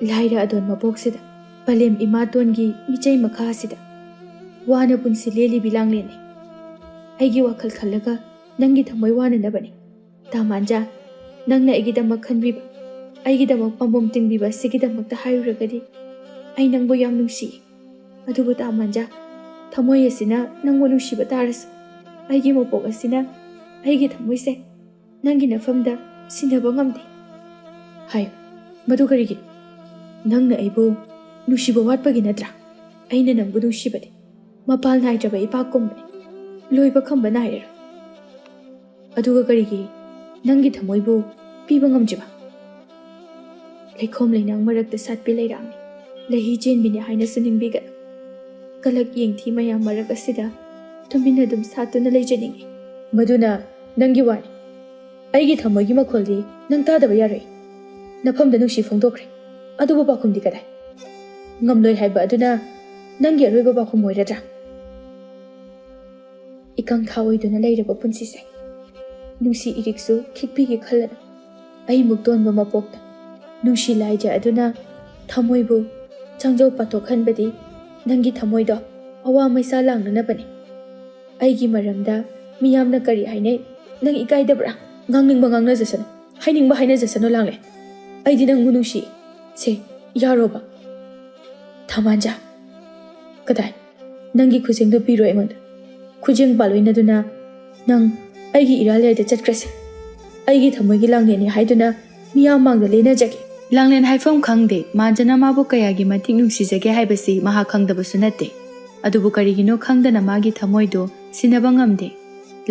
"ꯂꯥꯏꯔ ꯑꯗꯣꯟ ꯃꯄꯣꯛꯁꯤꯗ, ꯄꯂꯦꯝ ꯏꯃꯥꯇꯣꯟꯒꯤ ꯃꯤꯆꯩ ꯃꯈꯥꯁꯤꯗ ꯋꯥꯅ ꯄꯨꯟꯁꯤ ꯂꯦꯜꯂꯤꯕꯤ ꯂꯥꯡꯂꯦꯟꯅꯤ꯫ ꯑꯩꯒꯤ ꯋꯥꯈꯜ ꯈꯜꯂꯒ ꯅꯪꯒꯤ ꯊꯃꯣꯏ ꯋꯥꯅꯅꯕꯅꯤ꯫ ꯇꯥꯃꯥꯟꯖꯥ, ꯅꯪꯅ ꯑꯩꯒꯤꯗꯃꯛ ꯈꯟꯕꯤꯕ, ꯑꯩꯒꯤꯗꯃꯛ ꯄꯥꯝꯕꯣꯝ ꯇꯤꯡꯕꯤꯕ ꯑꯁꯤꯒꯤꯗꯃꯛꯇ ꯍꯥꯏꯔꯨꯔꯒꯗꯤ ꯑꯩ ꯅꯪꯕꯨ ꯌꯥꯝ ꯅꯨꯡꯁꯤ꯫ ꯑꯗꯨꯕꯨ ꯇꯥꯃꯥꯟꯖꯥ, ꯊꯃꯣꯏ ꯑꯁꯤꯅ ꯅꯪꯕꯨ ꯅꯨꯡꯁꯤꯕ ꯇꯥꯔꯁꯨ, ꯑꯩꯒꯤ ꯃꯄꯣꯛ ꯑꯁꯤꯅ ꯑꯩꯒꯤ ꯊꯃꯣꯏꯁꯦ ꯅꯪꯒꯤ ꯅꯐꯝꯗ ꯁꯤꯟꯅꯕ ꯉꯝꯗꯦ꯫" "ꯍꯥꯏꯌꯨ, ꯃꯗꯨ ꯀꯔꯤꯒꯤꯅꯣ? ꯅꯪꯅ ꯑꯩꯕꯨ ꯅꯨꯡꯁꯤꯕ ꯋꯥꯠꯄꯒꯤ ꯅꯠꯇ꯭ꯔꯥ? ꯑꯩꯅ ꯅꯪꯕꯨ ꯅꯨꯡꯁꯤꯕꯗꯤ ꯃꯄꯥꯜ ꯅꯥꯏꯗ꯭ꯔꯕ ꯏꯄꯥꯛꯀꯨꯝꯕꯅꯤ, ꯂꯣꯏꯕ ꯈꯝꯕ ꯅꯥꯏꯔꯔꯣꯏ꯫ ꯑꯗꯨꯒ ꯀꯔꯤꯒꯤ ꯅꯪꯒꯤ ꯊꯃꯣꯏꯕꯨ ꯄꯤꯕ ꯉꯝꯗ꯭ꯔꯤꯕ? ꯂꯩꯈꯣꯝ ꯂꯩꯅꯥꯡ ꯃꯔꯛꯇ ꯁꯥꯠꯄꯤ ꯂꯩꯔꯥꯡꯅꯤ, ꯂꯩꯍꯤ ꯆꯦꯟꯕꯤꯅꯤ ꯍꯥꯏꯅꯁꯨ ꯅꯤꯡꯕꯤꯒꯅꯨ꯫ ꯀꯂꯛ ꯌꯦꯡꯊꯤ ꯃꯌꯥꯝ ꯃꯔꯛ ꯑꯁꯤꯗ ꯇꯨꯃꯤꯟꯅ ꯑꯗꯨꯝ ꯁꯥꯠꯇꯨꯅ ꯂꯩꯖꯅꯤꯡꯏ꯫" "ꯃꯗꯨꯅ ꯅꯪꯒꯤ ꯋꯥꯅꯤ꯫ ꯑꯩꯒꯤ ꯊꯃꯣꯏꯒꯤ ꯃꯈꯣꯜꯗꯤ ꯅꯪ ꯇꯥꯗꯕ ꯌꯥꯔꯣꯏ꯫ ꯅꯐꯝꯗ ꯅꯨꯡꯁꯤ ꯐꯣꯡꯗꯣꯛꯈ꯭ꯔꯦ, ꯑꯗꯨꯕꯨ ꯄꯥꯎꯈꯨꯝꯗꯤ ꯀꯗꯥꯏ?" ꯉꯝꯂꯣꯏ ꯍꯥꯏꯕ ꯑꯗꯨꯅ ꯅꯪꯒꯤ ꯑꯔꯣꯏꯕ ꯄꯥꯎꯈꯨꯝ ꯑꯣꯏꯔꯗ꯭ꯔꯥ? ꯏꯀꯪ ꯊꯥ ꯑꯣꯏꯗꯨꯅ ꯂꯩꯔꯕ ꯄꯨꯟꯁꯤꯁꯦ ꯅꯨꯡꯁꯤ ꯏꯔꯤꯛꯁꯨ ꯈꯤꯛꯄꯤꯒꯦ ꯈꯜꯂꯅꯨ꯫ ꯑꯩꯃꯨꯛ ꯇꯣꯟꯕ ꯃꯄꯣꯛꯇ ꯅꯨꯡꯁꯤ ꯂꯥꯏꯖ ꯑꯗꯨꯅ ꯊꯃꯣꯏꯕꯨ ꯆꯥꯡꯖꯧ ꯄꯥꯊꯣꯛꯍꯟꯕꯗꯤ ꯅꯪꯒꯤ ꯊꯃꯣꯏꯗꯣ ꯑꯋꯥ ꯃꯩꯁꯥ ꯂꯥꯡꯅꯅꯕꯅꯤ꯫ ꯑꯩꯒꯤ ꯃꯔꯝꯗ ꯃꯤꯌꯥꯝꯅ ꯀꯔꯤ ꯍꯥꯏꯅꯩ ꯅꯪ ꯏꯀꯥꯏꯗꯕ꯭ꯔꯥ? ꯉꯥꯡꯅꯤꯡꯕ ꯉꯥꯡꯅꯖꯁꯅꯨ, ꯍꯥꯏꯅꯤꯡꯕ ꯍꯥꯏꯅꯖꯁꯅꯨ ꯂꯥꯡꯂꯦ꯫ ꯑꯩꯗꯤ ꯅꯪꯕꯨ ꯅꯨꯡꯁꯤ꯫ ꯁꯦ, ꯌꯥꯔꯣꯕ꯫ ꯊꯃꯥꯟꯖꯥ꯫ ꯀꯗꯥꯏ? ꯅꯪꯒꯤ ꯈꯨꯖꯦꯡꯗꯣ ꯄꯤꯔꯣ ꯑꯩꯉꯣꯟꯗ꯫ ꯈꯨꯖꯦꯡ ꯄꯥꯜꯂꯣꯏꯅꯗꯨꯅ ꯅꯪ ꯑꯩꯒꯤ ꯏꯔꯥꯜ ꯌꯥꯏꯗ ꯆꯠꯈ꯭ꯔꯁꯦ꯫ ꯑꯩꯒꯤ ꯊꯃꯣꯏꯒꯤ ꯂꯥꯡꯂꯦꯟꯅꯤ ꯍꯥꯏꯗꯨꯅ ꯃꯤꯌꯥꯝ ꯃꯥꯡꯗ ꯂꯦꯟꯅꯖꯒꯦ꯫ ꯂꯥꯡꯂꯦꯟ ꯍꯥꯏꯐꯝ ꯈꯪꯗꯦ꯫ ꯃꯥꯟꯖꯅ ꯃꯥꯕꯨ ꯀꯌꯥꯒꯤ ꯃꯇꯤꯛ ꯅꯨꯡꯁꯤꯖꯒꯦ ꯍꯥꯏꯕꯁꯤ ꯃꯍꯥꯛ ꯈꯪꯗꯕꯁꯨ ꯅꯠꯇꯦ꯫ ꯑꯗꯨꯕꯨ ꯀꯔꯤꯒꯤꯅꯣ ꯈꯪꯗꯅ ꯃꯥꯒꯤ ꯊꯃꯣꯏꯗꯣ ꯁꯤꯟꯅꯕ ꯉꯝꯗꯦ꯫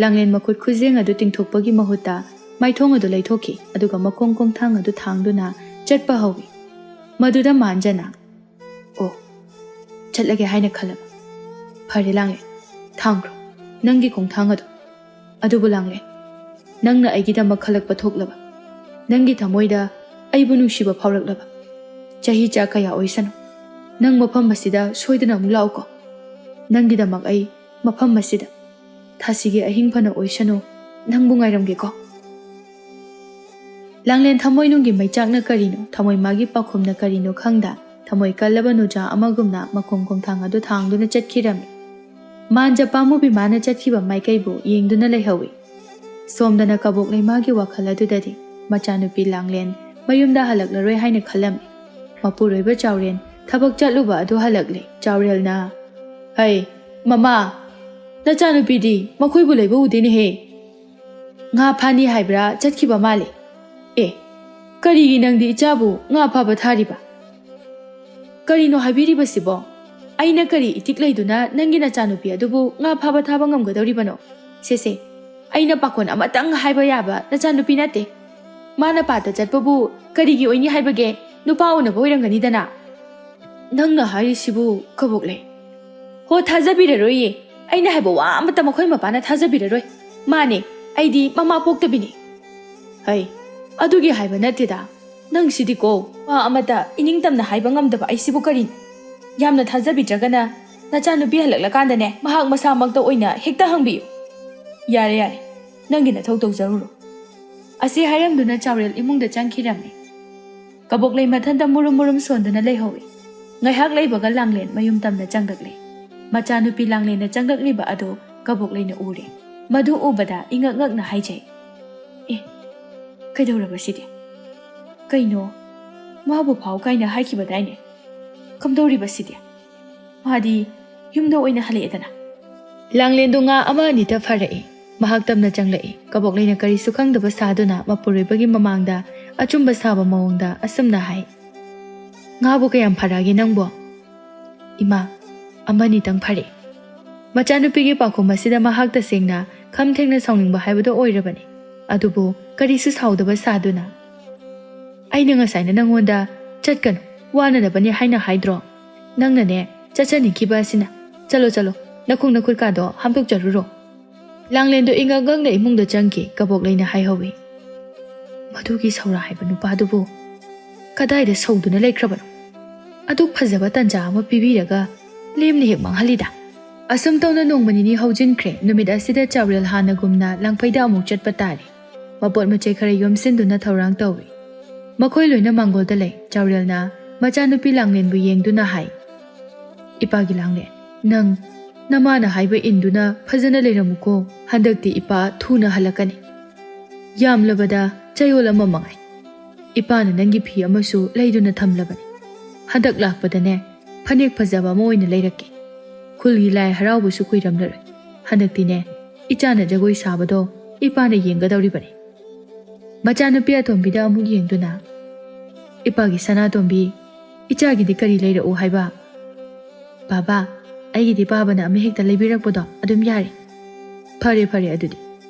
ꯂꯥꯡꯂꯦꯟ ꯃꯈꯨꯠ ꯈꯨꯖꯦꯡ ꯑꯗꯨ ꯇꯤꯡꯊꯣꯛꯄꯒꯤ ꯃꯍꯨꯠꯇ ꯃꯥꯏꯊꯣꯡ ꯑꯗꯨ ꯂꯩꯊꯣꯛꯈꯤ, ꯑꯗꯨꯒ ꯃꯈꯣꯡ ꯈꯣꯡꯊꯥꯡ ꯑꯗꯨ ꯊꯥꯡꯗꯨꯅ ꯆꯠꯄ ꯍꯧꯏ꯫ ꯃꯗꯨꯗ ꯃꯥꯟꯖꯅ, "ꯑꯣ, ꯆꯠꯂꯒꯦ ꯍꯥꯏꯅ ꯈꯜꯂꯕ꯫ ꯐꯔꯦ ꯂꯥꯡꯂꯦꯟ, ꯊꯥꯡꯈ꯭ꯔꯣ ꯅꯪꯒꯤ ꯈꯣꯡꯊꯥꯡ ꯑꯗꯨ꯫ ꯑꯗꯨꯕꯨ ꯂꯥꯡꯂꯦꯟ, ꯅꯪꯅ ꯑꯩꯒꯤꯗꯃꯛ ꯈꯜꯂꯛꯄ ꯊꯣꯛꯂꯕ? ꯅꯪꯒꯤ ꯊꯃꯣꯏꯗ ꯑꯩꯕꯨ ꯅꯨꯡꯁꯤꯕ ꯐꯥꯎꯔꯛꯂꯕ? ꯆꯍꯤ ꯆꯥ ꯀꯌꯥ ꯑꯣꯏꯁꯅꯨ, ꯅꯪ ꯃꯐꯝ ꯑꯁꯤꯗ ꯁꯣꯏꯗꯅ ꯑꯃꯨꯛ ꯂꯥꯛꯎꯀꯣ꯫ ꯅꯪꯒꯤꯗꯃꯛ ꯑꯩ ꯃꯐꯝ ꯑꯁꯤꯗ ꯊꯥꯁꯤꯒꯤ ꯑꯍꯤꯡ ꯐꯅ ꯑꯣꯏꯁꯅꯨ, ꯅꯪꯕꯨ ꯉꯥꯏꯔꯝꯒꯦꯀꯣ꯫" ꯂꯥꯡꯂꯦꯟ ꯊꯃꯣꯏꯅꯨꯡꯒꯤ ꯃꯩꯆꯥꯛꯅ ꯀꯔꯤꯅꯣ, ꯊꯃꯣꯏ ꯃꯥꯒꯤ ꯄꯥꯎꯈꯨꯝꯅ ꯀꯔꯤꯅꯣ ꯈꯪꯗ, ꯊꯃꯣꯏ ꯀꯜꯂꯕ ꯅꯨꯖꯥ ꯑꯃꯒꯨꯝꯅ ꯃꯈꯣꯡ ꯈꯣꯡꯊꯥꯡ ꯑꯗꯨ ꯊꯥꯡꯗꯨꯅ ꯆꯠꯈꯤꯔꯝꯃꯤ꯫ ꯃꯥꯟꯖ ꯄꯥꯝꯃꯨꯕꯤ ꯃꯥꯅ ꯆꯠꯈꯤꯕ ꯃꯥꯏꯀꯩꯕꯨ ꯌꯦꯡꯗꯨꯅ ꯂꯩꯍꯧꯏ꯫ ꯁꯣꯝꯗꯅ ꯀꯕꯣꯛ ꯂꯩꯃꯥꯒꯤ ꯋꯥꯈꯜ ꯑꯗꯨꯗꯗꯤ ꯃꯆꯥꯅꯨꯄꯤ ꯂꯥꯡꯂꯦꯟ ꯃꯌꯨꯝꯗ ꯍꯜꯂꯛꯂꯔꯣꯏ ꯍꯥꯏꯅ ꯈꯜꯂꯝꯃꯤ꯫ ꯃꯄꯨꯔꯣꯏꯕ ꯆꯥꯎꯔꯦꯟ ꯊꯕꯛ ꯆꯠꯂꯨꯕ ꯑꯗꯨ ꯍꯜꯂꯛꯂꯦ꯫ ꯆꯥꯎꯔꯦꯜꯅ, "ꯍꯩ, ꯃꯃꯥ, ꯅꯆꯥꯅꯨꯄꯤꯗꯤ ꯃꯈꯣꯏꯕꯨ ꯂꯩꯕ ꯎꯗꯦꯅꯦꯍꯦ꯫ ꯉꯥ ꯐꯥꯅꯤ ꯍꯥꯏꯕ꯭ꯔꯥ ꯆꯠꯈꯤꯕ ꯃꯥꯜꯂꯤ꯫ ꯑꯦ, ꯀꯔꯤꯒꯤ ꯅꯪꯗꯤ ꯏꯆꯥꯕꯨ ꯉꯥ ꯐꯥꯕ ꯊꯥꯔꯤꯕ? ꯀꯔꯤꯅꯣ ꯍꯥꯏꯕꯤꯔꯤꯕꯁꯤꯕꯣ? ꯑꯩꯅ ꯀꯔꯤ ꯏꯇꯤꯛ ꯂꯩꯗꯨꯅ ꯅꯪꯒꯤ ꯅꯆꯥꯅꯨꯄꯤ ꯑꯗꯨꯕꯨ ꯉꯥ ꯐꯥꯕ ꯊꯥꯕ ꯉꯝꯒꯗꯧꯔꯤꯕꯅꯣ? ꯁꯦꯁꯦ, ꯑꯩꯅ ꯄꯥꯈꯣꯟ ꯑꯃꯇꯪ ꯍꯥꯏꯕ ꯌꯥꯕ ꯅꯆꯥꯅꯨꯄꯤ ꯅꯠꯇꯦ꯫ ꯃꯥꯅ ꯄꯥꯠꯇ ꯆꯠꯄꯕꯨ ꯀꯔꯤꯒꯤ ꯑꯣꯏꯅꯤ ꯍꯥꯏꯕꯒꯦ? ꯅꯨꯄꯥ ꯎꯅꯕ ꯑꯣꯏꯔꯝꯒꯅꯤꯗꯅ꯫" "ꯅꯪꯅ ꯍꯥꯏꯔꯤꯁꯤꯕꯨ ꯀꯕꯣꯛ ꯂꯩ?" "ꯍꯣ, ꯊꯥꯖꯕꯤꯔꯔꯣꯏꯌꯦ꯫ ꯑꯩꯅ ꯍꯥꯏꯕ ꯋꯥ ꯑꯃꯠꯇ ꯃꯈꯣꯏ ꯃꯄꯥꯅ ꯊꯥꯖꯕꯤꯔꯔꯣꯏ꯫ ꯃꯥꯅꯦ, ꯑꯩꯗꯤ ꯃꯃꯥ ꯄꯣꯛꯇꯕꯤꯅꯤ꯫" "ꯍꯩ, ꯑꯗꯨꯒꯤ ꯍꯥꯏꯕ ꯅꯠꯇꯦꯗ꯫ "ꯅꯪꯁꯤꯗꯤꯀꯣ, ꯋꯥ ꯑꯃꯇ ꯏꯅꯤꯡꯇꯝꯅ ꯍꯥꯏꯕ ꯉꯝꯗꯕ ꯑꯩꯁꯤꯕꯨ ꯀꯔꯤꯅꯣ? ꯌꯥꯝꯅ ꯊꯥꯖꯕꯤꯗ꯭ꯔꯒꯅ ꯅꯆꯥꯅꯨꯄꯤ ꯍꯜꯂꯛꯂꯀꯥꯟꯗꯅꯦ, ꯃꯍꯥꯛ ꯃꯁꯥꯃꯛꯇ ꯑꯣꯏꯅ ꯍꯦꯛꯇ ꯍꯪꯕꯤꯌꯨ꯫ ꯌꯥꯔꯦ, ꯌꯥꯔꯦ, ꯅꯪꯒꯤ ꯅꯊꯧ ꯇꯧꯖꯔꯨꯔꯣ"꯫ ꯑꯁꯤ ꯍꯥꯏꯔꯝꯗꯨꯅ ꯆꯥꯎꯔꯦꯜ ꯏꯃꯨꯡꯗ ꯆꯪꯈꯤꯔꯝꯃꯤ꯫ ꯀꯕꯣꯛꯂꯩ ꯃꯊꯟꯇ ꯃꯨꯔꯨꯝ ꯃꯨꯔꯨꯝ ꯁꯣꯟꯗꯨꯅ ꯂꯩꯍꯧꯏ꯫ ꯉꯥꯏꯍꯥꯛ ꯂꯩꯕꯒ ꯂꯥꯡꯂꯦꯟ ꯃꯌꯨꯝ ꯇꯝꯅ ꯆꯪꯂꯛꯂꯦ꯫ ꯃꯆꯥꯅꯨꯄꯤ ꯂꯥꯡꯂꯦꯟꯅ ꯆꯪꯂꯛꯂꯤꯕ ꯑꯗꯨ ꯀꯕꯣꯛꯂꯩꯅ ꯎꯔꯦ꯫ ꯃꯗꯨ ꯎꯕꯗ ꯏꯉꯛ ꯉꯛꯅ ꯍꯥꯏꯖꯩ, "ꯑꯦ, ꯀꯩꯗꯧꯔꯕ ꯁꯤꯗꯤ? ꯀꯩꯅꯣ, ꯃꯥꯕꯨ ꯐꯥꯎ ꯀꯥꯏꯅ ꯍꯥꯏꯈꯤꯕꯗꯥꯏꯅꯦ? ꯀꯝꯗꯧꯔꯤꯕ ꯁꯤꯗꯤ? ꯃꯥꯗꯤ ꯌꯨꯝꯗ ꯑꯣꯏꯅ ꯍꯜꯂꯛꯑꯦꯗꯅ"꯫ ꯂꯥꯡꯂꯦꯟꯗꯨ ꯉꯥ ꯑꯃ ꯑꯅꯤꯇ ꯐꯥꯔꯛꯏ꯫ ꯃꯍꯥꯛ ꯇꯞꯅ ꯆꯪꯂꯛꯏ꯫ ꯀꯕꯣꯛꯂꯩꯅ ꯀꯔꯤꯁꯨ ꯈꯪꯗꯕ ꯁꯥꯗꯨꯅ ꯃꯄꯨꯔꯣꯏꯕꯒꯤ ꯃꯃꯥꯡꯗ ꯑꯆꯨꯝꯕ ꯁꯥꯕ ꯃꯑꯣꯡꯗ ꯑꯁꯨꯝꯅ ꯍꯥꯏ, "ꯉꯥꯕꯨ ꯀꯌꯥꯝ ꯐꯥꯔꯛꯑꯒꯦ ꯅꯪꯕꯣ?" "ꯏꯃꯥ, ꯑꯃꯅꯤꯇꯪ ꯐꯥꯔꯛꯏ"꯫ ꯃꯆꯥꯅꯨꯄꯤꯒꯤ ꯄꯥꯎꯈꯨꯝ ꯑꯁꯤꯗ ꯃꯍꯥꯛ ꯇꯁꯦꯡꯅ ꯈꯝ ꯊꯦꯡꯅ ꯁꯥꯎꯅꯤꯡꯕ ꯍꯥꯏꯕꯗꯨ ꯑꯣꯏꯔꯕꯅꯤ꯫ ꯑꯗꯨꯕꯨ ꯀꯔꯤꯁꯨ ꯁꯥꯎꯗꯕ ꯁꯥꯗꯨꯅ, "ꯑꯩꯅ ꯉꯁꯥꯏꯅ ꯅꯪꯉꯣꯟꯗ ꯆꯠꯀꯅꯨ, ꯋꯥꯅꯅꯕꯅꯤ ꯍꯥꯏꯅ ꯍꯥꯏꯗ꯭ꯔꯣ? ꯅꯪꯅꯅꯦ ꯆꯠꯆꯅꯤꯡꯈꯤꯕ ꯑꯁꯤꯅ꯫ ꯆꯠꯂꯣ, ꯆꯠꯂꯣ, ꯅꯈꯣꯡ ꯅꯈꯨꯠꯀꯥꯗꯣ ꯍꯥꯝꯗꯣꯛꯆꯔꯨꯔꯣ"꯫ ꯂꯥꯡꯂꯦꯟꯗꯨ ꯏꯉꯛ ꯉꯛꯅ ꯏꯃꯨꯡꯗ ꯆꯪꯈꯤ꯫ ꯀꯕꯣꯛꯂꯩꯅ ꯍꯥꯏꯍꯧꯏ, "ꯃꯗꯨꯒꯤ ꯁꯧꯔꯥ ꯍꯥꯏꯕ ꯅꯨꯄꯥꯗꯨꯕꯨ ꯀꯗꯥꯏꯗ ꯁꯧꯗꯨꯅ ꯂꯩꯈ꯭ꯔꯕꯅꯣ? ꯑꯗꯨꯛ ꯐꯖꯕ ꯇꯟꯖꯥ ꯑꯃ ꯄꯤꯕꯤꯔꯒ ꯂꯦꯝꯅ ꯍꯦꯛ ꯃꯥꯡꯍꯜꯂꯤꯗ"꯫ ꯑꯁꯨꯝ ꯇꯧꯅ ꯅꯣꯡꯃ ꯅꯤꯅꯤ ꯍꯧꯖꯤꯟꯈ꯭ꯔꯦ꯫ ꯅꯨꯃꯤꯠ ꯑꯁꯤꯗ ꯆꯥꯎꯔꯦꯜ ꯍꯥꯟꯅꯒꯨꯝꯅ ꯂꯥꯡꯐꯩꯗ ꯑꯃꯨꯛ ꯆꯠꯄ ꯇꯥꯔꯦ꯫ ꯃꯄꯣꯠ ꯃꯆꯩ ꯈꯔ ꯌꯣꯝꯁꯤꯟꯗꯨꯅ ꯊꯧꯔꯥꯡ ꯇꯧꯏ꯫ ꯃꯈꯣꯏ ꯂꯣꯏꯅ ꯃꯥꯡꯒꯣꯜꯗ ꯂꯩ꯫ ꯆꯥꯎꯔꯦꯜꯅ ꯃꯆꯥꯅꯨꯄꯤ ꯂꯥꯡꯂꯦꯟꯕꯨ ꯌꯦꯡꯗꯨꯅ ꯍꯥꯏ, "ꯏꯄꯥꯒꯤ ꯂꯥꯡꯂꯦꯟ, ꯅꯪ ꯅꯃꯥꯅ ꯍꯥꯏꯕ ꯏꯟꯗꯨꯅ ꯐꯖꯅ ꯂꯩꯔꯝꯃꯨꯀꯣ꯫ ꯍꯟꯗꯛꯇꯤ ꯏꯄꯥ ꯊꯨꯅ ꯍꯜꯂꯛꯀꯅꯤ꯫ ꯌꯥꯝꯂꯕꯗ ꯆꯌꯣꯜ ꯑꯃ ꯃꯉꯥꯏ꯫ ꯏꯄꯥꯅ ꯅꯪꯒꯤ ꯐꯤ ꯑꯃꯁꯨ ꯂꯩꯗꯨꯅ ꯊꯝꯂꯕꯅꯤ꯫ ꯍꯟꯗꯛ ꯂꯥꯛꯄꯗꯅꯦ, ꯐꯅꯦꯛ ꯐꯖꯕ ꯑꯃ ꯑꯣꯏꯅ ꯂꯩꯔꯛꯀꯦ꯫ ꯈꯨꯜꯒꯤ ꯂꯥꯏ ꯍꯔꯥꯎꯕꯁꯨ ꯀꯨꯏꯔꯝꯂꯔꯣꯏ꯫ ꯍꯟꯗꯛꯇꯤꯅꯦ, ꯏꯆꯥꯅ ꯖꯒꯣꯏ ꯁꯥꯕꯗꯣ ꯏꯄꯥꯅ ꯌꯦꯡꯒꯗꯧꯔꯤꯕꯅꯤ"꯫ ꯃꯆꯥꯅꯨꯄꯤ ꯑꯇꯣꯝꯕꯤꯗ ꯑꯃꯨꯛ ꯌꯦꯡꯗꯨꯅ, "ꯏꯄꯥꯒꯤ ꯁꯅꯥꯇꯣꯝꯕꯤ, ꯏꯆꯥꯒꯤꯗꯤ ꯀꯔꯤ ꯂꯩꯔꯛꯎ ꯍꯥꯏꯕ?" "ꯕꯥꯕꯥ, ꯑꯩꯒꯤꯗꯤ ꯄꯥꯕꯅ ꯑꯃ ꯍꯦꯛꯇ ꯂꯩꯕꯤꯔꯛꯄꯗꯣ ꯑꯗꯨꯝ ꯌꯥꯔꯦ"꯫ "ꯐꯔꯦ, ꯐꯔꯦ, ꯑꯗꯨꯗꯤ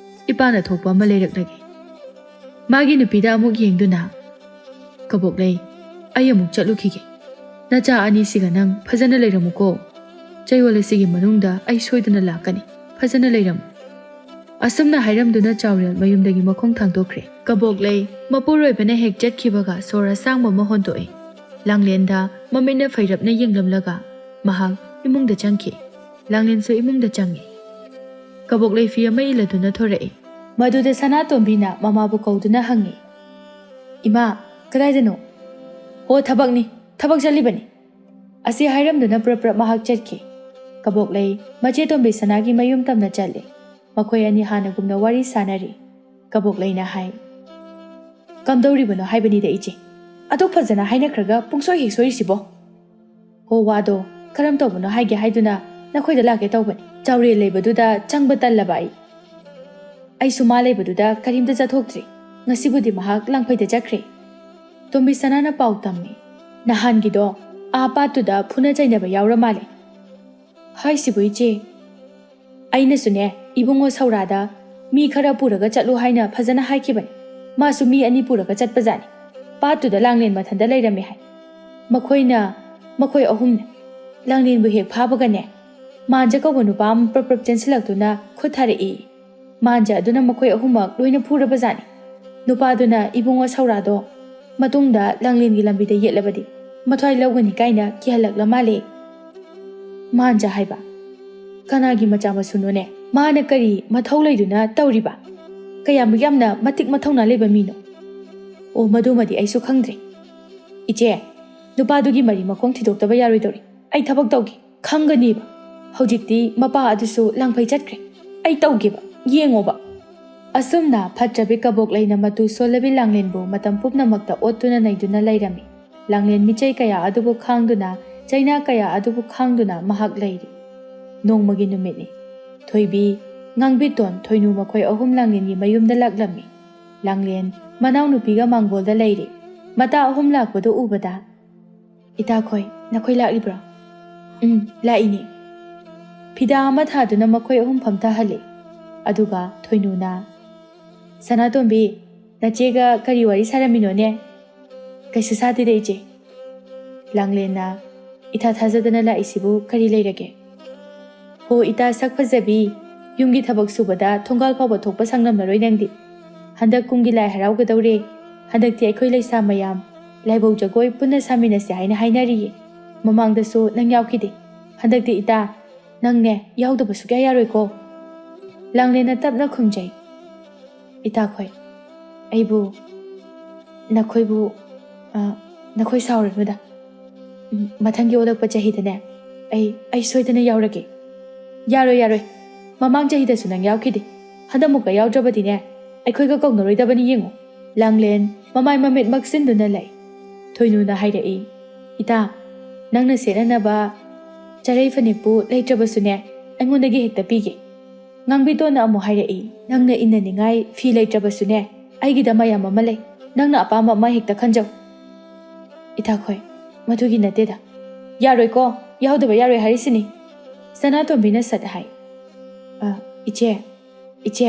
ꯏꯄꯥꯅ ꯊꯣꯛꯄ ꯑꯃ ꯂꯩꯔꯛꯂꯒꯦ"꯫ ꯃꯥꯒꯤ ꯅꯨꯄꯤꯗ ꯑꯃꯨꯛ ꯌꯦꯡꯗꯨꯅ, "ꯀꯕꯣꯛꯂꯩ, ꯑꯩ ꯑꯃꯨꯛ ꯆꯠꯂꯨꯈꯤꯒꯦ꯫ ꯅꯆꯥ ꯑꯅꯤꯁꯤꯒ ꯅꯪ ꯐꯖꯅ ꯂꯩꯔꯝꯃꯨꯀꯣ꯫ ꯆꯌꯣꯜ ꯑꯁꯤꯒꯤ ꯃꯅꯨꯡꯗ ꯑꯩ ꯁꯣꯏꯗꯅ ꯂꯥꯛꯀꯅꯤ꯫ ꯐꯖꯅ ꯂꯩꯔꯝꯃꯨ"꯫ ꯑꯁꯨꯝꯅ ꯍꯥꯏꯔꯝꯗꯨꯅ ꯆꯥꯎꯔꯦꯜ ꯃꯌꯨꯝꯗꯒꯤ ꯃꯈꯣꯡ ꯊꯥꯡꯗꯣꯛꯈ꯭ꯔꯦ꯫ ꯀꯕꯣꯛꯂꯩ ꯃꯄꯨꯔꯣꯏꯕꯅ ꯍꯦꯛ ꯆꯠꯈꯤꯕꯒ ꯁꯣꯔ ꯑꯁꯥꯡꯕ ꯑꯃ ꯍꯣꯟꯗꯣꯛꯏ꯫ ꯂꯥꯡꯂꯦꯟꯗ ꯃꯃꯤꯠꯅ ꯐꯩꯔꯞꯅ ꯌꯦꯡꯂꯝꯂꯒ ꯃꯍꯥꯛ ꯏꯃꯨꯡꯗ ꯆꯪꯈꯤ꯫ ꯂꯥꯡꯂꯦꯟꯁꯨ ꯏꯃꯨꯡꯗ ꯆꯪꯉꯤ꯫ ꯀꯕꯣꯛꯂꯩ ꯐꯤ ꯑꯃ ꯏꯜꯂꯗꯨꯅ ꯊꯣꯔꯛꯏ꯫ ꯃꯗꯨꯗ ꯁꯅꯥꯇꯣꯝꯕꯤꯅ ꯃꯃꯥꯕꯨ ꯀꯧꯗꯨꯅ ꯍꯪꯉꯤ, "ꯏꯃꯥ, ꯀꯗꯥꯏꯗꯅꯣ?" "ꯑꯣ, ꯊꯕꯛꯅꯤ, ꯊꯕꯛ ꯆꯠꯂꯤꯕꯅꯤ"꯫ ꯑꯁꯤ ꯍꯥꯏꯔꯝꯗꯨꯅ ꯄ꯭ꯔꯞ ꯄ꯭ꯔꯞ ꯃꯍꯥꯛ ꯆꯠꯈꯤ꯫ ꯀꯕꯣꯛꯂꯩ ꯃꯆꯦ ꯇꯣꯝꯕꯤ ꯁꯅꯥꯒꯤ ꯃꯌꯨꯝ ꯇꯝꯅ ꯆꯠꯂꯤ꯫ ꯃꯈꯣꯏ ꯑꯅꯤ ꯍꯥꯟꯅꯒꯨꯝꯅ ꯋꯥꯔꯤ ꯁꯥꯟꯅꯔꯤ꯫ ꯀꯕꯣꯛꯂꯩꯅ ꯍꯥꯏ, "ꯀꯝꯗꯧꯔꯤꯕꯅꯣ ꯍꯥꯏꯕꯅꯤꯗ ꯏꯆꯦ, ꯑꯗꯨꯛ ꯐꯖꯅ ꯍꯥꯏꯅꯈ꯭ꯔꯒ ꯄꯨꯡꯁꯣꯏ ꯍꯦꯛ ꯁꯣꯏꯔꯤꯁꯤꯕꯣ?" "ꯍꯣ, ꯋꯥꯗꯣ ꯀꯔꯝ ꯇꯧꯕꯅꯣ ꯍꯥꯏꯒꯦ ꯍꯥꯏꯗꯨꯅ ꯅꯈꯣꯏꯗ ꯂꯥꯛꯀꯦ ꯇꯧꯕꯅꯤ꯫ ꯆꯥꯎꯔꯦꯜ ꯂꯩꯕꯗꯨꯗ ꯆꯪꯕ ꯇꯜꯂꯕ ꯑꯩ꯫ ꯑꯩꯁꯨ ꯃꯥ ꯂꯩꯕꯗꯨꯗ ꯀꯔꯤꯝꯇ ꯆꯠꯊꯣꯛꯇ꯭ꯔꯤ꯫ ꯉꯁꯤꯕꯨꯗꯤ ꯃꯍꯥꯛ ꯂꯥꯡꯐꯩꯗ ꯆꯠꯈ꯭ꯔꯦ"꯫ ꯇꯣꯝꯕꯤ ꯁꯅꯥꯅ ꯄꯥꯎ ꯇꯝꯃꯤ꯫ "ꯅꯍꯥꯟꯒꯤꯗꯣ ꯑꯥ ꯄꯥꯠꯇꯨꯗ ꯐꯨꯅ ꯆꯩꯅꯕ ꯌꯥꯎꯔ ꯃꯥꯜꯂꯦ"꯫ "ꯍꯥꯏꯁꯤꯕꯨ ꯏꯆꯦ?" "ꯑꯩꯅꯁꯨꯅꯦ, ꯏꯕꯨꯡꯉꯣ ꯁꯧꯔꯥꯗ ꯃꯤ ꯈꯔ ꯄꯨꯔꯒ ꯆꯠꯂꯨ ꯍꯥꯏꯅ ꯐꯖꯅ ꯍꯥꯏꯈꯤꯕꯅꯤ꯫ ꯃꯥꯁꯨ ꯃꯤ ꯑꯅꯤ ꯄꯨꯔꯒ ꯆꯠꯄꯖꯥꯠꯅꯤ꯫ ꯄꯥꯠꯇꯨꯗ ꯂꯥꯡꯂꯦꯟ ꯃꯊꯟꯇ ꯂꯩꯔꯝꯃꯦ ꯍꯥꯏ꯫ ꯃꯈꯣꯏꯅ, ꯃꯈꯣꯏ ꯑꯍꯨꯝꯅ ꯂꯥꯡꯂꯦꯟꯕꯨ ꯍꯦꯛ ꯐꯥꯕꯒꯅꯦ, ꯃꯥꯟꯖ ꯀꯧꯕ ꯅꯨꯄꯥ ꯑꯃ ꯄ꯭ꯔꯞ ꯄ꯭ꯔꯞ ꯆꯦꯟꯁꯤꯜꯂꯛꯇꯨꯅ ꯈꯨꯠ ꯊꯥꯔꯛꯏ꯫ ꯃꯥꯟꯖ ꯑꯗꯨꯅ ꯃꯈꯣꯏ ꯑꯍꯨꯝꯃꯛ ꯂꯣꯏꯅ ꯐꯨꯔꯕꯖꯥꯠꯅꯤ꯫ ꯅꯨꯄꯥꯗꯨꯅ ꯏꯕꯨꯡꯉꯣ ꯁꯧꯔꯥꯗꯣ ꯃꯇꯨꯡꯗ ꯂꯥꯡꯂꯦꯟꯒꯤ ꯂꯝꯕꯤꯗ ꯌꯦꯠꯂꯕꯗꯤ ꯃꯊ꯭ꯋꯥꯏ ꯂꯧꯒꯅꯤ ꯀꯥꯏꯅ ꯀꯤꯍꯜꯂꯛꯂ ꯃꯥꯜꯂꯦ"꯫ "ꯃꯥꯟꯖ ꯍꯥꯏꯕ? ꯀꯅꯥꯒꯤ ꯃꯆꯥ ꯃꯁꯨꯅꯣꯅꯦ? ꯃꯥꯅ ꯀꯔꯤ ꯃꯊꯧ ꯂꯩꯗꯨꯅ ꯇꯧꯔꯤꯕ? ꯀꯌꯥꯃꯨꯛ ꯌꯥꯝꯅ ꯃꯇꯤꯛ ꯃꯊꯧꯅꯥ ꯂꯩꯕ ꯃꯤꯅꯣ?" "ꯑꯣ, ꯃꯗꯨꯃꯗꯤ ꯑꯩꯁꯨ ꯈꯪꯗ꯭ꯔꯦ꯫ ꯏꯆꯦ, ꯅꯨꯄꯥꯗꯨꯒꯤ ꯃꯔꯤ ꯃꯈꯣꯡ ꯊꯤꯗꯣꯛꯇꯕ ꯌꯥꯔꯣꯏꯗꯧꯔꯤ꯫ ꯑꯩ ꯊꯕꯛ ꯇꯧꯒꯦ꯫ ꯈꯪꯒꯅꯤꯕ꯫ ꯍꯧꯖꯤꯛꯇꯤ ꯃꯄꯥ ꯑꯗꯨꯁꯨ ꯂꯥꯡꯐꯩ ꯆꯠꯈ꯭ꯔꯦ꯫ ꯑꯩ ꯇꯧꯒꯦꯕ꯫ ꯌꯦꯡꯉꯣꯕ"꯫ ꯑꯁꯨꯝꯅ ꯐꯠꯇ꯭ꯔꯕꯤ ꯀꯕꯣꯛꯂꯩꯅ ꯃꯇꯨ ꯁꯣꯜꯂꯕꯤ ꯂꯥꯡꯂꯦꯟꯕꯨ ꯃꯇꯝ ꯄꯨꯝꯅꯃꯛꯇ ꯑꯣꯠꯇꯨꯅ ꯅꯩꯗꯨꯅ ꯂꯩꯔꯝꯃꯤ꯫ ꯂꯥꯡꯂꯦꯟ ꯃꯤꯆꯩ ꯀꯌꯥ ꯑꯗꯨꯕꯨ ꯈꯥꯡꯗꯨꯅ, ꯆꯩꯅꯥ ꯀꯌꯥ ꯑꯗꯨꯕꯨ ꯈꯥꯡꯗꯨꯅ ꯃꯍꯥꯛ ꯂꯩꯔꯤ꯫ ꯅꯣꯡꯃꯒꯤ ꯅꯨꯃꯤꯠꯅꯤ꯫ ꯊꯣꯏꯕꯤ, ꯉꯥꯡꯕꯤꯇꯣꯟ, ꯊꯣꯏꯅꯨ ꯃꯈꯣꯏ ꯑꯍꯨꯝ ꯂꯥꯡꯂꯦꯟꯒꯤ ꯃꯌꯨꯝꯗ ꯂꯥꯛꯂꯝꯃꯤ꯫ ꯂꯥꯡꯂꯦꯟ ꯃꯅꯥꯎꯅꯨꯄꯤꯒ ꯃꯥꯡꯒꯣꯜꯗ ꯂꯩꯔꯤ꯫ ꯃꯇꯥ ꯑꯍꯨꯝ ꯂꯥꯛꯄꯗꯨ ꯎꯕꯗ, "ꯏꯇꯥꯈꯣꯏ, ꯅꯈꯣꯏ ꯂꯥꯛꯂꯤꯕ꯭ꯔꯣ?" "ꯎꯝ, ꯂꯥꯛꯏꯅꯦ"꯫ ꯐꯤꯗꯥ ꯑꯃ ꯊꯥꯗꯨꯅ ꯃꯈꯣꯏ ꯑꯍꯨꯝ ꯐꯝꯊꯍꯜꯂꯤ꯫ ꯑꯗꯨꯒ ꯊꯣꯏꯅꯨꯅ, "ꯁꯅꯥꯇꯣꯝꯕꯤ, ꯅꯆꯦꯒ ꯀꯔꯤ ꯋꯥꯔꯤ ꯁꯥꯔꯝꯃꯤꯅꯣꯅꯦ? ꯀꯩꯁꯨ ꯁꯥꯗꯦꯗ ꯏꯆꯦ"꯫ ꯂꯥꯡꯂꯦꯟꯅ, "ꯏꯊꯥ ꯊꯥꯖꯗꯅ ꯂꯥꯛꯏꯁꯤꯕꯨ ꯀꯔꯤ ꯂꯩꯔꯒꯦ?" "ꯍꯣ ꯏꯇꯥ ꯁꯛ ꯐꯖꯕꯤ, ꯌꯨꯝꯒꯤ ꯊꯕꯛ ꯁꯨꯕꯗ ꯊꯣꯡꯒꯥꯜ ꯐꯥꯎꯕ ꯊꯣꯛꯄ ꯁꯪꯂꯝꯂꯔꯣꯏ ꯅꯪꯗꯤ꯫ ꯍꯟꯗꯛ ꯀꯨꯝꯒꯤ ꯂꯥꯏ ꯍꯔꯥꯎꯒꯗꯧꯔꯦ꯫ ꯍꯟꯗꯛꯇꯤ ꯑꯩꯈꯣꯏ ꯂꯩꯁꯥ ꯃꯌꯥꯝ ꯂꯥꯏꯕꯧ ꯖꯒꯣꯏ ꯄꯨꯟꯅ ꯁꯥꯃꯤꯟꯅꯁꯦ ꯍꯥꯏꯅ ꯍꯥꯏꯅꯔꯤꯌꯦ꯫ ꯃꯃꯥꯡꯗꯁꯨ ꯅꯪ ꯌꯥꯎꯈꯤꯗꯦ꯫ ꯍꯟꯗꯛꯇꯤ ꯏꯇꯥ, ꯅꯪꯅꯦ ꯌꯥꯎꯗꯕ ꯁꯨꯛꯌꯥ ꯌꯥꯔꯣꯏꯀꯣ꯫ ꯂꯥꯡꯂꯦꯟꯅ ꯇꯞꯅ ꯈꯨꯝꯖꯩ꯫ ꯏꯇꯥꯈꯣꯏ, ꯑꯩꯕꯨ, ꯅꯈꯣꯏꯕꯨ, ꯑ, ꯅꯈꯣꯏ ꯁꯥꯎꯔꯅꯨꯗ꯫ ꯎꯝ, ꯃꯊꯪꯒꯤ ꯑꯣꯜꯂꯛꯄ ꯆꯍꯤꯗꯅꯦ, ꯑꯩ, ꯑꯩ ꯁꯣꯏꯗꯅ ꯌꯥꯎꯔꯒꯦ꯫ ꯌꯥꯔꯣꯏ, ꯌꯥꯔꯣꯏ꯫ ꯃꯃꯥꯡ ꯆꯍꯤꯗꯁꯨ ꯅꯪ ꯌꯥꯎꯈꯤꯗꯦ꯫ ꯍꯟꯗꯛꯃꯨꯛꯀ ꯌꯥꯎꯗ꯭ꯔꯕꯗꯤꯅꯦ, ꯑꯩꯈꯣꯏꯒ ꯀꯧꯅꯔꯣꯏꯗꯕꯅꯤ ꯌꯦꯡꯉꯨ꯫ ꯂꯥꯡꯂꯦꯟ ꯃꯃꯥꯏ ꯃꯃꯤꯠ ꯃꯛꯁꯤꯟꯗꯨꯅ ꯂꯩ꯫ ꯊꯣꯏꯅꯨꯅ ꯍꯥꯏꯔꯛꯏ, "ꯏꯇꯥ, ꯅꯪꯅ ꯁꯦꯠꯅꯅꯕ ꯆꯔꯩ ꯐꯅꯦꯛꯄꯨ ꯂꯩꯇ꯭ꯔꯕꯁꯨꯅꯦ, ꯑꯩꯉꯣꯟꯗꯒꯤ ꯍꯦꯛꯇ ꯄꯤꯒꯦ꯫" ꯉꯥꯡꯕꯤꯇꯣꯟꯅ ꯑꯃꯨꯛ ꯍꯥꯏꯔꯛꯏ, "ꯅꯪꯅ ꯏꯟꯅꯅꯤꯡꯉꯥꯏ ꯐꯤ ꯂꯩꯇ꯭ꯔꯕꯁꯨꯅꯦ, ꯑꯩꯒꯤꯗ ꯃꯌꯥꯝ ꯑꯃ ꯂꯩ꯫ ꯅꯪꯅ ꯑꯄꯥꯝꯕ ꯑꯃ ꯍꯦꯛꯇ ꯈꯟꯖꯧ꯫" "ꯏꯇꯥꯈꯣꯏ, ꯃꯗꯨꯒꯤ ꯅꯠꯇꯦꯗ꯫" "ꯌꯥꯔꯣꯏꯀꯣ, ꯌꯥꯎꯗꯕ ꯌꯥꯔꯣꯏ ꯍꯥꯏꯔꯤꯁꯤꯅꯤ꯫" ꯁꯅꯥꯇꯣꯝꯕꯤꯅ ꯁꯠ ꯍꯥꯏ꯫ "ꯑ, ꯏꯆꯦ, ꯏꯆꯦ,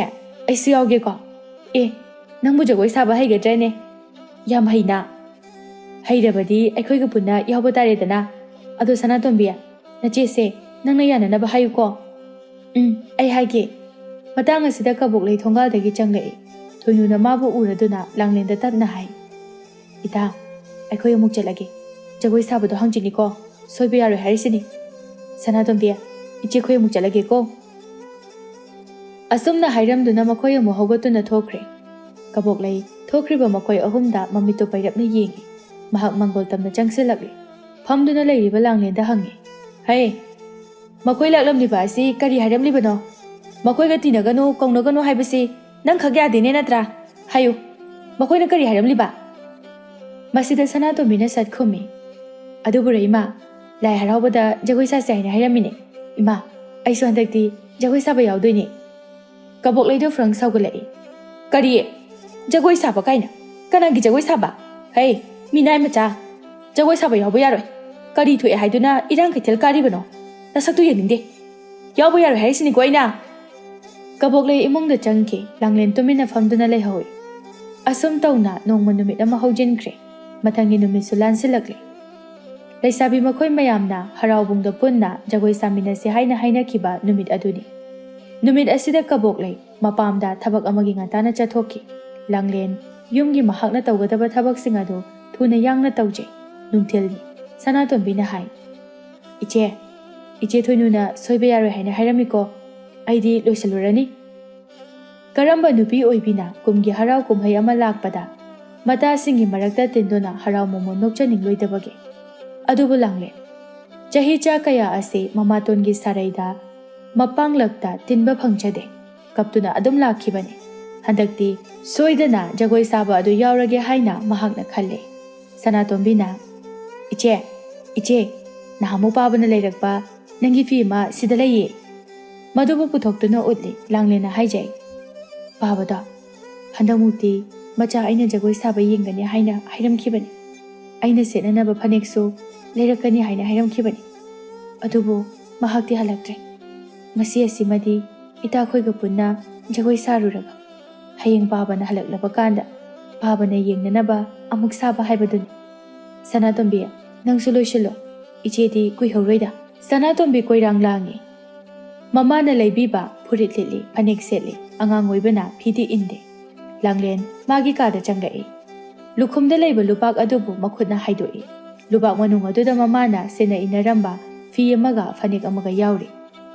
ꯑꯩꯁꯨ ꯌꯥꯎꯒꯦꯀꯣ꯫" "ꯑꯦ, ꯅꯪꯕꯨ ꯖꯒꯣꯏ ꯁꯥꯕ ꯍꯩꯒꯗ꯭ꯔꯅꯦ?" "ꯌꯥꯝ ꯍꯩꯅ꯫" "ꯍꯩꯔꯕꯗꯤ ꯑꯩꯈꯣꯏꯒ ꯄꯨꯟꯅ ꯌꯥꯎꯕ ꯇꯥꯔꯦꯗꯅ꯫ ꯑꯗꯣ ꯁꯅꯥꯇꯣꯝꯕꯤ, ꯅꯆꯦꯁꯦ ꯅꯪꯅ ꯌꯥꯅꯅꯕ ꯍꯥꯏꯌꯨꯀꯣ꯫" "ꯎꯝ, ꯑꯩ ꯍꯥꯏꯒꯦ꯫" ꯃꯇꯥꯡ ꯑꯁꯤꯗ ꯀꯕꯣꯛꯂꯩ ꯊꯣꯡꯒꯥꯜꯗꯒꯤ ꯆꯪꯂꯛꯏ꯫ ꯊꯣꯏꯅꯨꯅ ꯃꯥꯕꯨ ꯎꯔꯗꯨꯅ ꯂꯥꯡꯂꯦꯟꯗ ꯇꯞꯅ ꯍꯥꯏ, "ꯏꯇꯥ, ꯑꯩꯈꯣꯏ ꯑꯃꯨꯛ ꯆꯠꯂꯒꯦ꯫ ꯖꯒꯣꯏ ꯁꯥꯕꯗꯣ ꯍꯪꯆꯤꯠꯅꯤꯀꯣ, ꯁꯣꯏꯕ ꯌꯥꯔꯣꯏ ꯍꯥꯏꯔꯤꯁꯤꯅꯤ꯫ ꯁꯅꯥꯇꯣꯝꯕꯤ, ꯏꯆꯦꯈꯣꯏ ꯑꯃꯨꯛ ꯆꯠꯂꯒꯦꯀꯣ꯫" ꯑꯁꯨꯝꯅ ꯍꯥꯏꯔꯝꯗꯨꯅ ꯃꯈꯣꯏ ꯑꯃꯨꯛ ꯍꯧꯒꯠꯇꯨꯅ ꯊꯣꯛꯈ꯭ꯔꯦ꯫ ꯀꯕꯣꯛꯂꯩ ꯊꯣꯛꯈ꯭ꯔꯤꯕ ꯃꯈꯣꯏ ꯑꯍꯨꯝꯗ ꯃꯃꯤꯠꯇꯨ ꯄꯩꯔꯞꯅ ꯌꯦꯡꯉꯤ꯫ ꯃꯍꯥꯛ ꯃꯪꯒꯣꯜ ꯇꯝꯅ ꯆꯪꯁꯤꯜꯂꯛꯂꯤ꯫ ꯐꯝꯗꯨꯅ ꯂꯩꯔꯤꯕ ꯂꯥꯡꯂꯦꯟꯗ ꯍꯪꯉꯤ, "ꯍꯩ, ꯃꯈꯣꯏ ꯂꯥꯛꯂꯝꯂꯤꯕ ꯑꯁꯤ ꯀꯔꯤ ꯍꯥꯏꯔꯝꯂꯤꯕꯅꯣ? ꯃꯈꯣꯏꯒ ꯇꯤꯟꯅꯒꯅꯨ, ꯀꯧꯅꯒꯅꯨ ꯍꯥꯏꯕꯁꯤ ꯅꯪ ꯈꯛ ꯌꯥꯗꯦꯅꯦ ꯅꯠꯇ꯭ꯔꯥ? ꯍꯥꯏꯌꯨ, ꯃꯈꯣꯏꯅ ꯀꯔꯤ ꯍꯥꯏꯔꯝꯂꯤꯕ?" ꯃꯁꯤꯗ ꯁꯅꯥꯇꯣꯝꯕꯤꯅ ꯁꯠ ꯈꯨꯝꯃꯤ, "ꯑꯗꯨꯕꯨꯔꯣ ꯏꯃꯥ, ꯂꯥꯏ ꯍꯔꯥꯎꯕꯗ ꯖꯒꯣꯏ ꯁꯥꯁꯦ ꯍꯥꯏꯅ ꯍꯥꯏꯔꯝꯃꯤꯅꯦ꯫ ꯏꯃꯥ, ꯑꯩꯁꯨ ꯍꯟꯗꯛꯇꯤ ꯖꯒꯣꯏ ꯁꯥꯕ ꯌꯥꯎꯗꯣꯏꯅꯦ꯫" ꯀꯕꯣꯛꯂꯩꯗꯣ ꯐ꯭ꯔꯪ ꯁꯥꯎꯒꯠꯂꯛꯏ꯫ "ꯀꯔꯤ? ꯖꯒꯣꯏ ꯁꯥꯕ ꯀꯥꯏꯅ? ꯀꯅꯥꯒꯤ ꯖꯒꯣꯏ ꯁꯥꯕ? ꯍꯩ, ꯃꯤꯅꯥꯏ ꯃꯆꯥ! ꯖꯒꯣꯏ ꯁꯥꯕ ꯌꯥꯎꯕ ꯌꯥꯔꯣꯏ꯫ ꯀꯔꯤ ꯊꯣꯛꯑꯦ ꯍꯥꯏꯗꯨꯅ ꯏꯔꯥꯡ ꯀꯩꯊꯦꯜ ꯀꯥꯔꯤꯕꯅꯣ? ꯅꯁꯛꯇꯨ ꯌꯦꯡꯅꯤꯡꯗꯦ꯫ ꯌꯥꯎꯕ ꯌꯥꯔꯣꯏ ꯍꯥꯏꯔꯤꯁꯤꯅꯤꯀꯣ ꯑꯩꯅ!" ꯀꯕꯣꯛꯂꯩ ꯏꯃꯨꯡꯗ ꯆꯪꯈꯤ꯫ ꯂꯥꯡꯂꯦꯟ ꯇꯨꯃꯤꯟꯅ ꯐꯝꯗꯨꯅ ꯂꯩꯍꯧꯏ꯫ ꯑꯁꯨꯝ ꯇꯧꯅ ꯅꯣꯡꯃ ꯅꯨꯃꯤꯠ ꯑꯃ ꯍꯧꯖꯤꯟꯈ꯭ꯔꯦ꯫ ꯃꯊꯪꯒꯤ ꯅꯨꯃꯤꯠꯁꯨ ꯂꯥꯟꯁꯤꯜꯂꯛꯂꯦ꯫ ꯂꯩꯁꯥꯕꯤ ꯃꯈꯣꯏ ꯃꯌꯥꯝꯅ ꯍꯔꯥꯎꯕꯨꯡꯗ ꯄꯨꯟꯅ ꯖꯒꯣꯏ ꯁꯥꯃꯤꯟꯅꯁꯤ ꯍꯥꯏꯅ ꯍꯥꯏꯅꯈꯤꯕ ꯅꯨꯃꯤꯠ ꯑꯗꯨꯅꯤ꯫ ꯅꯨꯃꯤꯠ ꯑꯁꯤꯗ ꯀꯕꯣꯛꯂꯩ ꯃꯄꯥꯝꯗ ꯊꯕꯛ ꯑꯃꯒꯤ ꯉꯟꯇꯥꯅ ꯆꯠꯊꯣꯛꯈꯤ꯫ ꯂꯥꯡꯂꯦꯟ ꯌꯨꯝꯒꯤ ꯃꯍꯥꯛꯅ ꯇꯧꯒꯗꯕ ꯊꯕꯛꯁꯤꯡ ꯑꯗꯨ ꯊꯨꯅ ꯌꯥꯡꯅ ꯇꯧꯖꯩ꯫ ꯅꯨꯡꯊꯤꯜꯅꯤ꯫ ꯁꯅꯥꯇꯣꯝꯕꯤꯅ ꯍꯥꯏ, "ꯏꯆꯦ, ꯏꯆꯦ ꯊꯣꯏꯅꯨꯅ ꯁꯣꯏꯕ ꯌꯥꯔꯣꯏ ꯍꯥꯏꯅ ꯍꯥꯏꯔꯝꯃꯤꯀꯣ꯫ ꯑꯩꯗꯤ ꯂꯣꯏꯁꯤꯜꯂꯨꯔꯅꯤ꯫" ꯀꯔꯝꯕ ꯅꯨꯄꯤ ꯑꯣꯏꯕꯤꯅ ꯀꯨꯝꯒꯤ ꯍꯔꯥꯎ ꯀꯨꯝꯍꯩ ꯑꯃ ꯂꯥꯛꯄꯗ ꯃꯇꯥꯁꯤꯡꯒꯤ ꯃꯔꯛꯇ ꯇꯤꯟꯗꯨꯅ ꯍꯔꯥꯎ ꯃꯃꯣꯟ ꯅꯣꯛꯆꯅꯤꯡꯂꯣꯏꯗꯕꯒꯦ? ꯑꯗꯨꯕꯨ ꯂꯥꯡꯂꯦꯟ, ꯆꯍꯤ ꯆꯥ ꯀꯌꯥ ꯑꯁꯤ ꯃꯃꯥꯇꯣꯟꯒꯤ ꯁꯥꯔꯩꯗ ꯃꯄꯥꯡꯂꯛꯇ ꯇꯤꯟꯕ ꯐꯪꯖꯗꯦ꯫ ꯀꯞꯇꯨꯅ ꯑꯗꯨꯝ ꯂꯥꯛꯈꯤꯕꯅꯤ꯫ ꯍꯟꯗꯛꯇꯤ ꯁꯣꯏꯗꯅ ꯖꯒꯣꯏ ꯁꯥꯕ ꯑꯗꯨ ꯌꯥꯎꯔꯒꯦ ꯍꯥꯏꯅ ꯃꯍꯥꯛꯅ ꯈꯜꯂꯦ꯫ ꯁꯅꯥꯇꯣꯝꯕꯤꯅ, "ꯏꯆꯦ, ꯏꯆꯦ, ꯅꯍꯥꯟꯃꯨꯛ ꯄꯥꯕꯅ ꯂꯩꯔꯛꯄ ꯅꯪꯒꯤ ꯐꯤ ꯑꯃ ꯁꯤꯗ ꯂꯩꯌꯦ꯫" ꯃꯗꯨꯕꯨ ꯄꯨꯊꯣꯛꯇꯨꯅ ꯎꯠꯂꯤ꯫ ꯂꯥꯡꯂꯦꯟꯅ ꯍꯥꯏꯖꯩ, "ꯄꯥꯕꯗꯣ, ꯍꯟꯗꯛꯃꯨꯛꯇꯤ ꯃꯆꯥ ꯑꯩꯅ ꯖꯒꯣꯏ ꯁꯥꯕ ꯌꯦꯡꯒꯅꯤ ꯍꯥꯏꯅ ꯍꯥꯏꯔꯝꯈꯤꯕꯅꯤ꯫ ꯑꯩꯅ ꯁꯦꯠꯅꯅꯕ ꯐꯅꯦꯛꯁꯨ ꯂꯩꯔꯛꯀꯅꯤ ꯍꯥꯏꯅ ꯍꯥꯏꯔꯝꯈꯤꯕꯅꯤ꯫ ꯑꯗꯨꯕꯨ ꯃꯍꯥꯛꯇꯤ ꯍꯜꯂꯛꯇ꯭ꯔꯦ꯫ ꯉꯁꯤ ꯑꯁꯤꯃꯗꯤ ꯏꯇꯥꯈꯣꯏꯒ ꯄꯨꯟꯅ ꯖꯒꯣꯏ ꯁꯥꯔꯨꯔꯒ ꯍꯌꯦꯡ ꯄꯥꯕꯅ ꯍꯜꯂꯛꯂꯕ ꯀꯥꯟꯗ ꯄꯥꯕꯅ ꯌꯦꯡꯅꯅꯕ ꯑꯃꯨꯛ ꯁꯥꯕ ꯍꯥꯏꯕꯗꯨꯅꯤ꯫ ꯁꯅꯥꯇꯣꯝꯕꯤ, ꯅꯪꯁꯨ ꯂꯣꯏꯁꯤꯜꯂꯣ꯫ ꯏꯆꯦꯗꯤ ꯀꯨꯏꯍꯧꯔꯣꯏꯗ꯫" ꯁꯅꯥꯇꯣꯝꯕꯤ ꯀꯣꯏꯔꯥꯡ ꯂꯥꯡꯉꯤ꯫ ꯃꯃꯥꯅ ꯂꯩꯕꯤꯕ ꯐꯨꯔꯤꯠ ꯂꯤꯠꯂꯤ, ꯐꯅꯦꯛ ꯁꯦꯠꯂꯤ꯫ ꯑꯉꯥꯡ ꯑꯣꯏꯕꯅ ꯐꯤꯗꯤ ꯏꯟꯗꯦ꯫ ꯂꯥꯡꯂꯦꯟ ꯃꯥꯒꯤ ꯀꯥꯗ ꯆꯪꯂꯛꯏ꯫ ꯂꯨꯈꯨꯝꯗ ꯂꯩꯕ ꯂꯨꯄꯥꯛ ꯑꯗꯨꯕꯨ ꯃꯈꯨꯠꯅ ꯍꯥꯏꯗꯣꯛꯏ꯫ ꯂꯨꯄꯥꯛ ꯃꯅꯨꯡ ꯑꯗꯨꯗ ꯃꯃꯥꯅ ꯁꯦꯠꯅ ꯏꯟꯅꯔꯝꯕ ꯐꯤ ꯑꯃꯒ ꯐꯅꯦꯛ ꯑꯃꯒ ꯌꯥꯎꯔꯤ꯫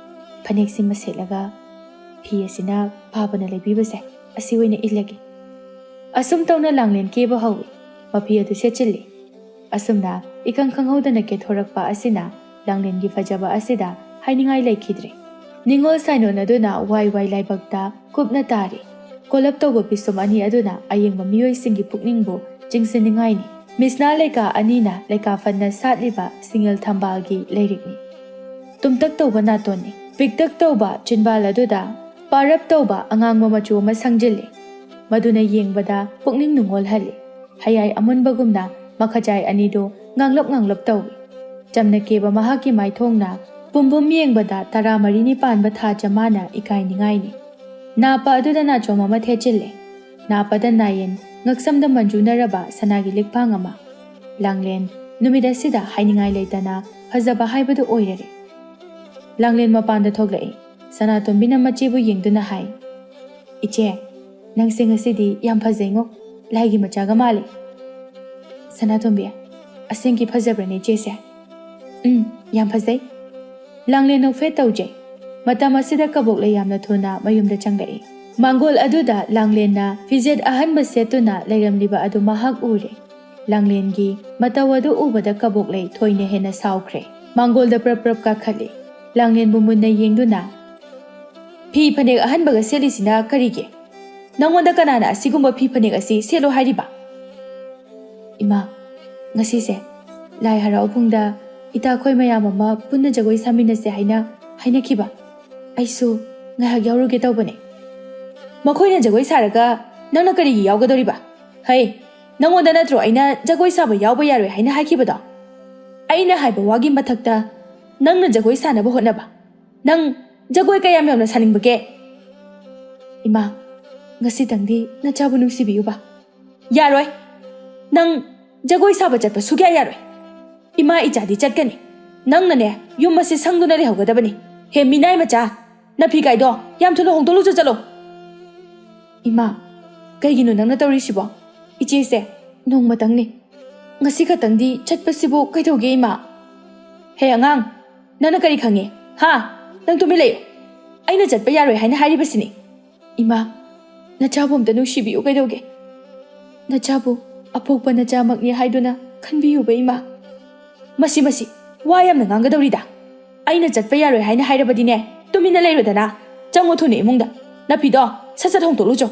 "ꯐꯅꯦꯛꯁꯤꯃ ꯁꯦꯠꯂꯒ ꯐꯤ ꯑꯁꯤꯅ ꯄꯥꯕꯅ ꯂꯩꯕꯤꯕꯁꯦ, ꯑꯁꯤ ꯑꯣꯏꯅ ꯏꯜꯂꯒꯦ꯫" ꯑꯁꯨꯝ ꯇꯧꯅ ꯂꯥꯡꯂꯦꯟ ꯀꯦꯕ ꯍꯧꯏ꯫ ꯃꯐꯤ ꯑꯗꯨ ꯁꯦꯠꯆꯤꯜꯂꯤ꯫ ꯑꯁꯨꯝꯅ ꯏꯈꯪ ꯈꯪꯍꯧꯗꯅ ꯀꯦꯊꯣꯔꯛꯄ ꯑꯁꯤꯅ ꯂꯥꯡꯂꯦꯟꯒꯤ ꯐꯖꯕ ꯑꯁꯤꯗ ꯍꯥꯏꯅꯤꯡꯉꯥꯏ ꯂꯩꯈꯤꯗ꯭ꯔꯦ꯫ ꯅꯤꯡꯉꯣꯜ ꯁꯥꯏꯅꯣꯟ ꯑꯗꯨꯅ ꯋꯥꯏ ꯋꯥꯏ ꯂꯥꯏꯕꯛꯇ ꯀꯨꯞꯅ ꯇꯥꯔꯤ꯫ ꯀꯣꯜꯂꯞ ꯇꯧꯕ ꯄꯤꯁꯨꯝ ꯑꯅꯤ ꯑꯗꯨꯅ ꯑꯌꯦꯡꯕ ꯃꯤꯑꯣꯏꯁꯤꯡꯒꯤ ꯄꯨꯛꯅꯤꯡꯕꯨ ꯆꯤꯡꯁꯤꯟꯅꯤꯡꯉꯥꯏꯅꯤ꯫ ꯃꯤꯁꯅꯥ ꯂꯩꯀꯥ ꯑꯅꯤꯅ ꯂꯩꯀꯥ ꯐꯟꯅ ꯁꯥꯠꯂꯤꯕ ꯁꯤꯡꯉꯦꯜ ꯊꯝꯕꯥꯜꯒꯤ ꯂꯩꯔꯤꯛꯅꯤ꯫ ꯇꯨꯝꯇꯛ ꯇꯧꯕ ꯅꯥꯇꯣꯟꯅꯤ꯫ ꯄꯤꯛꯇꯛ ꯇꯧꯕ ꯆꯤꯟꯕꯥꯜ ꯑꯗꯨꯗ ꯄꯥꯔꯞ ꯇꯧꯕ ꯑꯉꯥꯡꯕ ꯃꯆꯨ ꯑꯃ ꯁꯪꯖꯤꯜꯂꯤ꯫ ꯃꯗꯨꯅ ꯌꯦꯡꯕꯗ ꯄꯨꯛꯅꯤꯡ ꯅꯨꯡꯉꯣꯜꯍꯜꯂꯤ꯫ ꯍꯌꯥꯏ ꯑꯃꯨꯟꯕꯒꯨꯝꯅ ꯃꯈꯖꯥꯏ ꯑꯅꯤꯗꯨ ꯉꯥꯡꯂꯞ ꯉꯥꯡꯂꯞ ꯇꯧꯏ꯫ ꯆꯝꯅ ꯀꯦꯕ ꯃꯍꯥꯛꯀꯤ ꯃꯥꯏꯊꯣꯡꯅ ꯄꯨꯝꯕꯨꯝ ꯌꯦꯡꯕꯗ ꯇꯔꯥꯃꯔꯤꯅꯤ ꯄꯥꯟꯕ ꯊꯥ ꯆꯃꯥꯅ ꯏꯀꯥꯏꯅꯤꯡꯉꯥꯏꯅꯤ꯫ ꯅꯥꯄ ꯑꯗꯨꯗ ꯅꯥꯆꯣꯝ ꯑꯃ ꯊꯦꯠꯆꯤꯜꯂꯦ꯫ ꯅꯥꯄꯗ ꯅꯥꯌꯦꯟ, ꯉꯛꯁꯝꯗ ꯃꯟꯖꯨꯅꯔꯕ ꯁꯅꯥꯒꯤ ꯂꯤꯛꯐꯥꯡ ꯑꯃ꯫ ꯂꯥꯡꯂꯦꯟ, ꯅꯨꯃꯤꯠ ꯑꯁꯤꯗ ꯍꯥꯏꯅꯤꯡꯉꯥꯏ ꯂꯩꯇꯅ ꯐꯖꯕ ꯍꯥꯏꯕꯗꯨ ꯑꯣꯏꯔꯔꯦ꯫ ꯂꯥꯡꯂꯦꯟ ꯃꯄꯥꯟꯗ ꯊꯣꯛꯂꯛꯏ꯫ ꯁꯅꯥꯇꯣꯝꯕꯤꯅ ꯃꯆꯦꯕꯨ ꯌꯦꯡꯗꯨꯅ ꯍꯥꯏ, "ꯏꯆꯦ, ꯅꯪꯁꯦ ꯉꯁꯤꯗꯤ ꯌꯥꯝ ꯐꯖꯩꯉꯣ, ꯂꯥꯏꯒꯤ ꯃꯆꯥꯒ ꯃꯥꯜꯂꯦ꯫" ꯁꯅꯥꯇꯣꯝꯕꯤ, "ꯑꯁꯦꯡꯀꯤ ꯐꯖꯕ꯭ꯔꯅꯦ ꯏꯆꯦꯁꯦ?" "ꯎꯝ, ꯌꯥꯝ ꯐꯖꯩ꯫" ꯂꯥꯡꯂꯦꯟ ꯅꯣꯛꯐꯦꯠ ꯇꯧꯖꯩ꯫ ꯃꯇꯝ ꯑꯁꯤꯗ ꯀꯕꯣꯛꯂꯩ ꯌꯥꯝꯅ ꯊꯨꯅ ꯃꯌꯨꯝꯗ ꯆꯪꯂꯛꯏ꯫ ꯃꯥꯡꯒꯣꯜ ꯑꯗꯨꯗ ꯂꯥꯡꯂꯦꯟꯅ ꯐꯤꯖꯦꯠ ꯑꯍꯟꯕ ꯁꯦꯠꯇꯨꯅ ꯂꯩꯔꯝꯂꯤꯕ ꯑꯗꯨ ꯃꯍꯥꯛ ꯎꯔꯦ꯫ ꯂꯥꯡꯂꯦꯟꯒꯤ ꯃꯇꯧ ꯑꯗꯨ ꯎꯕꯗ ꯀꯕꯣꯛꯂꯩ ꯊꯣꯏꯅ ꯍꯦꯟꯅ ꯁꯥꯎꯈ꯭ꯔꯦ꯫ ꯃꯥꯡꯒꯣꯜꯗ ꯄ꯭ꯔꯞ ꯄ꯭ꯔꯞ ꯀꯥꯈꯠꯂꯤ꯫ ꯂꯥꯡꯂꯦꯟꯕꯨ ꯃꯨꯟꯅ ꯌꯦꯡꯗꯨꯅ, "ꯐꯤ ꯐꯅꯦꯛ ꯑꯍꯟꯕꯒ ꯁꯦꯠꯂꯤꯁꯤꯅ ꯀꯔꯤꯒꯤ? ꯅꯪꯉꯣꯟꯗ ꯀꯅꯥꯅ ꯑꯁꯤꯒꯨꯝꯕ ꯐꯤ ꯐꯅꯦꯛ ꯑꯁꯤ ꯁꯦꯠꯂꯣ ꯍꯥꯏꯔꯤꯕ?" "ꯏꯃꯥ, ꯉꯁꯤꯁꯦ ꯂꯥꯏ ꯍꯔꯥꯎꯐꯝꯗ ꯏꯇꯥꯈꯣꯏ ꯃꯌꯥꯝ ꯑꯃ ꯄꯨꯟꯅ ꯖꯒꯣꯏ ꯁꯥꯃꯤꯟꯅꯁꯦ ꯍꯥꯏꯅ ꯍꯥꯏꯅꯈꯤꯕ꯫ ꯑꯩꯁꯨ ꯉꯥꯏꯍꯥꯛ ꯌꯥꯎꯔꯨꯒꯦ ꯇꯧꯕꯅꯦ꯫" "ꯃꯈꯣꯏꯅ ꯖꯒꯣꯏ ꯁꯥꯔꯒ ꯅꯪꯅ ꯀꯔꯤꯒꯤ ꯌꯥꯎꯒꯗꯧꯔꯤꯕ? ꯍꯩ, ꯅꯪꯉꯣꯟꯗ ꯅꯠꯇ꯭ꯔꯣ ꯑꯩꯅ ꯖꯒꯣꯏ ꯁꯥꯕ ꯌꯥꯎꯕ ꯌꯥꯔꯣꯏ ꯍꯥꯏꯅ ꯍꯥꯏꯈꯤꯕꯗꯣ? ꯑꯩꯅ ꯍꯥꯏꯕ ꯋꯥꯒꯤ ꯃꯊꯛꯇ ꯅꯪꯅ ꯖꯒꯣꯏ ꯁꯥꯅꯕ ꯍꯣꯠꯅꯕ꯫ ꯅꯪ ꯖꯒꯣꯏ ꯀꯌꯥꯝ ꯌꯥꯝꯅ ꯁꯥꯅꯤꯡꯕꯒꯦ?" "ꯏꯃꯥ, ꯉꯁꯤꯇꯪꯗꯤ ꯅꯆꯥꯕꯨ ꯅꯨꯡꯁꯤꯕꯤꯌꯨꯕ꯫" "ꯌꯥꯔꯣꯏ꯫ ꯅꯪ ꯖꯒꯣꯏ ꯁꯥꯕ ꯆꯠꯄ ꯁꯨꯛꯌꯥ ꯌꯥꯔꯣꯏ꯫ ꯏꯃꯥ ꯏꯆꯥꯗꯤ ꯆꯠꯀꯅꯤ꯫ ꯅꯪꯅꯅꯦ, ꯌꯨꯝ ꯑꯁꯤ ꯁꯪꯗꯨꯅ ꯂꯩꯍꯧꯒꯗꯕꯅꯤ꯫ ꯍꯦ ꯃꯤꯅꯥꯏ ꯃꯆꯥ, ꯅꯐꯤ ꯀꯥꯏꯗꯣ ꯌꯥꯝ ꯊꯨꯅ ꯍꯣꯡꯗꯣꯛꯂꯨꯆꯣ, ꯆꯠꯂꯣ꯫" "ꯏꯃꯥ, ꯀꯩꯒꯤꯅꯣ ꯅꯪꯅ ꯇꯧꯔꯤꯁꯤꯕꯣ? ꯏꯆꯦꯁꯦ ꯅꯣꯡꯃꯇꯪꯅꯤ꯫ ꯉꯁꯤ ꯈꯛꯇꯪꯗꯤ ꯆꯠꯄꯁꯤꯕꯨ ꯀꯩꯗꯧꯒꯦ, ꯏꯃꯥ?" "ꯍꯦ ꯑꯉꯥꯡ, ꯅꯪꯅ ꯀꯔꯤ ꯈꯪꯉꯤ? ꯍꯥ? ꯅꯪ ꯇꯨꯃꯤꯟ ꯂꯩꯌꯨ꯫ ꯑꯩꯅ ꯆꯠꯄ ꯌꯥꯔꯣꯏ ꯍꯥꯏꯅ ꯍꯥꯏꯔꯤꯕꯁꯤꯅꯤ꯫" "ꯏꯃꯥ, ꯅꯆꯥꯕꯨ ꯑꯝꯇ ꯅꯨꯡꯁꯤꯕꯤꯌꯨ ꯀꯩꯗꯧꯒꯦ? ꯅꯆꯥꯕꯨ ꯑꯄꯣꯛꯄ ꯅꯆꯥꯃꯛꯅꯤ ꯍꯥꯏꯗꯨꯅ ꯈꯟꯕꯤꯌꯨꯕ, ꯏꯃꯥ꯫" "ꯃꯁꯤ, ꯃꯁꯤ, ꯋꯥ ꯌꯥꯝꯅ ꯉꯥꯡꯒꯗꯧꯔꯤꯗ꯫ ꯑꯩꯅ ꯆꯠꯄ ꯌꯥꯔꯣꯏ ꯍꯥꯏꯅ ꯍꯥꯏꯔꯕꯗꯤꯅꯦ, ꯇꯨꯃꯤꯟꯅ ꯂꯩꯔꯣꯗꯅ꯫ ꯆꯪꯉꯣ ꯊꯨꯅ ꯏꯃꯨꯡꯗ꯫ ꯅꯐꯤꯗꯣ ꯁꯠ ꯁꯠ ꯍꯣꯡꯗꯣꯛꯂꯨꯆꯣ꯫"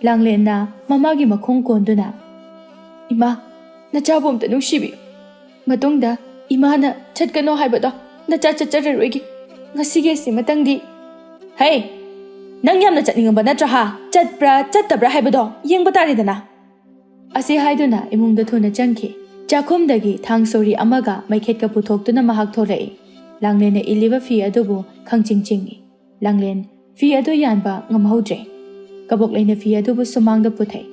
ꯂꯥꯡꯂꯦꯟꯅ ꯃꯃꯥꯒꯤ ꯃꯈꯣꯡ ꯀꯣꯟꯗꯨꯅ, "ꯏꯃꯥ, ꯅꯆꯥꯕꯨ ꯑꯝꯇ ꯅꯨꯡꯁꯤꯕꯤꯌꯨ꯫ ꯃꯇꯨꯡꯗ ꯏꯃꯥꯅ ꯆꯠꯀꯅꯣ ꯍꯥꯏꯕꯗꯣ ꯅꯆꯥ ꯆꯠꯆꯔꯔꯣꯏꯒꯦ꯫ ꯉꯁꯤꯒꯤ ꯑꯁꯤꯃꯇꯪꯗꯤ꯫" "ꯍꯩ, ꯅꯪ ꯌꯥꯝꯅ ꯆꯠꯅꯤꯡꯉꯕ ꯅꯠꯇ꯭ꯔꯥ ꯍꯥ? ꯆꯠꯄ꯭ꯔꯥ ꯆꯠꯇꯕ꯭ꯔꯥ ꯍꯥꯏꯕꯗꯣ ꯌꯦꯡꯕ ꯇꯥꯔꯦꯗꯅ꯫" ꯑꯁꯤ ꯍꯥꯏꯗꯨꯅ ꯏꯃꯨꯡꯗ ꯊꯨꯅ ꯆꯪꯈꯤ꯫ ꯆꯥꯛꯈꯨꯝꯗꯒꯤ ꯊꯥꯡ ꯁꯣꯔꯤ ꯑꯃꯒ ꯃꯩꯈꯦꯠꯀ ꯄꯨꯊꯣꯛꯇꯨꯅ ꯃꯍꯥꯛ ꯊꯣꯛꯂꯛꯏ꯫ ꯂꯥꯡꯂꯦꯟꯅ ꯏꯜꯂꯤꯕ ꯐꯤ ꯑꯗꯨꯕꯨ ꯈꯪꯆꯤꯡ ꯆꯤꯡꯏ꯫ ꯂꯥꯡꯂꯦꯟ ꯐꯤ ꯑꯗꯨ ꯌꯥꯟꯕ ꯉꯝꯍꯧꯗ꯭ꯔꯦ꯫ ꯀꯕꯣꯛꯂꯩꯅ ꯐꯤ ꯑꯗꯨꯕꯨ ꯁꯨꯃꯥꯡꯗ ꯄꯨꯊꯩ꯫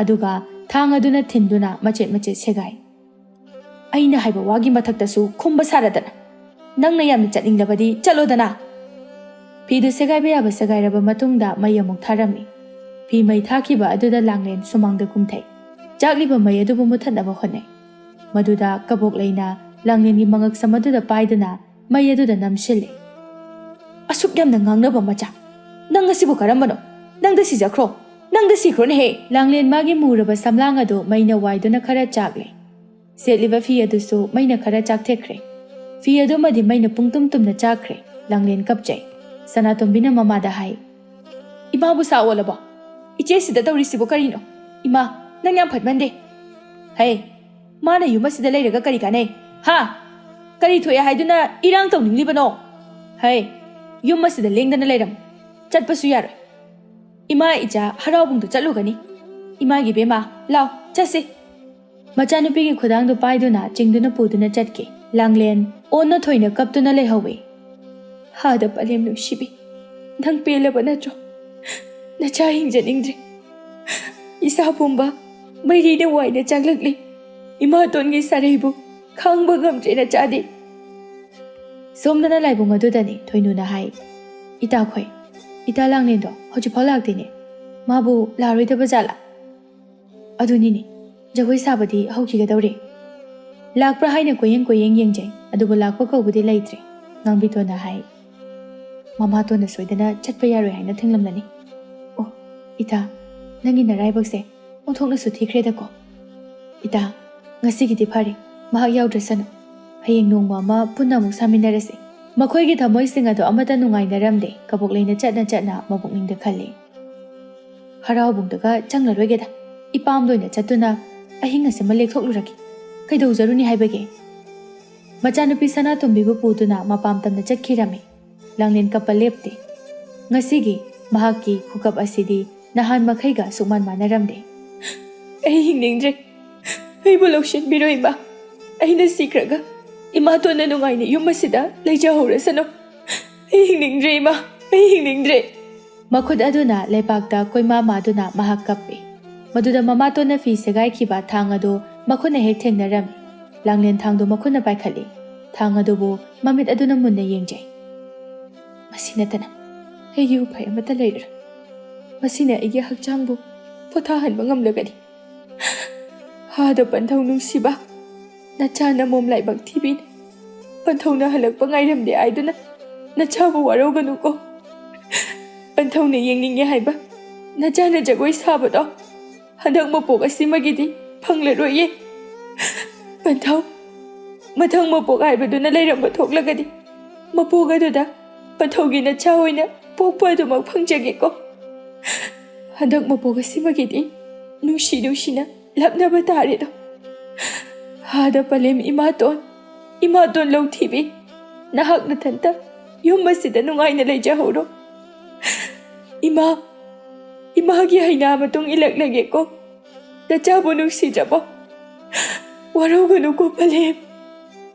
ꯑꯗꯨꯒ ꯊꯥꯡ ꯑꯗꯨꯅ ꯊꯤꯟꯗꯨꯅ ꯃꯆꯦꯠ ꯃꯆꯦꯠ ꯁꯦꯒꯥꯏ꯫ "ꯑꯩꯅ ꯍꯥꯏꯕ ꯋꯥꯒꯤ ꯃꯊꯛꯇꯁꯨ ꯈꯨꯝꯕ ꯁꯥꯔꯗꯅ꯫ ꯅꯪꯅ ꯌꯥꯝꯅ ꯆꯠꯅꯤꯡꯂꯕꯗꯤ ꯆꯠꯂꯣꯗꯅ꯫ ꯐꯤꯗꯨ ꯁꯦꯒꯥꯏꯕ ꯌꯥꯕ ꯁꯦꯒꯥꯏꯔꯕ ꯃꯇꯨꯡꯗ ꯃꯩ ꯑꯃꯨꯛ ꯊꯥꯔꯝꯃꯤ꯫ ꯐꯤ ꯃꯩ ꯊꯥꯈꯤꯕ ꯑꯗꯨꯗ ꯂꯥꯡꯂꯦꯟ ꯁꯨꯃꯥꯡꯗ ꯀꯨꯝꯊꯩ꯫ ꯆꯥꯛꯂꯤꯕ ꯃꯩ ꯑꯗꯨꯕꯨ ꯃꯨꯊꯠꯅꯕ ꯍꯣꯠꯅꯩ꯫ ꯃꯗꯨꯗ ꯀꯕꯣꯛ ꯂꯩꯅ ꯂꯥꯡꯂꯦꯟꯒꯤ ꯃꯉꯛꯁꯝ ꯑꯗꯨꯗ ꯄꯥꯏꯗꯨꯅ ꯃꯩ ꯑꯗꯨꯗ ꯅꯝꯁꯤꯜꯂꯤ꯫ "ꯑꯁꯨꯛ ꯌꯥꯝꯅ ꯉꯥꯡꯅꯕ ꯃꯆꯥ, ꯅꯪ ꯑꯁꯤꯕꯨ ꯀꯔꯝꯕꯅꯣ? ꯅꯪꯗ ꯁꯤꯖꯈ꯭ꯔꯣ, ꯅꯪꯗ ꯁꯤꯈ꯭ꯔꯣꯅꯦꯍꯦ!" ꯂꯥꯡꯂꯦꯟ ꯃꯥꯒꯤ ꯃꯨꯔꯕ ꯁꯝꯂꯥꯡ ꯑꯗꯨ ꯃꯩꯅ ꯋꯥꯏꯗꯨꯅ ꯈꯔ ꯆꯥꯛꯂꯦ꯫ ꯁꯦꯠꯂꯤꯕ ꯐꯤ ꯑꯗꯨꯁꯨ ꯃꯩꯅ ꯈꯔ ꯆꯥꯛꯊꯦꯛꯈ꯭ꯔꯦ꯫ ꯐꯤ ꯑꯗꯨꯃꯗꯤ ꯃꯩꯅ ꯄꯨꯡꯇꯨꯝ ꯇꯨꯝꯅ ꯆꯥꯛꯈ꯭ꯔꯦ꯫ ꯂꯥꯡꯂꯦꯟ ꯀꯞꯆꯩ꯫ ꯁꯅꯥꯇꯣꯝꯕꯤꯅ ꯃꯃꯥꯗ ꯍꯥꯏ, "ꯏꯃꯥꯕꯨ ꯁꯥ ꯑꯣꯜꯂꯕꯣ? ꯏꯆꯦꯁꯤꯗ ꯇꯧꯔꯤꯁꯤꯕꯨ ꯀꯔꯤꯅꯣ? ꯏꯃꯥ, ꯅꯪ ꯌꯥꯝ ꯐꯠꯃꯟꯗꯦ꯫ ꯍꯩ, ꯃꯥꯅ ꯌꯨꯝ ꯑꯁꯤꯗ ꯂꯩꯔꯒ ꯀꯔꯤ ꯀꯥꯟꯅꯩ? ꯍꯥ? ꯀꯔꯤ ꯊꯣꯛꯑꯦ ꯍꯥꯏꯗꯨꯅ ꯏꯔꯥꯡ ꯇꯧꯅꯤꯡꯂꯤꯕꯅꯣ? ꯍꯩ, ꯌꯨꯝ ꯑꯁꯤꯗ ꯂꯦꯡꯗꯅ ꯂꯩꯔꯝꯃꯨ꯫ ꯆꯠꯄꯁꯨ ꯌꯥꯔꯣꯏ꯫ ꯏꯃꯥ ꯏꯆꯥ ꯍꯔꯥꯎꯕꯨꯡꯗ ꯆꯠꯂꯨꯒꯅꯤ꯫ ꯏꯃꯥꯒꯤ ꯕꯦꯝꯃ, ꯂꯥꯎ, ꯆꯠꯁꯤ꯫" ꯃꯆꯥꯅꯨꯄꯤꯒꯤ ꯈꯨꯗꯥꯡꯗꯨ ꯄꯥꯏꯗꯨꯅ ꯆꯤꯡꯗꯨꯅ ꯄꯨꯗꯨꯅ ꯆꯠꯈꯤ꯫ ꯂꯥꯡꯂꯦꯟ ꯑꯣꯟꯅ ꯊꯣꯏꯅ ꯀꯞꯇꯨꯅ ꯂꯩꯍꯧꯏ꯫ "ꯍꯥꯗ ꯄꯂꯦꯝ ꯅꯨꯡꯁꯤꯕꯤ, ꯅꯪ ꯄꯦꯜꯂꯕ ꯅꯠꯇ꯭ꯔꯣ? ꯅꯆꯥ ꯍꯤꯡꯖꯅꯤꯡꯗ꯭ꯔꯦ꯫ ꯏꯁꯥ ꯄꯨꯝꯕ ꯃꯩꯔꯤꯅ ꯋꯥꯏꯅ ꯆꯥꯛꯂꯛꯂꯤ꯫ ꯏꯃꯥꯇꯣꯟꯒꯤ ꯁꯥꯔꯩꯕꯨ ꯈꯥꯡꯕ ꯉꯝꯗ꯭ꯔꯦ ꯅꯆꯥꯗꯤ꯫" ꯁꯣꯝꯗꯅ ꯂꯥꯏꯕꯨꯡ ꯑꯗꯨꯗꯅꯤ ꯊꯣꯏꯅꯨꯅ ꯍꯥꯏ, "ꯏꯇꯥꯈꯣꯏ, ꯏꯇꯥ ꯂꯥꯡꯂꯦꯟꯗꯣ ꯍꯧꯖꯤꯛꯐꯥꯎ ꯂꯥꯛꯇꯦꯅꯦ꯫ ꯃꯥꯕꯨ ꯂꯥꯛꯑꯔꯣꯏꯗꯕ ꯖꯥꯠꯂꯥ?" "ꯑꯗꯨꯅꯤꯅꯦ, ꯖꯒꯣꯏ ꯁꯥꯕꯗꯤ ꯍꯧꯈꯤꯒꯗꯧꯔꯦ꯫" ꯂꯥꯛꯄ꯭ꯔꯥ ꯍꯥꯏꯅ ꯀꯣꯏꯌꯦꯡ ꯀꯣꯏꯌꯦꯡ ꯌꯦꯡꯖꯩ, ꯑꯗꯨꯕꯨ ꯂꯥꯛꯄ ꯀꯧꯕꯗꯤ ꯂꯩꯇ꯭ꯔꯦ꯫ ꯉꯥꯡꯕꯤꯇꯣꯟꯅ ꯍꯥꯏ, "ꯃꯃꯥꯇꯣꯟꯅ ꯁꯣꯏꯗꯅ ꯆꯠꯄ ꯌꯥꯔꯣꯏ ꯍꯥꯏꯅ ꯊꯤꯡꯂꯝꯂꯅꯤ꯫ ꯑꯣ, ꯏꯇꯥ, ꯅꯪꯒꯤ ꯅꯔꯥꯏꯕꯛꯁꯦ ꯑꯣꯟꯊꯣꯛꯅꯁꯨ ꯊꯤꯈ꯭ꯔꯦꯗꯀꯣ꯫ ꯏꯇꯥ, ꯉꯁꯤꯒꯤꯗꯤ ꯐꯔꯦ, ꯃꯍꯥꯛ ꯌꯥꯎꯗ꯭ꯔꯁꯅꯨ꯫ ꯍꯌꯦꯡ ꯅꯣꯡꯃ ꯑꯃ ꯄꯨꯟꯅ ꯑꯃꯨꯛ ꯁꯥꯃꯤꯟꯅꯔꯁꯤ꯫" ꯃꯈꯣꯏꯒꯤ ꯊꯃꯣꯏꯁꯤꯡ ꯑꯗꯨ ꯑꯃꯠꯇ ꯅꯨꯡꯉꯥꯏꯅꯔꯝꯗꯦ꯫ ꯀꯕꯣꯛꯂꯩꯅ ꯆꯠꯅ ꯆꯠꯅ ꯃꯕꯨꯛꯅꯤꯡꯗ ꯈꯜꯂꯤ, "ꯍꯔꯥꯎꯕꯨꯡꯗꯒ ꯆꯪꯂꯔꯣꯏꯒꯦꯗ, ꯏꯄꯥꯝꯗ ꯑꯣꯏꯅ ꯆꯠꯇꯨꯅ ꯑꯍꯤꯡ ꯑꯁꯤꯃ ꯂꯦꯛꯊꯣꯛꯂꯨꯔꯒꯦ꯫ ꯀꯩꯗꯧꯖꯔꯨꯅꯤ ꯍꯥꯏꯕꯒꯦ?" ꯃꯆꯥꯅꯨꯄꯤ ꯁꯅꯥꯇꯣꯝꯕꯤꯕꯨ ꯄꯨꯗꯨꯅ ꯃꯄꯥꯝ ꯇꯝꯅ ꯆꯠꯈꯤꯔꯝꯃꯤ꯫ ꯂꯥꯡꯂꯦꯟ ꯀꯞꯄ ꯂꯦꯞꯇꯦ꯫ ꯉꯁꯤꯒꯤ ꯃꯍꯥꯛꯀꯤ ꯈꯨꯀꯞ ꯑꯁꯤꯗꯤ ꯅꯍꯥꯟ ꯃꯈꯩꯒ ꯁꯨꯛꯃꯥꯟ ꯃꯥꯟꯅꯔꯝꯗꯦ꯫ "ꯑꯩ ꯍꯤꯡꯅꯤꯡꯗ꯭ꯔꯦ꯫ ꯑꯩꯕꯨ ꯂꯧꯁꯤꯟꯕꯤꯔꯣ ꯏꯃꯥ꯫ ꯑꯩꯅ ꯁꯤꯈ꯭ꯔꯒ ꯏꯃꯥꯇꯣꯟꯅ ꯅꯨꯡꯉꯥꯏꯅ ꯌꯨꯝ ꯑꯁꯤꯗ ꯂꯩꯖꯍꯧꯔꯁꯅꯨ꯫ ꯑꯩ ꯍꯤꯡꯅꯤꯡꯗ꯭ꯔꯦ ꯏꯃꯥ, ꯑꯩ ꯍꯤꯡꯅꯤꯡꯗ꯭ꯔꯦ꯫" ꯃꯈꯨꯠ ꯑꯗꯨꯅ ꯂꯩꯕꯥꯛꯇ ꯀꯣꯏꯃꯥ ꯃꯥꯗꯨꯅ ꯃꯍꯥꯛ ꯀꯞꯄꯤ꯫ ꯃꯗꯨꯗ ꯃꯃꯥꯇꯣꯟꯅ ꯐꯤ ꯁꯦꯒꯥꯏꯈꯤꯕ ꯊꯥꯡ ꯑꯗꯨ ꯃꯈꯨꯠꯅ ꯍꯦꯛ ꯊꯦꯡꯅꯔꯝꯃꯤ꯫ ꯂꯥꯡꯂꯦꯟ ꯊꯥꯡꯗꯨ ꯃꯈꯨꯠꯅ ꯄꯥꯏꯈꯠꯂꯤ꯫ ꯊꯥꯡ ꯑꯗꯨꯕꯨ ꯃꯃꯤꯠ ꯑꯗꯨꯅ ꯃꯨꯟꯅ ꯌꯦꯡꯖꯩ꯫ "ꯃꯁꯤ ꯅꯠꯇꯅ ꯑꯩꯒꯤ ꯎꯄꯥꯏ ꯑꯃꯠꯇ ꯂꯩꯔꯔꯣꯏ꯫ ꯃꯁꯤꯅ ꯑꯩꯒꯤ ꯍꯛꯆꯥꯡꯕꯨ ꯄꯣꯊꯥꯍꯟꯕ ꯉꯝꯂꯒꯅꯤ꯫ ꯍꯥꯗ ꯄꯟꯊꯧ ꯅꯨꯡꯁꯤꯕ, ꯅꯆꯥ ꯅꯃꯣꯝ ꯂꯥꯏꯕꯛ ꯊꯤꯕꯤꯅ ꯄꯟꯊꯧꯅ ꯍꯜꯂꯛꯄ ꯉꯥꯏꯔꯝꯗꯦ ꯍꯥꯏꯗꯨꯅ ꯅꯆꯥꯕꯨ ꯋꯥꯔꯧꯒꯅꯨꯀꯣ꯫ ꯄꯟꯊꯧꯅ ꯌꯦꯡꯅꯤꯡꯉꯦ ꯍꯥꯏꯕ ꯅꯆꯥꯅ ꯖꯒꯣꯏ ꯁꯥꯕꯗꯣ ꯍꯟꯗꯛ ꯃꯄꯣꯛ ꯑꯁꯤꯃꯒꯤꯗꯤ ꯐꯪꯂꯔꯣꯏꯌꯦ꯫ ꯄꯟꯊꯧ, ꯃꯊꯪ ꯃꯄꯣꯛ ꯍꯥꯏꯕꯗꯨꯅ ꯂꯩꯔꯝꯕ ꯊꯣꯛꯂꯒꯗꯤ ꯃꯄꯣꯛ ꯑꯗꯨꯗ ꯄꯟꯊꯧꯒꯤ ꯅꯆꯥ ꯑꯣꯏꯅ ꯄꯣꯛꯄ ꯑꯗꯨꯃꯛ ꯐꯪꯖꯒꯦꯀꯣ꯫ ꯍꯟꯗꯛ ꯃꯄꯣꯛ ꯑꯁꯤꯃꯒꯤꯗꯤ ꯅꯨꯡꯁꯤ ꯅꯨꯡꯁꯤꯅ ꯂꯥꯞꯅꯕ ꯇꯥꯔꯦꯗꯣ꯫ ꯍꯥꯗ ꯄꯂꯦꯝ ꯏꯃꯥꯇꯣꯟ, ꯏꯃꯥꯇꯣꯟ ꯂꯧꯊꯤꯕꯤ, ꯅꯍꯥꯛ ꯅꯊꯟꯇ ꯌꯨꯝ ꯑꯁꯤꯗ ꯅꯨꯡꯉꯥꯏꯅ ꯂꯩꯖꯍꯧꯔꯣ꯫ ꯏꯃꯥ, ꯏꯃꯥꯒꯤ ꯍꯩꯅꯥ ꯃꯇꯨꯡ ꯏꯜꯂꯛꯂꯒꯦꯀꯣ꯫ ꯅꯆꯥꯕꯨ ꯅꯨꯡꯁꯤꯖꯕ ꯋꯥꯔꯧꯒꯅꯨꯀꯣ ꯄꯂꯦꯝ꯫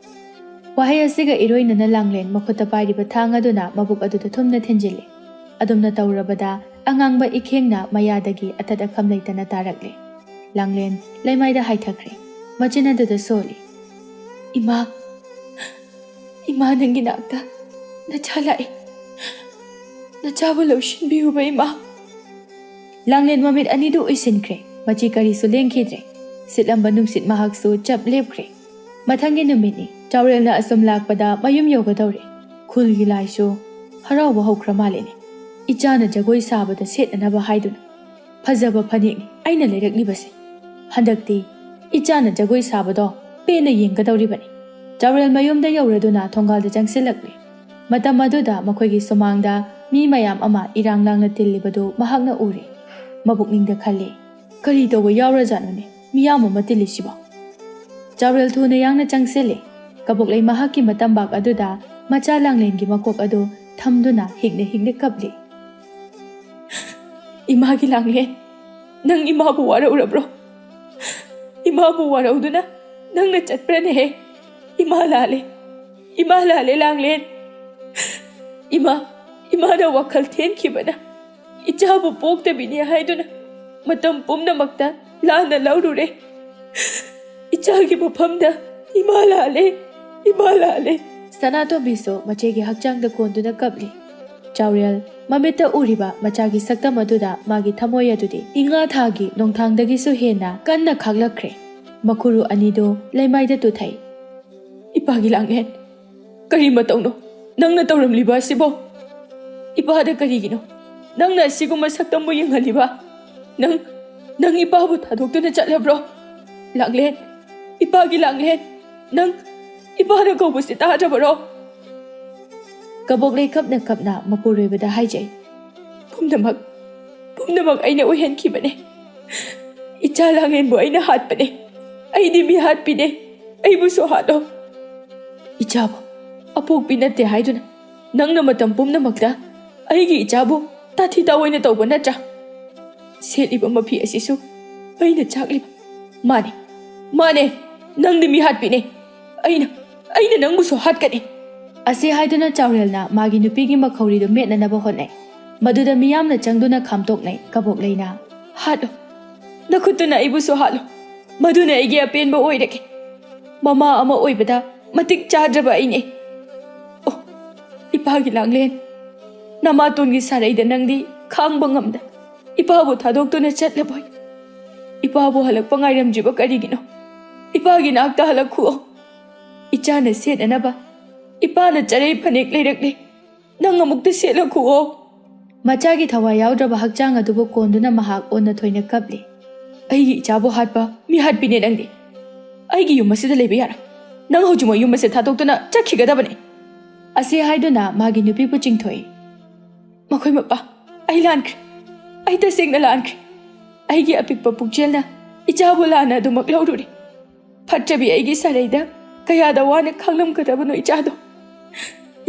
ꯋꯥꯍꯩ ꯑꯁꯤꯒ ꯏꯔꯣꯏꯅꯅ ꯂꯥꯡꯂꯦꯟ ꯃꯈꯨꯠꯇ ꯄꯥꯏꯔꯤꯕ ꯊꯥꯡ ꯑꯗꯨꯅ ꯃꯕꯨꯛ ꯑꯗꯨꯗ ꯊꯨꯝꯅ ꯊꯤꯟꯖꯤꯜꯂꯤ꯫ ꯑꯗꯨꯝꯅ ꯇꯧꯔꯕꯗ ꯑꯉꯥꯡꯕ ꯏꯈꯦꯡꯅ ꯃꯌꯥꯗꯒꯤ ꯑꯊꯠ ꯑꯈꯝ ꯂꯩꯇꯅ ꯇꯥꯔꯛꯂꯦ꯫ ꯂꯥꯡꯂꯦꯟ ꯂꯩꯃꯥꯏꯗ ꯍꯥꯏꯊꯈ꯭ꯔꯦ꯫ ꯃꯆꯤꯟ ꯑꯗꯨꯗ ꯁꯣꯜꯂꯤ, "ꯏꯃꯥ, ꯏꯃꯥ, ꯅꯪꯒꯤ ꯅꯥꯛꯇ ꯅꯆꯥ ꯂꯥꯛꯏ꯫ ꯅꯆꯥꯕꯨ ꯂꯧꯁꯤꯟꯕꯤꯌꯨꯕ ꯏꯃꯥ꯫" ꯂꯥꯡꯂꯦꯟ ꯃꯃꯤꯠ ꯑꯅꯤꯗꯨ ꯎꯏꯁꯤꯟꯈ꯭ꯔꯦ꯫ ꯃꯆꯤ ꯀꯔꯤꯁꯨ ꯂꯦꯡꯈꯤꯗ꯭ꯔꯦ꯫ ꯁꯤꯠꯂꯝꯕ ꯅꯨꯡꯁꯤꯠ ꯃꯍꯥꯛꯁꯨ ꯆꯞ ꯂꯦꯞꯈ꯭ꯔꯦ꯫ ꯃꯊꯪꯒꯤ ꯅꯨꯃꯤꯠꯅꯤ꯫ ꯆꯥꯎꯔꯦꯜꯅ ꯑꯁꯨꯝ ꯂꯥꯛꯄꯗ ꯃꯌꯨꯝ ꯌꯧꯒꯗꯧꯔꯦ꯫ ꯈꯨꯜꯒꯤ ꯂꯥꯏꯁꯨ ꯍꯔꯥꯎꯕ ꯍꯧꯈ꯭ꯔ ꯃꯥꯜꯂꯦꯅꯦ꯫ ꯏꯆꯥꯅ ꯖꯒꯣꯏ ꯁꯥꯕꯗ ꯁꯦꯠꯅꯅꯕ ꯍꯥꯏꯗꯨꯅ ꯐꯖꯕ ꯐꯅꯦꯛꯅꯤ ꯑꯩꯅ ꯂꯩꯔꯛꯂꯤꯕꯁꯦ꯫ ꯍꯟꯗꯛꯇꯤ ꯏꯆꯥꯅ ꯖꯒꯣꯏ ꯁꯥꯕꯗꯣ ꯄꯦꯟꯅ ꯌꯦꯡꯒꯗꯧꯔꯤꯕꯅꯤ꯫ ꯆꯥꯎꯔꯦꯜ ꯃꯌꯨꯝꯗ ꯌꯧꯔꯗꯨꯅ ꯊꯣꯡꯒꯥꯜꯗ ꯆꯪꯁꯤꯜꯂꯛꯂꯦ꯫ ꯃꯇꯝ ꯑꯗꯨꯗ ꯃꯈꯣꯏꯒꯤ ꯁꯨꯃꯥꯡꯗ ꯃꯤ ꯃꯌꯥꯝ ꯑꯃ ꯏꯔꯥꯡ ꯂꯥꯡꯅ ꯇꯤꯜꯂꯤꯕꯗꯨ ꯃꯍꯥꯛꯅ ꯎꯔꯦ꯫ ꯃꯕꯨꯛꯅꯤꯡꯗ ꯈꯜꯂꯦ, "ꯀꯔꯤ ꯇꯧꯕ ꯌꯥꯎꯔꯖꯥꯠꯅꯣꯅꯦ ꯃꯤꯌꯥꯝ ꯑꯃ ꯇꯤꯜꯂꯤꯁꯤꯕꯣ?" ꯆꯥꯎꯔꯦꯜ ꯊꯨꯅ ꯌꯥꯡꯅ ꯆꯪꯁꯤꯜꯂꯦ꯫ ꯀꯕꯣꯛꯂꯩ ꯃꯍꯥꯛꯀꯤ ꯃꯇꯝꯕꯥꯛ ꯑꯗꯨꯗ ꯃꯆꯥ ꯂꯥꯡꯂꯦꯟꯒꯤ ꯃꯀꯣꯛ ꯑꯗꯨ ꯊꯝꯗꯨꯅ ꯍꯤꯛꯅ ꯍꯤꯛꯅ ꯀꯞꯂꯤ꯫ "ꯏꯃꯥꯒꯤ ꯂꯥꯡꯂꯦꯟ, ꯅꯪ ꯏꯃꯥꯕꯨ ꯋꯥꯔꯧꯔꯕ꯭ꯔꯣ? ꯏꯃꯥꯕꯨ ꯋꯥꯔꯧꯗꯨꯅ ꯅꯪꯅ ꯆꯠꯄ꯭ꯔꯅꯦꯍꯦ? ꯏꯃꯥ ꯂꯥꯜꯂꯦ, ꯏꯃꯥ ꯂꯥꯜꯂꯦ ꯂꯥꯡꯂꯦꯟ꯫ ꯏꯃꯥ, ꯏꯃꯥꯅ ꯋꯥꯈꯜ ꯊꯦꯟꯈꯤꯕꯅ ꯏꯆꯥꯕꯨ ꯄꯣꯛꯇꯕꯤꯅꯤ ꯍꯥꯏꯗꯨꯅ ꯃꯇꯝ ꯄꯨꯝꯅꯃꯛꯇ ꯂꯥꯟꯅ ꯂꯧꯔꯨꯔꯦ꯫ ꯏꯆꯥꯒꯤ ꯃꯐꯝꯗ ꯏꯃꯥ ꯂꯥꯜꯂꯦ, ꯏꯃꯥ ꯂꯥꯜꯂꯦ꯫" ꯁꯅꯥꯇꯣꯝꯕꯤꯁꯨ ꯃꯆꯦꯒꯤ ꯍꯛꯆꯥꯡꯗ ꯀꯣꯟꯗꯨꯅ ꯀꯞꯂꯤ꯫ ꯆꯥꯎꯔꯦꯜ ꯃꯃꯤꯠꯇ ꯎꯔꯤꯕ ꯃꯆꯥꯒꯤ ꯁꯛꯇꯝ ꯑꯗꯨꯗ ꯃꯥꯒꯤ ꯊꯃꯣꯏ ꯑꯗꯨꯗꯤ ꯏꯉꯥ ꯊꯥꯒꯤ ꯅꯣꯡꯊꯥꯡꯗꯒꯤꯁꯨ ꯍꯦꯟꯅ ꯀꯟꯅ ꯈꯥꯛꯂꯛꯈ꯭ꯔꯦ꯫ ꯃꯈꯨꯔꯨ ꯑꯅꯤꯗꯨ ꯂꯩꯃꯥꯏꯗ ꯇꯨꯊꯩ꯫ "ꯏꯄꯥꯒꯤ ꯂꯥꯡꯂꯦꯟ, ꯀꯔꯤ ꯃꯇꯧꯅꯣ ꯅꯪꯅ ꯇꯧꯔꯝꯂꯤꯕ ꯑꯁꯤꯕꯣ? ꯏꯄꯥꯗ ꯀꯔꯤꯒꯤꯅꯣ ꯅꯪꯅ ꯑꯁꯤꯒꯨꯝꯕ ꯁꯛꯇꯝꯕꯨ ꯌꯦꯡꯍꯜꯂꯤꯕ? ꯅꯪ, ꯅꯪ ꯏꯄꯥꯕꯨ ꯊꯥꯗꯣꯛꯇꯨꯅ ꯆꯠꯂꯕ꯭ꯔꯣ? ꯂꯥꯡꯂꯦꯟ, ꯏꯄꯥꯒꯤ ꯂꯥꯡꯂꯦꯟ, ꯅꯪ ꯏꯄꯥꯅ ꯀꯧꯕꯁꯤ ꯇꯥꯗ꯭ꯔꯕꯔꯣ?" ꯀꯕꯣꯛꯂꯩ ꯀꯞꯅ ꯀꯞꯅ ꯃꯄꯨꯔꯣꯏꯕꯗ ꯍꯥꯏꯖꯩ꯫ "ꯄꯨꯝꯅꯃꯛ, ꯄꯨꯝꯅꯃꯛ ꯑꯩꯅ ꯑꯣꯏꯍꯟꯈꯤꯕꯅꯦ꯫ ꯏꯆꯥ ꯂꯥꯡꯂꯦꯟꯕꯨ ꯑꯩꯅ ꯍꯥꯠꯄꯅꯦ꯫ ꯑꯩꯗꯤ ꯃꯤ ꯍꯥꯠꯄꯤꯅꯦ꯫ ꯑꯩꯕꯨꯁꯨ ꯍꯥꯠꯂꯣ꯫" "ꯏꯆꯥꯕꯨ ꯑꯄꯣꯛꯄꯤ ꯅꯠꯇꯦ ꯍꯥꯏꯗꯨꯅ ꯅꯪꯅ ꯃꯇꯝ ꯄꯨꯝꯅꯃꯛꯇ ꯑꯩꯒꯤ ꯏꯆꯥꯕꯨ ꯇꯥꯊꯤ ꯇꯥꯑꯣꯏꯅ ꯇꯧꯕ ꯅꯠꯇ꯭ꯔꯥ? ꯁꯦꯠꯂꯤꯕ ꯃꯐꯤ ꯑꯁꯤꯁꯨ ꯑꯩꯅ ꯆꯥꯛꯂꯤꯕ꯫ ꯃꯥꯅꯦ, ꯃꯥꯅꯦ, ꯅꯪꯗꯤ ꯃꯤ ꯍꯥꯠꯄꯤꯅꯦ꯫ ꯑꯩꯅ, ꯑꯩꯅ ꯅꯪꯕꯨꯁꯨ ꯍꯥꯠꯀꯅꯤ꯫" ꯑꯁꯤ ꯍꯥꯏꯗꯨꯅ ꯆꯥꯎꯔꯦꯜꯅ ꯃꯥꯒꯤ ꯅꯨꯄꯤꯒꯤ ꯃꯈꯧꯔꯤꯗꯨ ꯃꯦꯠꯅꯅꯕ ꯍꯣꯠꯅꯩ꯫ ꯃꯗꯨꯗ ꯃꯤꯌꯥꯝꯅ ꯆꯪꯗꯨꯅ ꯈꯥꯝꯇꯣꯛꯅꯩ꯫ ꯀꯕꯣꯛꯂꯩꯅ, "ꯍꯥꯠꯂꯣ, ꯅꯈꯨꯠꯇꯨꯅ ꯑꯩꯕꯨꯁꯨ ꯍꯥꯠꯂꯣ꯫ ꯃꯗꯨꯅ ꯑꯩꯒꯤ ꯑꯄꯦꯟꯕ ꯑꯣꯏꯔꯒꯦ꯫ ꯃꯃꯥ ꯑꯃ ꯑꯣꯏꯕꯗ ꯃꯇꯤꯛ ꯆꯥꯗ꯭ꯔꯕ ꯑꯩꯅꯦ꯫ ꯑꯣ, ꯏꯄꯥꯒꯤ ꯂꯥꯡꯂꯦꯟ, ꯅꯃꯥꯇꯣꯟꯒꯤ ꯁꯥꯔꯩꯗ ꯅꯪꯗꯤ ꯈꯥꯡꯕ ꯉꯝꯗ ꯏꯄꯥꯕꯨ ꯊꯥꯗꯣꯛꯇꯨꯅ ꯆꯠꯂꯕꯣꯏ꯫ ꯏꯄꯥꯕꯨ ꯍꯜꯂꯛꯄ ꯉꯥꯏꯔꯝꯗ꯭ꯔꯤꯕ ꯀꯔꯤꯒꯤꯅꯣ? ꯏꯄꯥꯒꯤ ꯅꯥꯛꯇ ꯍꯜꯂꯛꯈꯨꯑꯣ꯫ ꯏꯆꯥꯅ ꯁꯦꯠꯅꯅꯕ ꯏꯄꯥꯅ ꯆꯔꯩ ꯐꯅꯦꯛ ꯂꯩꯔꯛꯂꯦ꯫ ꯅꯪ ꯑꯃꯨꯛꯇ ꯁꯦꯠꯂꯈꯨꯑꯣ꯫" ꯃꯆꯥꯒꯤ ꯊꯋꯥꯏ ꯌꯥꯎꯗ꯭ꯔꯕ ꯍꯛꯆꯥꯡ ꯑꯗꯨꯕꯨ ꯀꯣꯟꯗꯨꯅ ꯃꯍꯥꯛ ꯑꯣꯟꯅ ꯊꯣꯏꯅ ꯀꯞꯂꯤ꯫ "ꯑꯩꯒꯤ ꯏꯆꯥꯕꯨ ꯍꯥꯠꯄ ꯃꯤ ꯍꯥꯠꯄꯤꯅꯦ ꯅꯪꯗꯤ꯫ ꯑꯩꯒꯤ ꯌꯨꯝ ꯑꯁꯤꯗ ꯂꯩꯕ ꯌꯥꯔꯣꯏ꯫ ꯅꯪ ꯍꯧꯖꯤꯛꯃꯛ ꯌꯨꯝ ꯑꯁꯤꯗ ꯊꯥꯗꯣꯛꯇꯨꯅ ꯆꯠꯈꯤꯒꯗꯕꯅꯦ꯫" ꯑꯁꯤ ꯍꯥꯏꯗꯨꯅ ꯃꯥꯒꯤ ꯅꯨꯄꯤꯕꯨ ꯆꯤꯡꯊꯣꯛꯏ꯫ "ꯃꯈꯣꯏ ꯃꯄꯥ, ꯑꯩ ꯂꯥꯟꯈ꯭ꯔꯦ꯫ ꯑꯩ ꯇꯁꯦꯡꯅ ꯂꯥꯟꯈ꯭ꯔꯦ꯫ ꯑꯩꯒꯤ ꯑꯄꯤꯛꯄ ꯄꯨꯛꯆꯦꯜꯅ ꯏꯆꯥꯕꯨ ꯂꯥꯟꯅ ꯑꯗꯨꯃꯛ ꯂꯧꯔꯨꯔꯦ꯫ ꯐꯠꯇ꯭ꯔꯕꯤ ꯑꯩꯒꯤ ꯁꯥꯔꯩꯗ ꯀꯌꯥꯗ ꯋꯥꯅ ꯈꯥꯡꯂꯝꯒꯗꯕꯅꯣ ꯏꯆꯥꯗꯣ꯫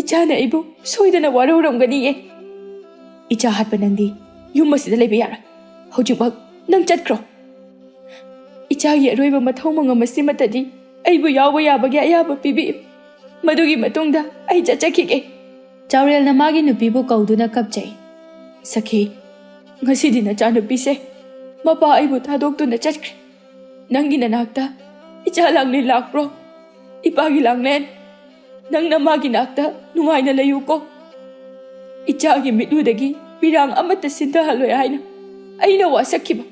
ꯏꯆꯥꯅ ꯑꯩꯕꯨ ꯁꯣꯏꯗꯅ ꯋꯥꯔꯧꯔꯝꯒꯅꯤꯌꯦ꯫ ꯏꯆꯥ ꯍꯥꯠꯄ ꯅꯪꯗꯤ ꯌꯨꯝ ꯑꯁꯤꯗ ꯂꯩꯕ ꯌꯥꯔꯣꯏ꯫ ꯍꯧꯖꯤꯛꯃꯛ ꯅꯪ ꯆꯠꯈ꯭ꯔꯣ꯫ ꯏꯆꯥꯒꯤ ꯑꯔꯣꯏꯕ ꯃꯊꯧ ꯃꯉꯝ ꯑꯁꯤꯃꯠꯇꯗꯤ ꯑꯩꯕꯨ ꯌꯥꯎꯕ ꯌꯥꯕꯒꯤ ꯑꯌꯥꯕ ꯄꯤꯕꯤꯌꯨ꯫ ꯃꯗꯨꯒꯤ ꯃꯇꯨꯡꯗ ꯑꯩ ꯆꯠꯆꯈꯤꯒꯦ꯫" ꯆꯥꯎꯔꯦꯜꯅ ꯃꯥꯒꯤ ꯅꯨꯄꯤꯕꯨ ꯀꯧꯗꯨꯅ ꯀꯞꯆꯩ꯫ "ꯁꯈꯤ, ꯉꯁꯤꯗꯤ ꯅꯆꯥꯅꯨꯄꯤꯁꯦ ꯃꯄꯥ ꯑꯩꯕꯨ ꯊꯥꯗꯣꯛꯇꯨꯅ ꯆꯠꯈ꯭ꯔꯦ꯫ ꯅꯪꯒꯤ ꯅꯅꯥꯛꯇ ꯏꯆꯥ ꯂꯥꯡꯂꯦꯟ ꯂꯥꯛꯄ꯭ꯔꯣ? ꯏꯄꯥꯒꯤ ꯂꯥꯡꯂꯦꯟ, ꯅꯪꯅ ꯃꯥꯒꯤ ꯅꯥꯛꯇ ꯅꯨꯡꯉꯥꯏꯅ ꯂꯩꯌꯨꯀꯣ꯫" ꯏꯆꯥꯒꯤ ꯃꯤꯠꯂꯨꯗꯒꯤ ꯄꯤꯔꯥꯡ ꯑꯃꯠꯇ ꯁꯤꯟꯊꯍꯜꯂꯣꯏ ꯍꯥꯏꯅ ꯑꯩꯅ ꯋꯥꯁꯛꯈꯤꯕ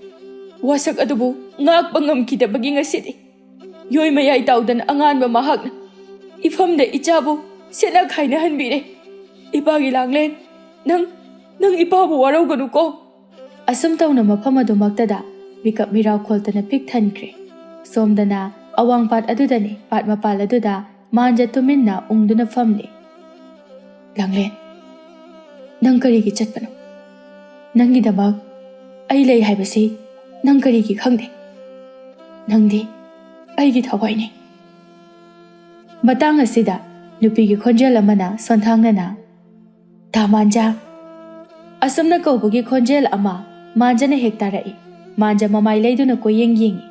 ꯋꯥꯁꯛ ꯑꯗꯨꯕꯨ ꯉꯥꯛꯄ ꯉꯝꯈꯤꯗꯕꯒꯤ ꯉꯁꯤꯗꯤ ꯌꯣꯏ ꯃꯌꯥꯏ ꯇꯥꯎꯗꯅ ꯑꯉꯥꯟꯕ ꯃꯍꯥꯛꯅ ꯏꯐꯝꯗ ꯏꯆꯥꯕꯨ ꯁꯦꯠꯅ ꯈꯥꯏꯅꯍꯟꯕꯤꯔꯦ꯫ ꯏꯄꯥꯒꯤ ꯂꯥꯡꯂꯦꯟ, ꯅꯪ, ꯅꯪ ꯏꯄꯥꯕꯨ ꯋꯥꯔꯧꯒꯅꯨꯀꯣ꯫ ꯑꯁꯨꯝ ꯇꯧꯅ ꯃꯐꯝ ꯑꯗꯨꯃꯛꯇꯗ ꯃꯤꯀꯞ ꯃꯤꯔꯥꯎ ꯈꯣꯜꯇꯅ ꯄꯤꯛ ꯊꯟꯈ꯭ꯔꯦ꯫ ꯁꯣꯝꯗꯅ ꯑꯋꯥꯡ ꯄꯥꯠ ꯑꯗꯨꯗꯅꯤ, ꯄꯥꯠ ꯃꯄꯥꯜ ꯑꯗꯨꯗ ꯃꯥꯟꯖ ꯇꯨꯃꯤꯟꯅ ꯎꯪꯗꯨꯅ ꯐꯝꯂꯤ꯫ ꯂꯥꯡꯂꯦꯟ, ꯅꯪ ꯀꯔꯤꯒꯤ ꯆꯠꯄꯅꯣ? ꯅꯪꯒꯤꯗꯃꯛ ꯑꯩ ꯂꯩ ꯍꯥꯏꯕꯁꯤ ꯅꯪ ꯀꯔꯤꯒꯤ ꯈꯪꯗꯦ? ꯅꯪꯗꯤ ꯑꯩꯒꯤ ꯊꯋꯥꯏꯅꯤ꯫ ꯃꯇꯥꯡ ꯑꯁꯤꯗ ꯅꯨꯄꯤꯒꯤ ꯈꯣꯟꯖꯦꯜ ꯑꯃꯅ ꯁꯣꯟꯊꯥꯡꯅꯅ, "ꯇꯥ ꯃꯥꯟꯖꯥ!" ꯑꯁꯨꯝꯅ ꯀꯧꯕꯒꯤ ꯈꯣꯟꯖꯦꯜ ꯑꯃ ꯃꯥꯟꯖꯅ ꯍꯦꯛ ꯇꯥꯔꯛꯏ꯫ ꯃꯥꯟꯖ ꯃꯃꯥꯏ ꯂꯩꯗꯨꯅ ꯀꯣꯏꯌꯦꯡ ꯌꯦꯡꯏ,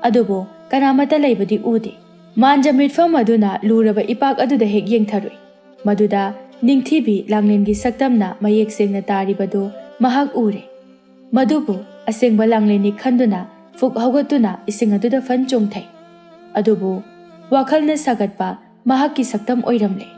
ꯑꯗꯨꯕꯨ ꯀꯅꯥꯃꯠꯇ ꯂꯩꯕꯗꯤ ꯎꯗꯦ꯫ ꯃꯥꯟꯖ ꯃꯤꯠꯐꯝ ꯑꯗꯨꯅ ꯂꯨꯔꯕ ꯏꯄꯥꯛ ꯑꯗꯨꯗ ꯍꯦꯛ ꯌꯦꯡꯊꯔꯨꯏ꯫ ꯃꯗꯨꯗ ꯅꯤꯡꯊꯤꯕꯤ ꯂꯥꯡꯂꯦꯟꯒꯤ ꯁꯛꯇꯝꯅ ꯃꯌꯦꯛ ꯁꯦꯡꯅ ꯇꯥꯔꯤꯕꯗꯨ ꯃꯍꯥꯛ ꯎꯔꯦ꯫ ꯃꯗꯨꯕꯨ ꯑꯁꯦꯡꯕ ꯂꯥꯡꯂꯦꯟꯅꯤ ꯈꯟꯗꯨꯅ ꯐꯨꯛ ꯍꯧꯒꯠꯇꯨꯅ ꯏꯁꯤꯡ ꯑꯗꯨꯗ ꯐꯟ ꯆꯣꯡꯊꯩ꯫ ꯑꯗꯨꯕꯨ ꯋꯥꯈꯜꯅ ꯁꯥꯒꯠꯄ ꯃꯍꯥꯛꯀꯤ ꯁꯛꯇꯝ ꯑꯣꯏꯔꯝꯂꯦ꯫